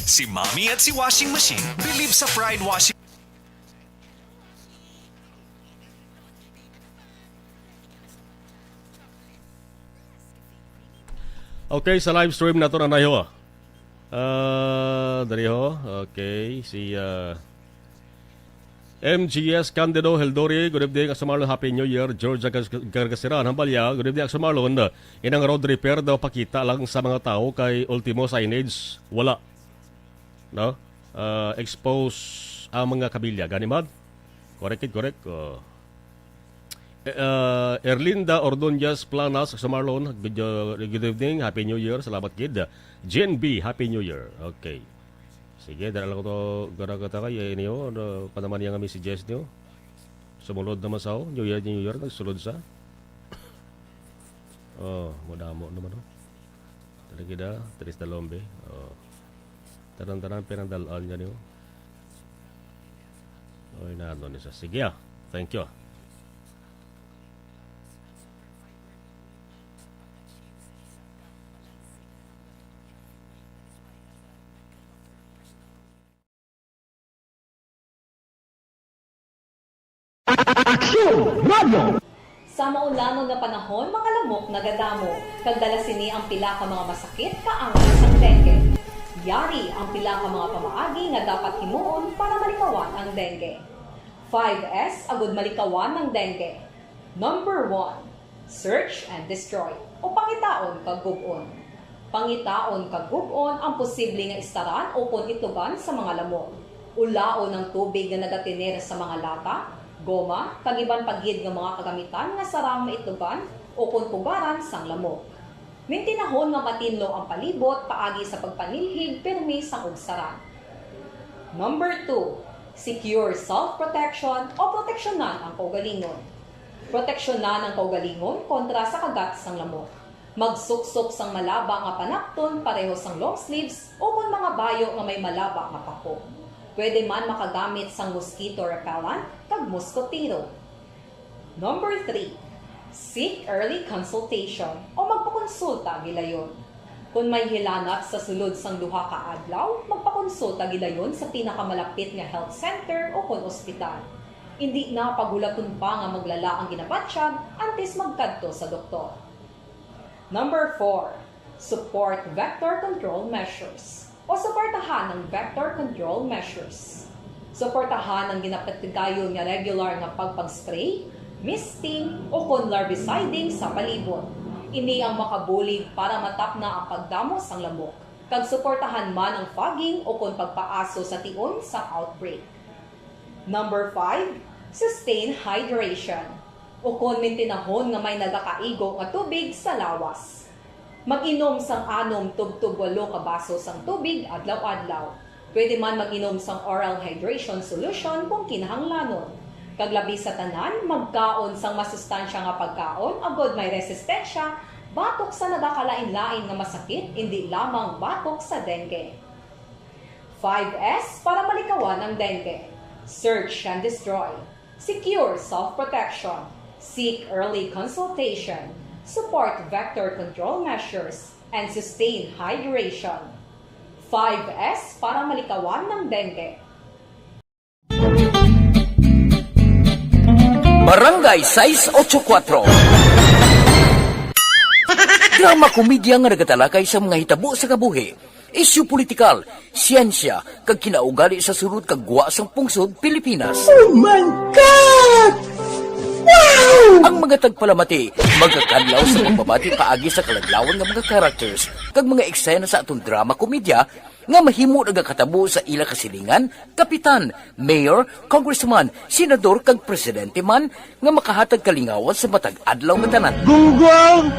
Si Mommy at si Washing Machine believe sa Pride Washing. Okay, sa live stream nato na nayo. Ah, dali ho. Okay, si, ah, M G S Candido Heldori, good evening, Asumarlo, Happy New Year. Georgia Gas-, Gargasiran, Hambalya, good evening, Asumarlo. Inang road repair daw pakita lang sa mga tao kay ultimo signage, wala. No? Ah, expose ang mga kabilya. Gani man? Correct, correct. Oh. Eh, ah, Erlinda Ordonez Planas, Asumarlo, good, uh, good evening, Happy New Year, salamat gid. Jen B, Happy New Year. Okay. Sige, dara lang ko to, gara ko to kay, eh, niyo, ano, pa naman yung messages niyo. Sumulod naman sa, oh, New Year, New Year, nagsulod sa. Oh, madamo naman, oh. Talaga da, Tris Dalombe. Oh. Tanan-tanan, pinangdalaan niya niyo. Oy, na, ano ni sa. Sige, ah. Thank you, ah. Aksyon Radio! Sa maulangon nga panahon, mga lamok nagadamo, kag dala sini ang pila ka mga masakit kaangay sang dengue. Yari ang pila ka mga pamaagi nga dapat himuon para malikawan ang dengue. Five S agud malikawan ang dengue. Number one, search and destroy, o pangitaon kag gub-on. Pangitaon kag gub-on ang posible nga istaran ukon itlugan sa mga lamok. Ulaon ang tubig nga nagatiner sa mga lata, goma, kag iban pa gid nga mga kagamitan nga sarang maitlugan ukon pugaran sang lamok. Mintinahon nga matinlo ang palibot paagi sa pagpanilhig pirmi sang ugsaran. Number two, secure self-protection o proteksyonan ang kaugalingon. Proteksyonan ang kaugalingon kontra sa kagat sang lamok. Magsuksok sang malaba nga panapton pareho sang long sleeves ukon mga bayo nga may malaba nga pako. Pwede man makagamit sang mosquito repellent kag moskotero. Number three, seek early consultation o magpakonsulta gilayon. Kon may hilanat sa sulod sang duha ka adlaw, magpakonsulta gilayon sa pinakamalapit nga health center ukon ospital. Indi na paghulaton pa nga maglala ang ginabatyag antes magkadto sa doktor. Number four, support vector control measures o suportahan ang vector control measures. Suportahan ang ginapatigayon nga regular nga pagpag-spray, misting, ukon larviciding sa palibot. Ini ang makabulig para matapna ang pagdamo sang lamok, kag suportahan man ang fogging ukon pagpaaso sa tion sang outbreak. Number five, sustain hydration, ukon mintinahon nga may nagakaigo nga tubig sa lawas. Mag-inom sang anom tubtob walo ka baso sang tubig adlaw-adlaw. Pwede man mag-inom sang oral hydration solution kung kinahanglanon. Kag labi sa tanan, magkaon sang masustansya nga pagkaon agod may resistensya batok sa nagakalain-lain nga masakit, indi lamang batok sa dengue. Five S para malikawan ang dengue. Search and destroy. Secure self-protection. Seek early consultation. Support vector control measures. And sustain hydration. Five S para malikawan ang dengue. Barangay sais ocho kuatro. Drama komedya nga nagatalakay sa mga hitabo sa kabuhi, isyu politikal, siyensya, kag kinaugali sa sulod kag gwa sang pungsod Pilipinas. Oh my God! Wow! Ang mga tagpalamati magakadlaw sa pagbabati paagi sa kaladlawan nga mga characters kag mga eksena sa aton drama komedya nga mahimo nagakatabo sa ila kasilingan, kapitan, mayor, congressman, senador, kag presidente man nga makahatag kalingawan sa matag adlaw nga tanan. Gunggong!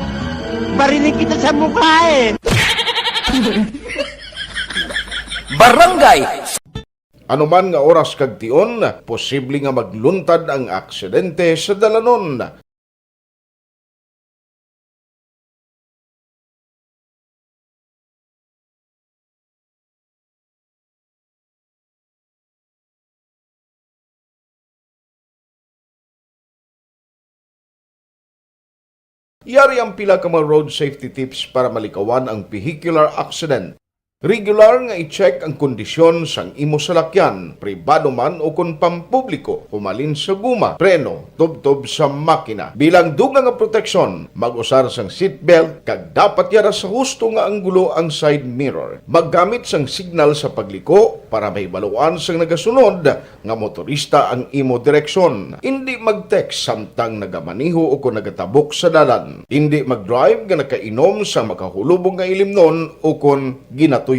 Barinig kita sa mukha eh! Barangay Ano man nga oras kag tion, posible nga magluntad ang aksidente sa dalanon. Yari ang pila ka mga road safety tips para malikawan ang vehicular accident. Regular nga i-check ang kondisyon sang imo salakyan, pribado man ukon pampubliko, humalin sa guma, preno, tubtob sa makina. Bilang dugang nga proteksyon, mag-usar sang seatbelt kag dapat yara sa husto nga anggulo ang side mirror. Maggamit sang signal sa pagliko para mahibaluan sang nagasunod nga motorista ang imo direksyon. Indi mag-text samtang nagamaneho ukon nagatabok sa dalan. Indi mag-drive nga nakainom sang makahulubong nga ilimnon ukon ginatuyo.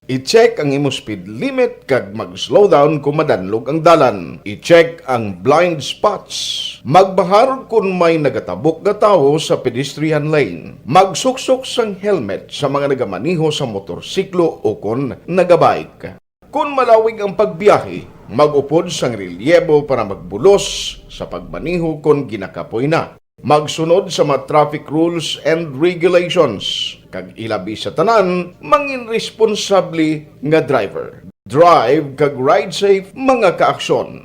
I-check ang imo speed limit kag mag-slow down kon madanlog ang dalan. I-check ang blind spots. Magbahar kon may nagatabok nga tawo sa pedestrian lane. Magsuksok sang helmet sa mga nagamaneho sa motorsiklo ukon nagabike. Kon malawig ang pagbiyahe, mag-upod sang relyebo para magbulos sa pagmaneho kon ginakapoy na. Magsunod sa mga traffic rules and regulations, kag ilabi sa tanan, mangin responsable nga driver. Drive kag ride safe, mga kaaksyon.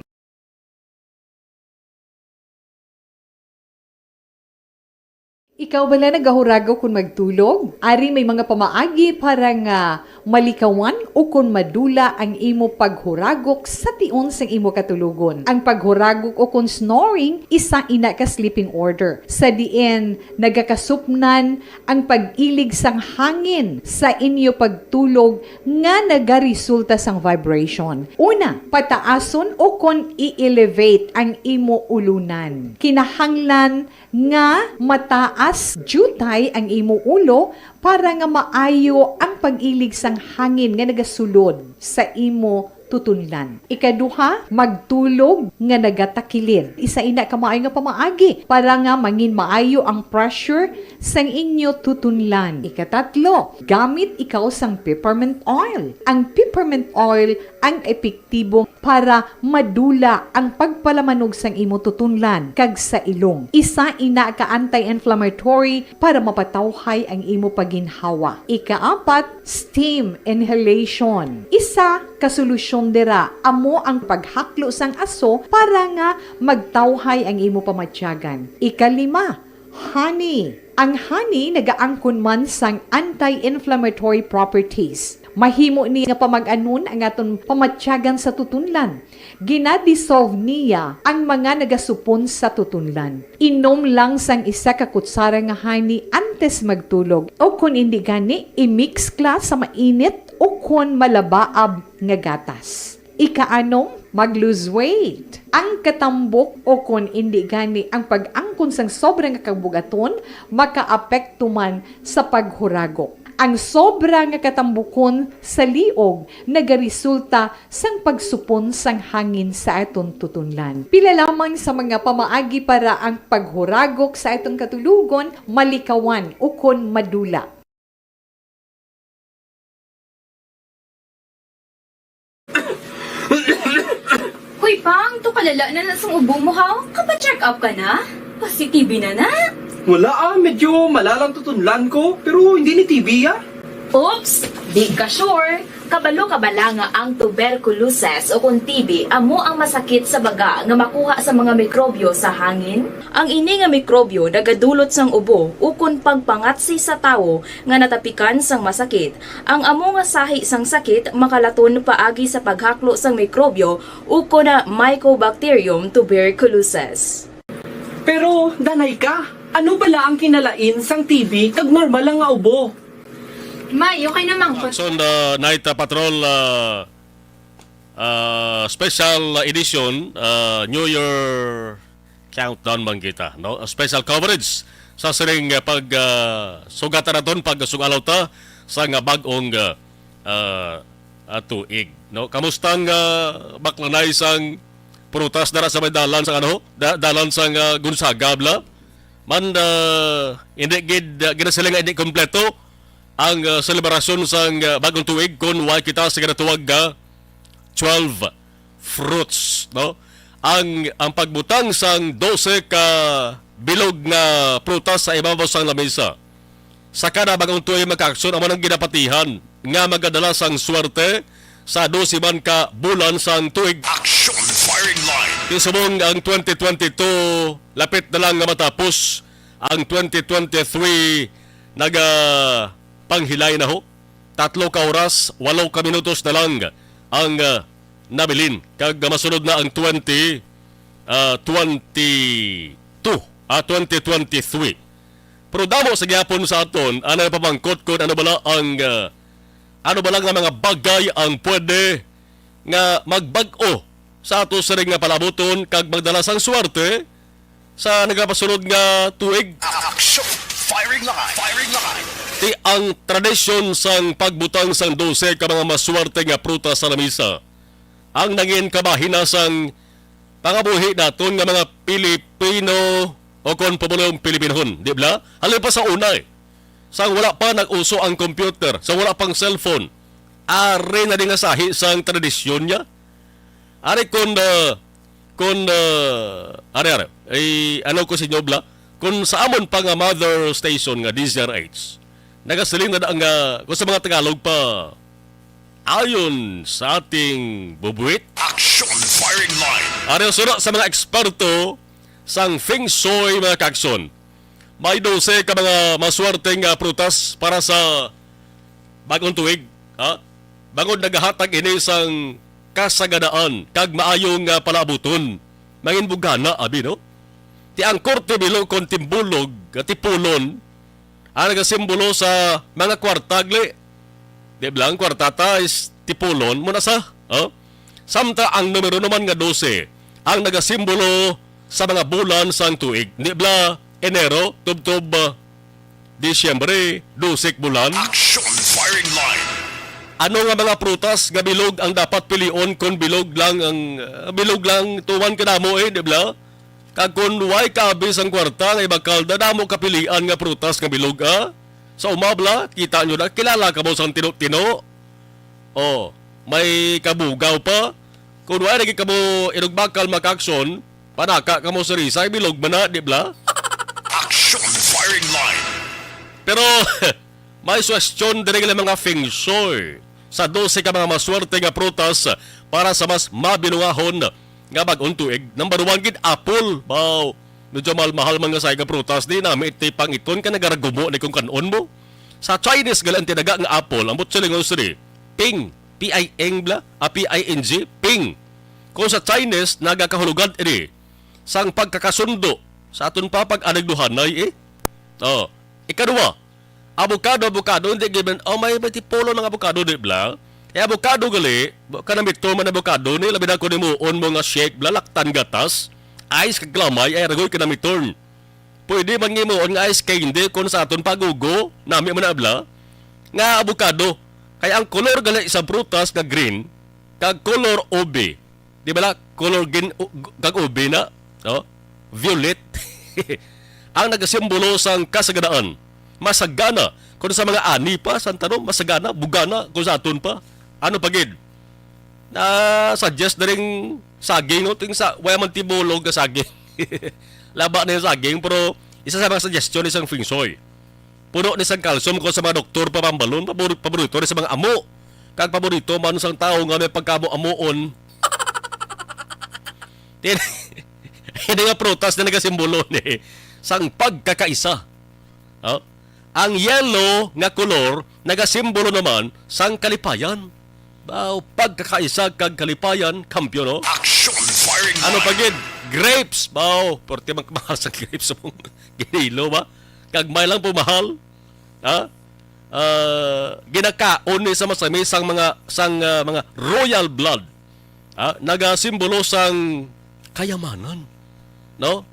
Ikaw bala nagahuragok kon magtulog? Ari may mga pamaagi para nga malikawan o kon madula ang imo paghuragok sa tion sang imo katulogon. Ang paghuragok o kon snoring, isa ina ka sleeping order, sa diin nagakasupnan ang pag-ilig sang hangin sa inyo pagtulog nga nagaresulta sang vibration. Una, pataason o kon i-elevate ang imo ulunan. Kinahanglan nga mataas diutay ang imo ulo para nga maayo ang pag-ilig sang hangin nga nagasulod sa imo tutunlan. Ikaduha, magtulog nga nagatakilid. Isa ina ka maayo nga pamaagi para nga mangin maayo ang pressure sang inyo tutunlan. Ikatatlo, gamit ikaw sang peppermint oil. Ang peppermint oil ang epektibo para madula ang pagpalamanog sang imo tutunlan kag sa ilong. Isa ina ka anti-inflammatory para mapatawhay ang imo paginhawa. Ikaapat, steam inhalation. Isa ka solusyon dira amo ang paghaklo sang aso para nga magtawhay ang imo pamatyagan. Ikalima, honey. Ang honey nagaangkon man sang anti-inflammatory properties. Mahimo ni nga pamag-anon ang aton pamatyagan sa tutunlan. Gina-dissolve niya ang mga nagasupon sa tutunlan. Inom lang sang isa ka kutsara nga honey antes magtulog, o kon indi gani, i-mix ka sa mainit o kon malabaab nga gatas. Ikaanom, mag-lose weight. Ang katambok o kon indi gani ang pag-angkon sang sobra nga kabug-aton makaapekto man sa paghuragok. Ang sobra nga katambukon sa liog nagaresulta sang pagsupon sang hangin sa aton tutunlan. Pila lamang sa mga pamaagi para ang paghuragok sa aton katulogon malikawan ukon madula. Hoy, Pang, to kalala na na sang ubo mo, ha? Kapa-check up ka na? Positive na na? Wala, ah, medyo malalang tutunlan ko, pero hindi ni T B, ah. Oops! Di ka sure? Kabalo ka bala nga ang tuberculosis o kon T B amo ang masakit sa baga nga makuha sa mga mikrobyo sa hangin? Ang ini nga mikrobyo nagadulot sang ubo ukon pagpangatsi sa tawo nga natapikan sang masakit. Ang amo nga sahi sang sakit makalaton paagi sa paghaklo sang mikrobyo ukon Mycobacterium tuberculosis. Pero, danay ka, ano bala ang kinalain sang T B kag normal lang nga ubo? May, okay naman ko. Action, uh, Night, uh, Patrol, uh, uh, special edition, uh, New Year countdown man kita, no? A special coverage sa sining, uh, pag, uh, sugatan naton, pag sugalaw ta sa nga bag-ong, uh, uh, uh, tuig, no? Kamusta ang, uh, baklanay sang prutas dara sa may dalan sa, ano, da-, dalan sang, uh, Gonzaga, bala? Man, uh, hindi gid, uh, ginasiling nga hindi kompleto ang, uh, selebrasyon sang, uh, bag-ong tuig kon wa kita sa ginatawag nga twelve fruits, no? Ang, ang pagbutang sang dose ka bilog nga prutas sa ibabaw sang lamesa sa kada bag-ong tuig, mga kaaksyon, amo nang ginapatihan nga magadala sang swerte sa dose man ka bulan sang tuig. Action Firing Line. Ti subong ang twenty twenty-two lapit na lang nga matapos, ang twenty twenty-three naga panghilay na ho. Tatlo ka oras, walo ka minutos na lang ang, ah, nabilin. Kag masunod na ang twenty, ah, twenty-two, ah, twenty twenty-three. Pero damo sa gihapon sa aton ang nagapamangkot kung ano bala ang, ah, ano bala nga mga bagay ang pwede nga magbag-o sa ato sining nga palabuton kag magdala sang swerte sa nagapasunod nga tuig. Action! Firing line! Firing line! Ti ang tradisyon sang pagbutang sang dose ka mga maswerte nga prutas sa lamisa ang nangin kabahin na sang pangabuhi naton nga mga Pilipino o kon pumulong Pilipinhon, di bala? Halin pa sa una, eh. Sang wala pa nag-uso ang computer, sang wala pang cellphone, Ari na di nga sahi sang tradisyon niya. Ari kun, ah, kun, ah, ari, ari. Ay, ano ko sa inyo, bla? Kun sa amon pa nga mother station nga D Z R H, nagasiling na da nga, kung sa mga Tagalog pa, ayon sa ating bubuit. Action firing line. Ari ang sura sa mga eksperto sang Feng Shui, mga kakson. May dose ka mga maswerte nga prutas para sa bagong tuig, ha? Bangod nagahatag ini sang kasaganaan kag maayong, ah, palaabuton. Mangin bugana, abi, no? Ti ang korte bilog kon timbulog, ah, tipulon, ang nagasimbolo sa mga kwarta, gali. Di ba lang, kwarta ta is tipulon mo na sa, oh? Samtang ang numero naman nga dose, ang nagasimbolo sa mga bulan sang tuig. Di ba, Enero, tubtob, ah, Disyembre, dosek bulan. Action firing line. Ano nga mga prutas nga bilog ang dapat pilion kon bilog lang ang, ah, bilog lang tuwan kadamo, eh, di ba? Kag kon way kaabis ang kwarta nga ibakal, dadamo kapilian nga prutas nga bilog, ah. Sa umabla, kita nyo na, kilala ka mo sang tino-tino. Oh, may kabugaw pa. Kon way lagi ka mo inugbakal, makakson, panaka ka mo sa risay, bilog man na, di bla? Action firing line. Pero, may suwestyon diri nga mga feng shui sa dose ka mga maswerte nga prutas para sa mas mabilungahon nga bag-ong tuig. Number one gid, apple. Baw, medyo mahal-mahal man nga sa nga prutas, di nami iti pangiton ka nagaragumo ni kung kan-on mo. Sa Chinese, gali ang tinaga nga apple, ang butsilingos ni ping, P I N bla, ah, P I N G, ping. Kung sa Chinese, nagakahulugan ini sang pagkakasundo sa aton pa pag-anigduhanay, eh. Oh. Ikaduha, avocado, avocado, hindi given, oh, may, may tipolo ng avocado, di bla? Eh, avocado gali, bu-, kanamiton man avocado ni, labi na kung himuon mo nga shake, bla, laktan gatas, ice kag lamay, ay ragoy kanamiton. Pwede man nga himuon nga ice candy kung sa aton pagugo, nami man na bla, nga avocado. Kay ang kolor gali sa prutas nga green, kag kolor ube, di bala, color green, u-, gu-, kag ube na, no? Violet. Ang nagasimbolo sang kasaganaan. Masagana. Kung sa mga ani pa, sang tanom, masagana, bugana, kung sa aton pa. Ano pa gid? Na-suggest na ring saging, no? Ting sa, wala man tibulog nga saging. Laba na yung saging, pero isa sa mga suggestion isang feng shui. Puno ni sang calcium ko sa mga doktor pa pambalon, pabor-, paborito ni sa mga amo. Kag paborito man sang tawo nga may pagkamo-amuon. Tin-, ini nga prutas na nagasimbolo ni sang pagkakaisa. Oh? Ang yellow nga kolor nagasimbolo naman sang kalipayan. Baw, pagkakaisa kag kalipayan, kampiyon, no? Action firing line. Ano pa gid? Grapes, baw, porte man kamahal sa grapes sa mong ginilo ba? Kag may lang pumahal, ha? Ah, ginakaon ni sa masami sang mga, sang, ah, mga royal blood. Ha? Nagasimbolo sang kayamanan, no?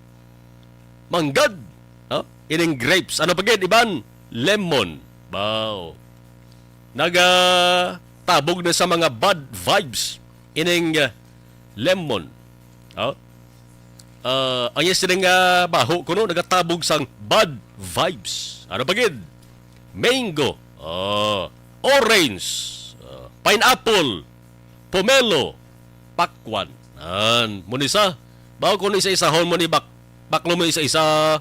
Manggad, ha? Ining grapes. Ano pa gid, iban? Lemon. Wow. Nagatabog na sa mga bad vibes ining, ah, lemon. Ha? Ah, ang iya sining, ah, baho kuno nagatabog sang bad vibes. Ano pa gid? Mango. Ah, orange. Ah, pineapple. Pomelo. Pakwan. An, mo ni sa. Bawo ko ni isa-isahon mo ni bak-, baklo mo isa-isa.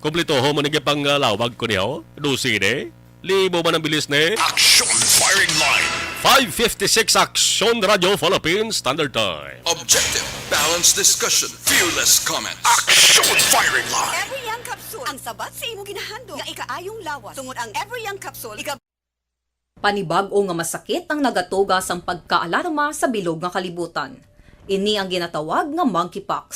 Kumpletoho mo ni pang, ah, lawag ko niya, oh. Dose ni. Libo man ang bilis ni. Action firing line. Five fifty-six Action Radio Philippines Standard Time. Objective, balanced discussion, fearless comments. Action firing line. Every Young Capsule, ang sabat sa imong ginahandog nga ikaayong lawas. Tungod ang Every Young Capsule, iga- Panibag-o nga masakit ang nagatuga sang pagkaalarma sa bilog nga kalibutan. Ini ang ginatawag nga monkeypox.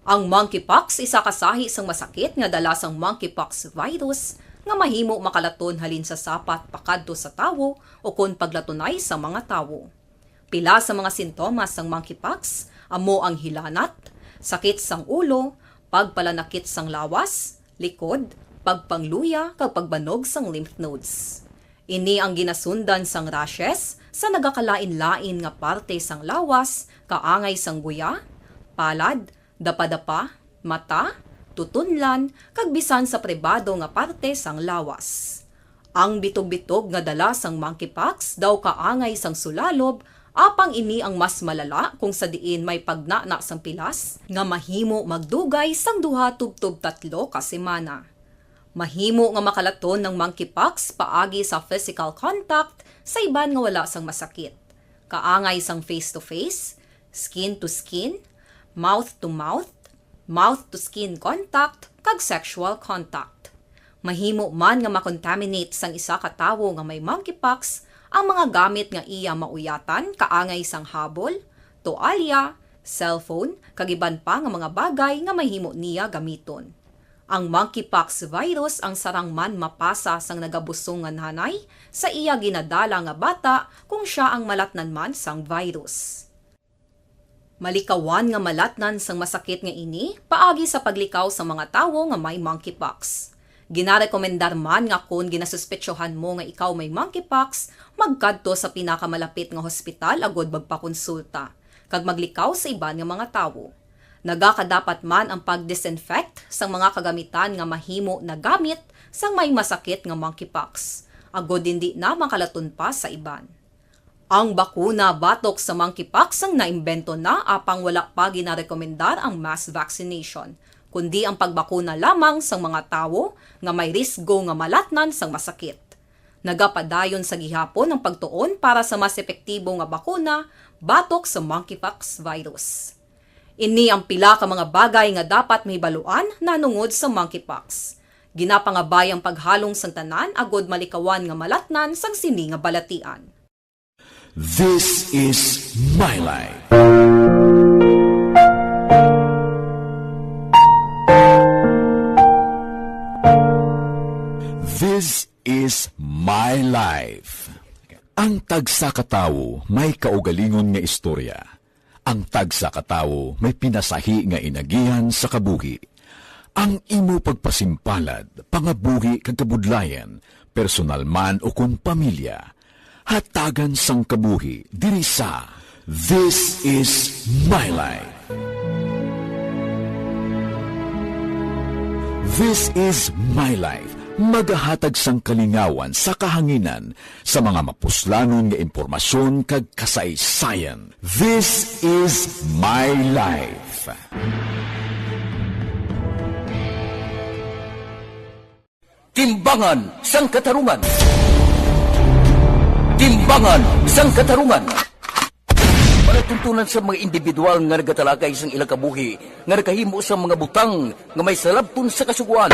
Ang monkeypox isa ka sahi sang masakit nga dala sang monkeypox virus nga mahimo makalaton halin sa sapat pakadto sa tawo o kon paglatunay sa mga tawo. Pila sa mga sintomas sang monkeypox amo ang hilanat, sakit sang ulo, pagpalanakit sang lawas, likod, pagpangluya, kag pagbanog sang lymph nodes. Ini ang ginasundan sang rashes sa nagakalain-lain nga parte sang lawas, kaangay sang guya, palad, dapadapa, mata, tutunlan, kag bisan sa pribado nga parte sang lawas. Ang bitog-bitog nga dala sang monkeypox daw kaangay sang sulalob, apang ini ang mas malala kung sa diin may pagnana sang pilas nga mahimo magdugay sang duha tubtob tatlo ka semana. Mahimo nga makalaton ang monkeypox paagi sa physical contact sa iban nga wala sang masakit, kaangay sang face-to-face, skin-to-skin, mouth-to-mouth, mouth-to-skin contact, kag sexual contact. Mahimo man nga makontaminate sang isa ka tawo nga may monkeypox ang mga gamit nga iya mauyatan, kaangay sang habol, toalya, cellphone, kag iban pa nga mga bagay nga mahimo niya gamiton. Ang monkeypox virus ang sarang man mapasa sang nagabusong nga nanay sa iya ginadala nga bata kung sia ang malatnan man sang virus. Malikawan nga malatnan sang masakit nga ini paagi sa paglikaw sa mga tawo nga may monkeypox. Ginarekomendar man nga kon ginasuspetsohan mo nga ikaw may monkeypox, magkadto sa pinakamalapit nga hospital agud magpakonsulta kag maglikaw sa iban nga mga tawo. Nagakadapat man ang pag-disinfect sang mga kagamitan nga mahimo nagamit sang may masakit nga monkeypox, agud indi na makalaton pa sa iban. Ang bakuna batok sa monkeypox ang naimbento na, apang wala pa ginarekomendar ang mass vaccination, kundi ang pagbakuna lamang sang mga tawo nga may risgo nga malatnan sang masakit. Nagapadayon sa gihapon ang pagtuon para sa mas epektibo nga bakuna batok sa monkeypox virus. Ini ang pila ka mga bagay nga dapat mahibaluan nanungod sa monkeypox. Ginapangabay ang paghalong sang tanan agud malikawan nga malatnan sang sini nga balatian. This is my life. This is my life. Ang tagsa ka tawo may kaugalingon nga istorya. Ang tagsa ka tawo may pinasahi nga inagihan sa kabuhi. Ang imo pagpasimpalad, pangabuhi kag kabudlayan, personal man o kon pamilya, hatagan sang kabuhi diri sa This is My Life. This is My Life, magahatag sang kalingawan sa kahanginan sa mga mapuslanon nga impormasyon kag kasaysayan. This is My Life. Timbangan sang Katarungan. Timbangan sang Katarungan. Palatuntunan sa mga individual nga nagatalakay sang ilang kabuhi nga nakahimo sang mga butang nga may salabton sa kasugoan.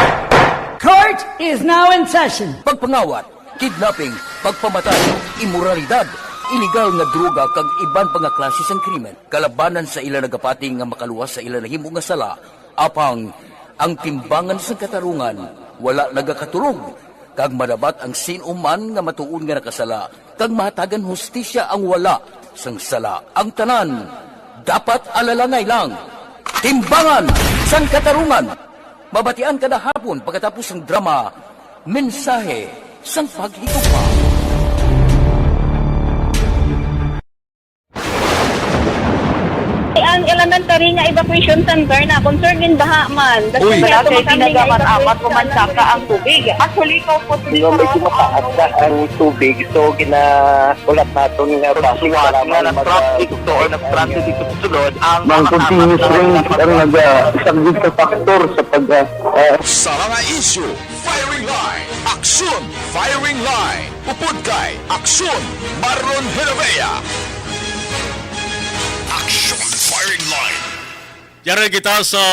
Court is now in session. Pagpangawat, kidnapping, pagpamatay, imoralidad, iligal nga droga kag iban pa nga klase sang krimen. Kalabanan sa ila nagapati nga makaluwas sa ila nahimo nga sala, apang ang timbangan sang katarungan wala nagakatulog, kag madabat ang sin-o man nga matuod nga nakasala, kag mahatagan hustisya ang wala sang sala. Ang tanan dapat alalangay lang. Timbangan sang Katarungan. Mabatian kada hapon pagkatapos sang drama, Mensahe sang Paghigugma. Ang elementary nga evacuation center na concerned in baha man. Uy, wala kay tinaga man amat ko man saka ang tubig. Actually, ko po Medyo mataas na ang tubig, so ginaulat naton nga basi suwat nga lamang mag- nag-traffic to or nag-transit dito sa sulod ang mga continuous rain ang nag-, ah, isang big factor sa pag, ah, ah, Sa mga isyu, Firing Line. Aksyon, Firing Line. Upod kay Aksyon, Marlon Genovea. Aksyon, Firing Line. Yari kita sa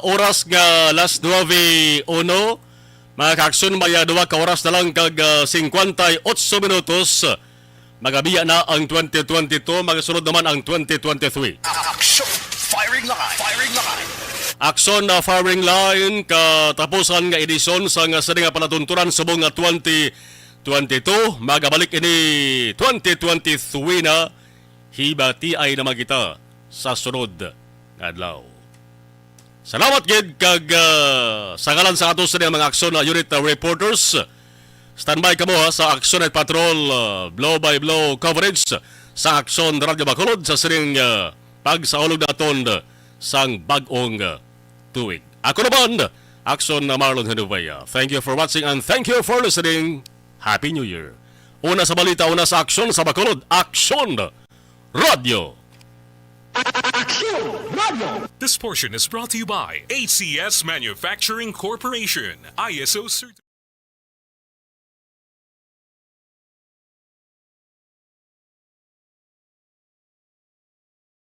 oras nga las nuebe uno. Mga kaaksyon, may, ah, duha ka oras na lang kag, ah, singkwenta y otso minutos. Magabiya na ang twenty twenty-two, magasunod naman ang twenty twenty-three. Aksyon, Firing Line. Firing Line. Aksyon na Firing Line, katapusan nga edisyon sa nga sini nga palatuntunan subong nga twenty twenty-two. Magabalik ini twenty twenty-three na. Hibatiay naman kita sa sunod nga adlaw. Salamat gid kag, ah, sa ngalan sa ato sa mga Aksyon, ah, Unit, ah, Reporters, standby kamo, ha, sa Aksyon Night Patrol, ah, blow by blow coverage sa Aksyon Radyo Bacolod sa sining, ah, pagsaulog naton sang bag-ong, ah, tuig. Ako naman, Aksyon na Marlon Genovea. Thank you for watching and thank you for listening. Happy New Year. Una sa balita, una sa aksyon sa Bacolod, Aksyon Radio. Aksyon Radio! This portion is brought to you by A C S Manufacturing Corporation, I S O certified.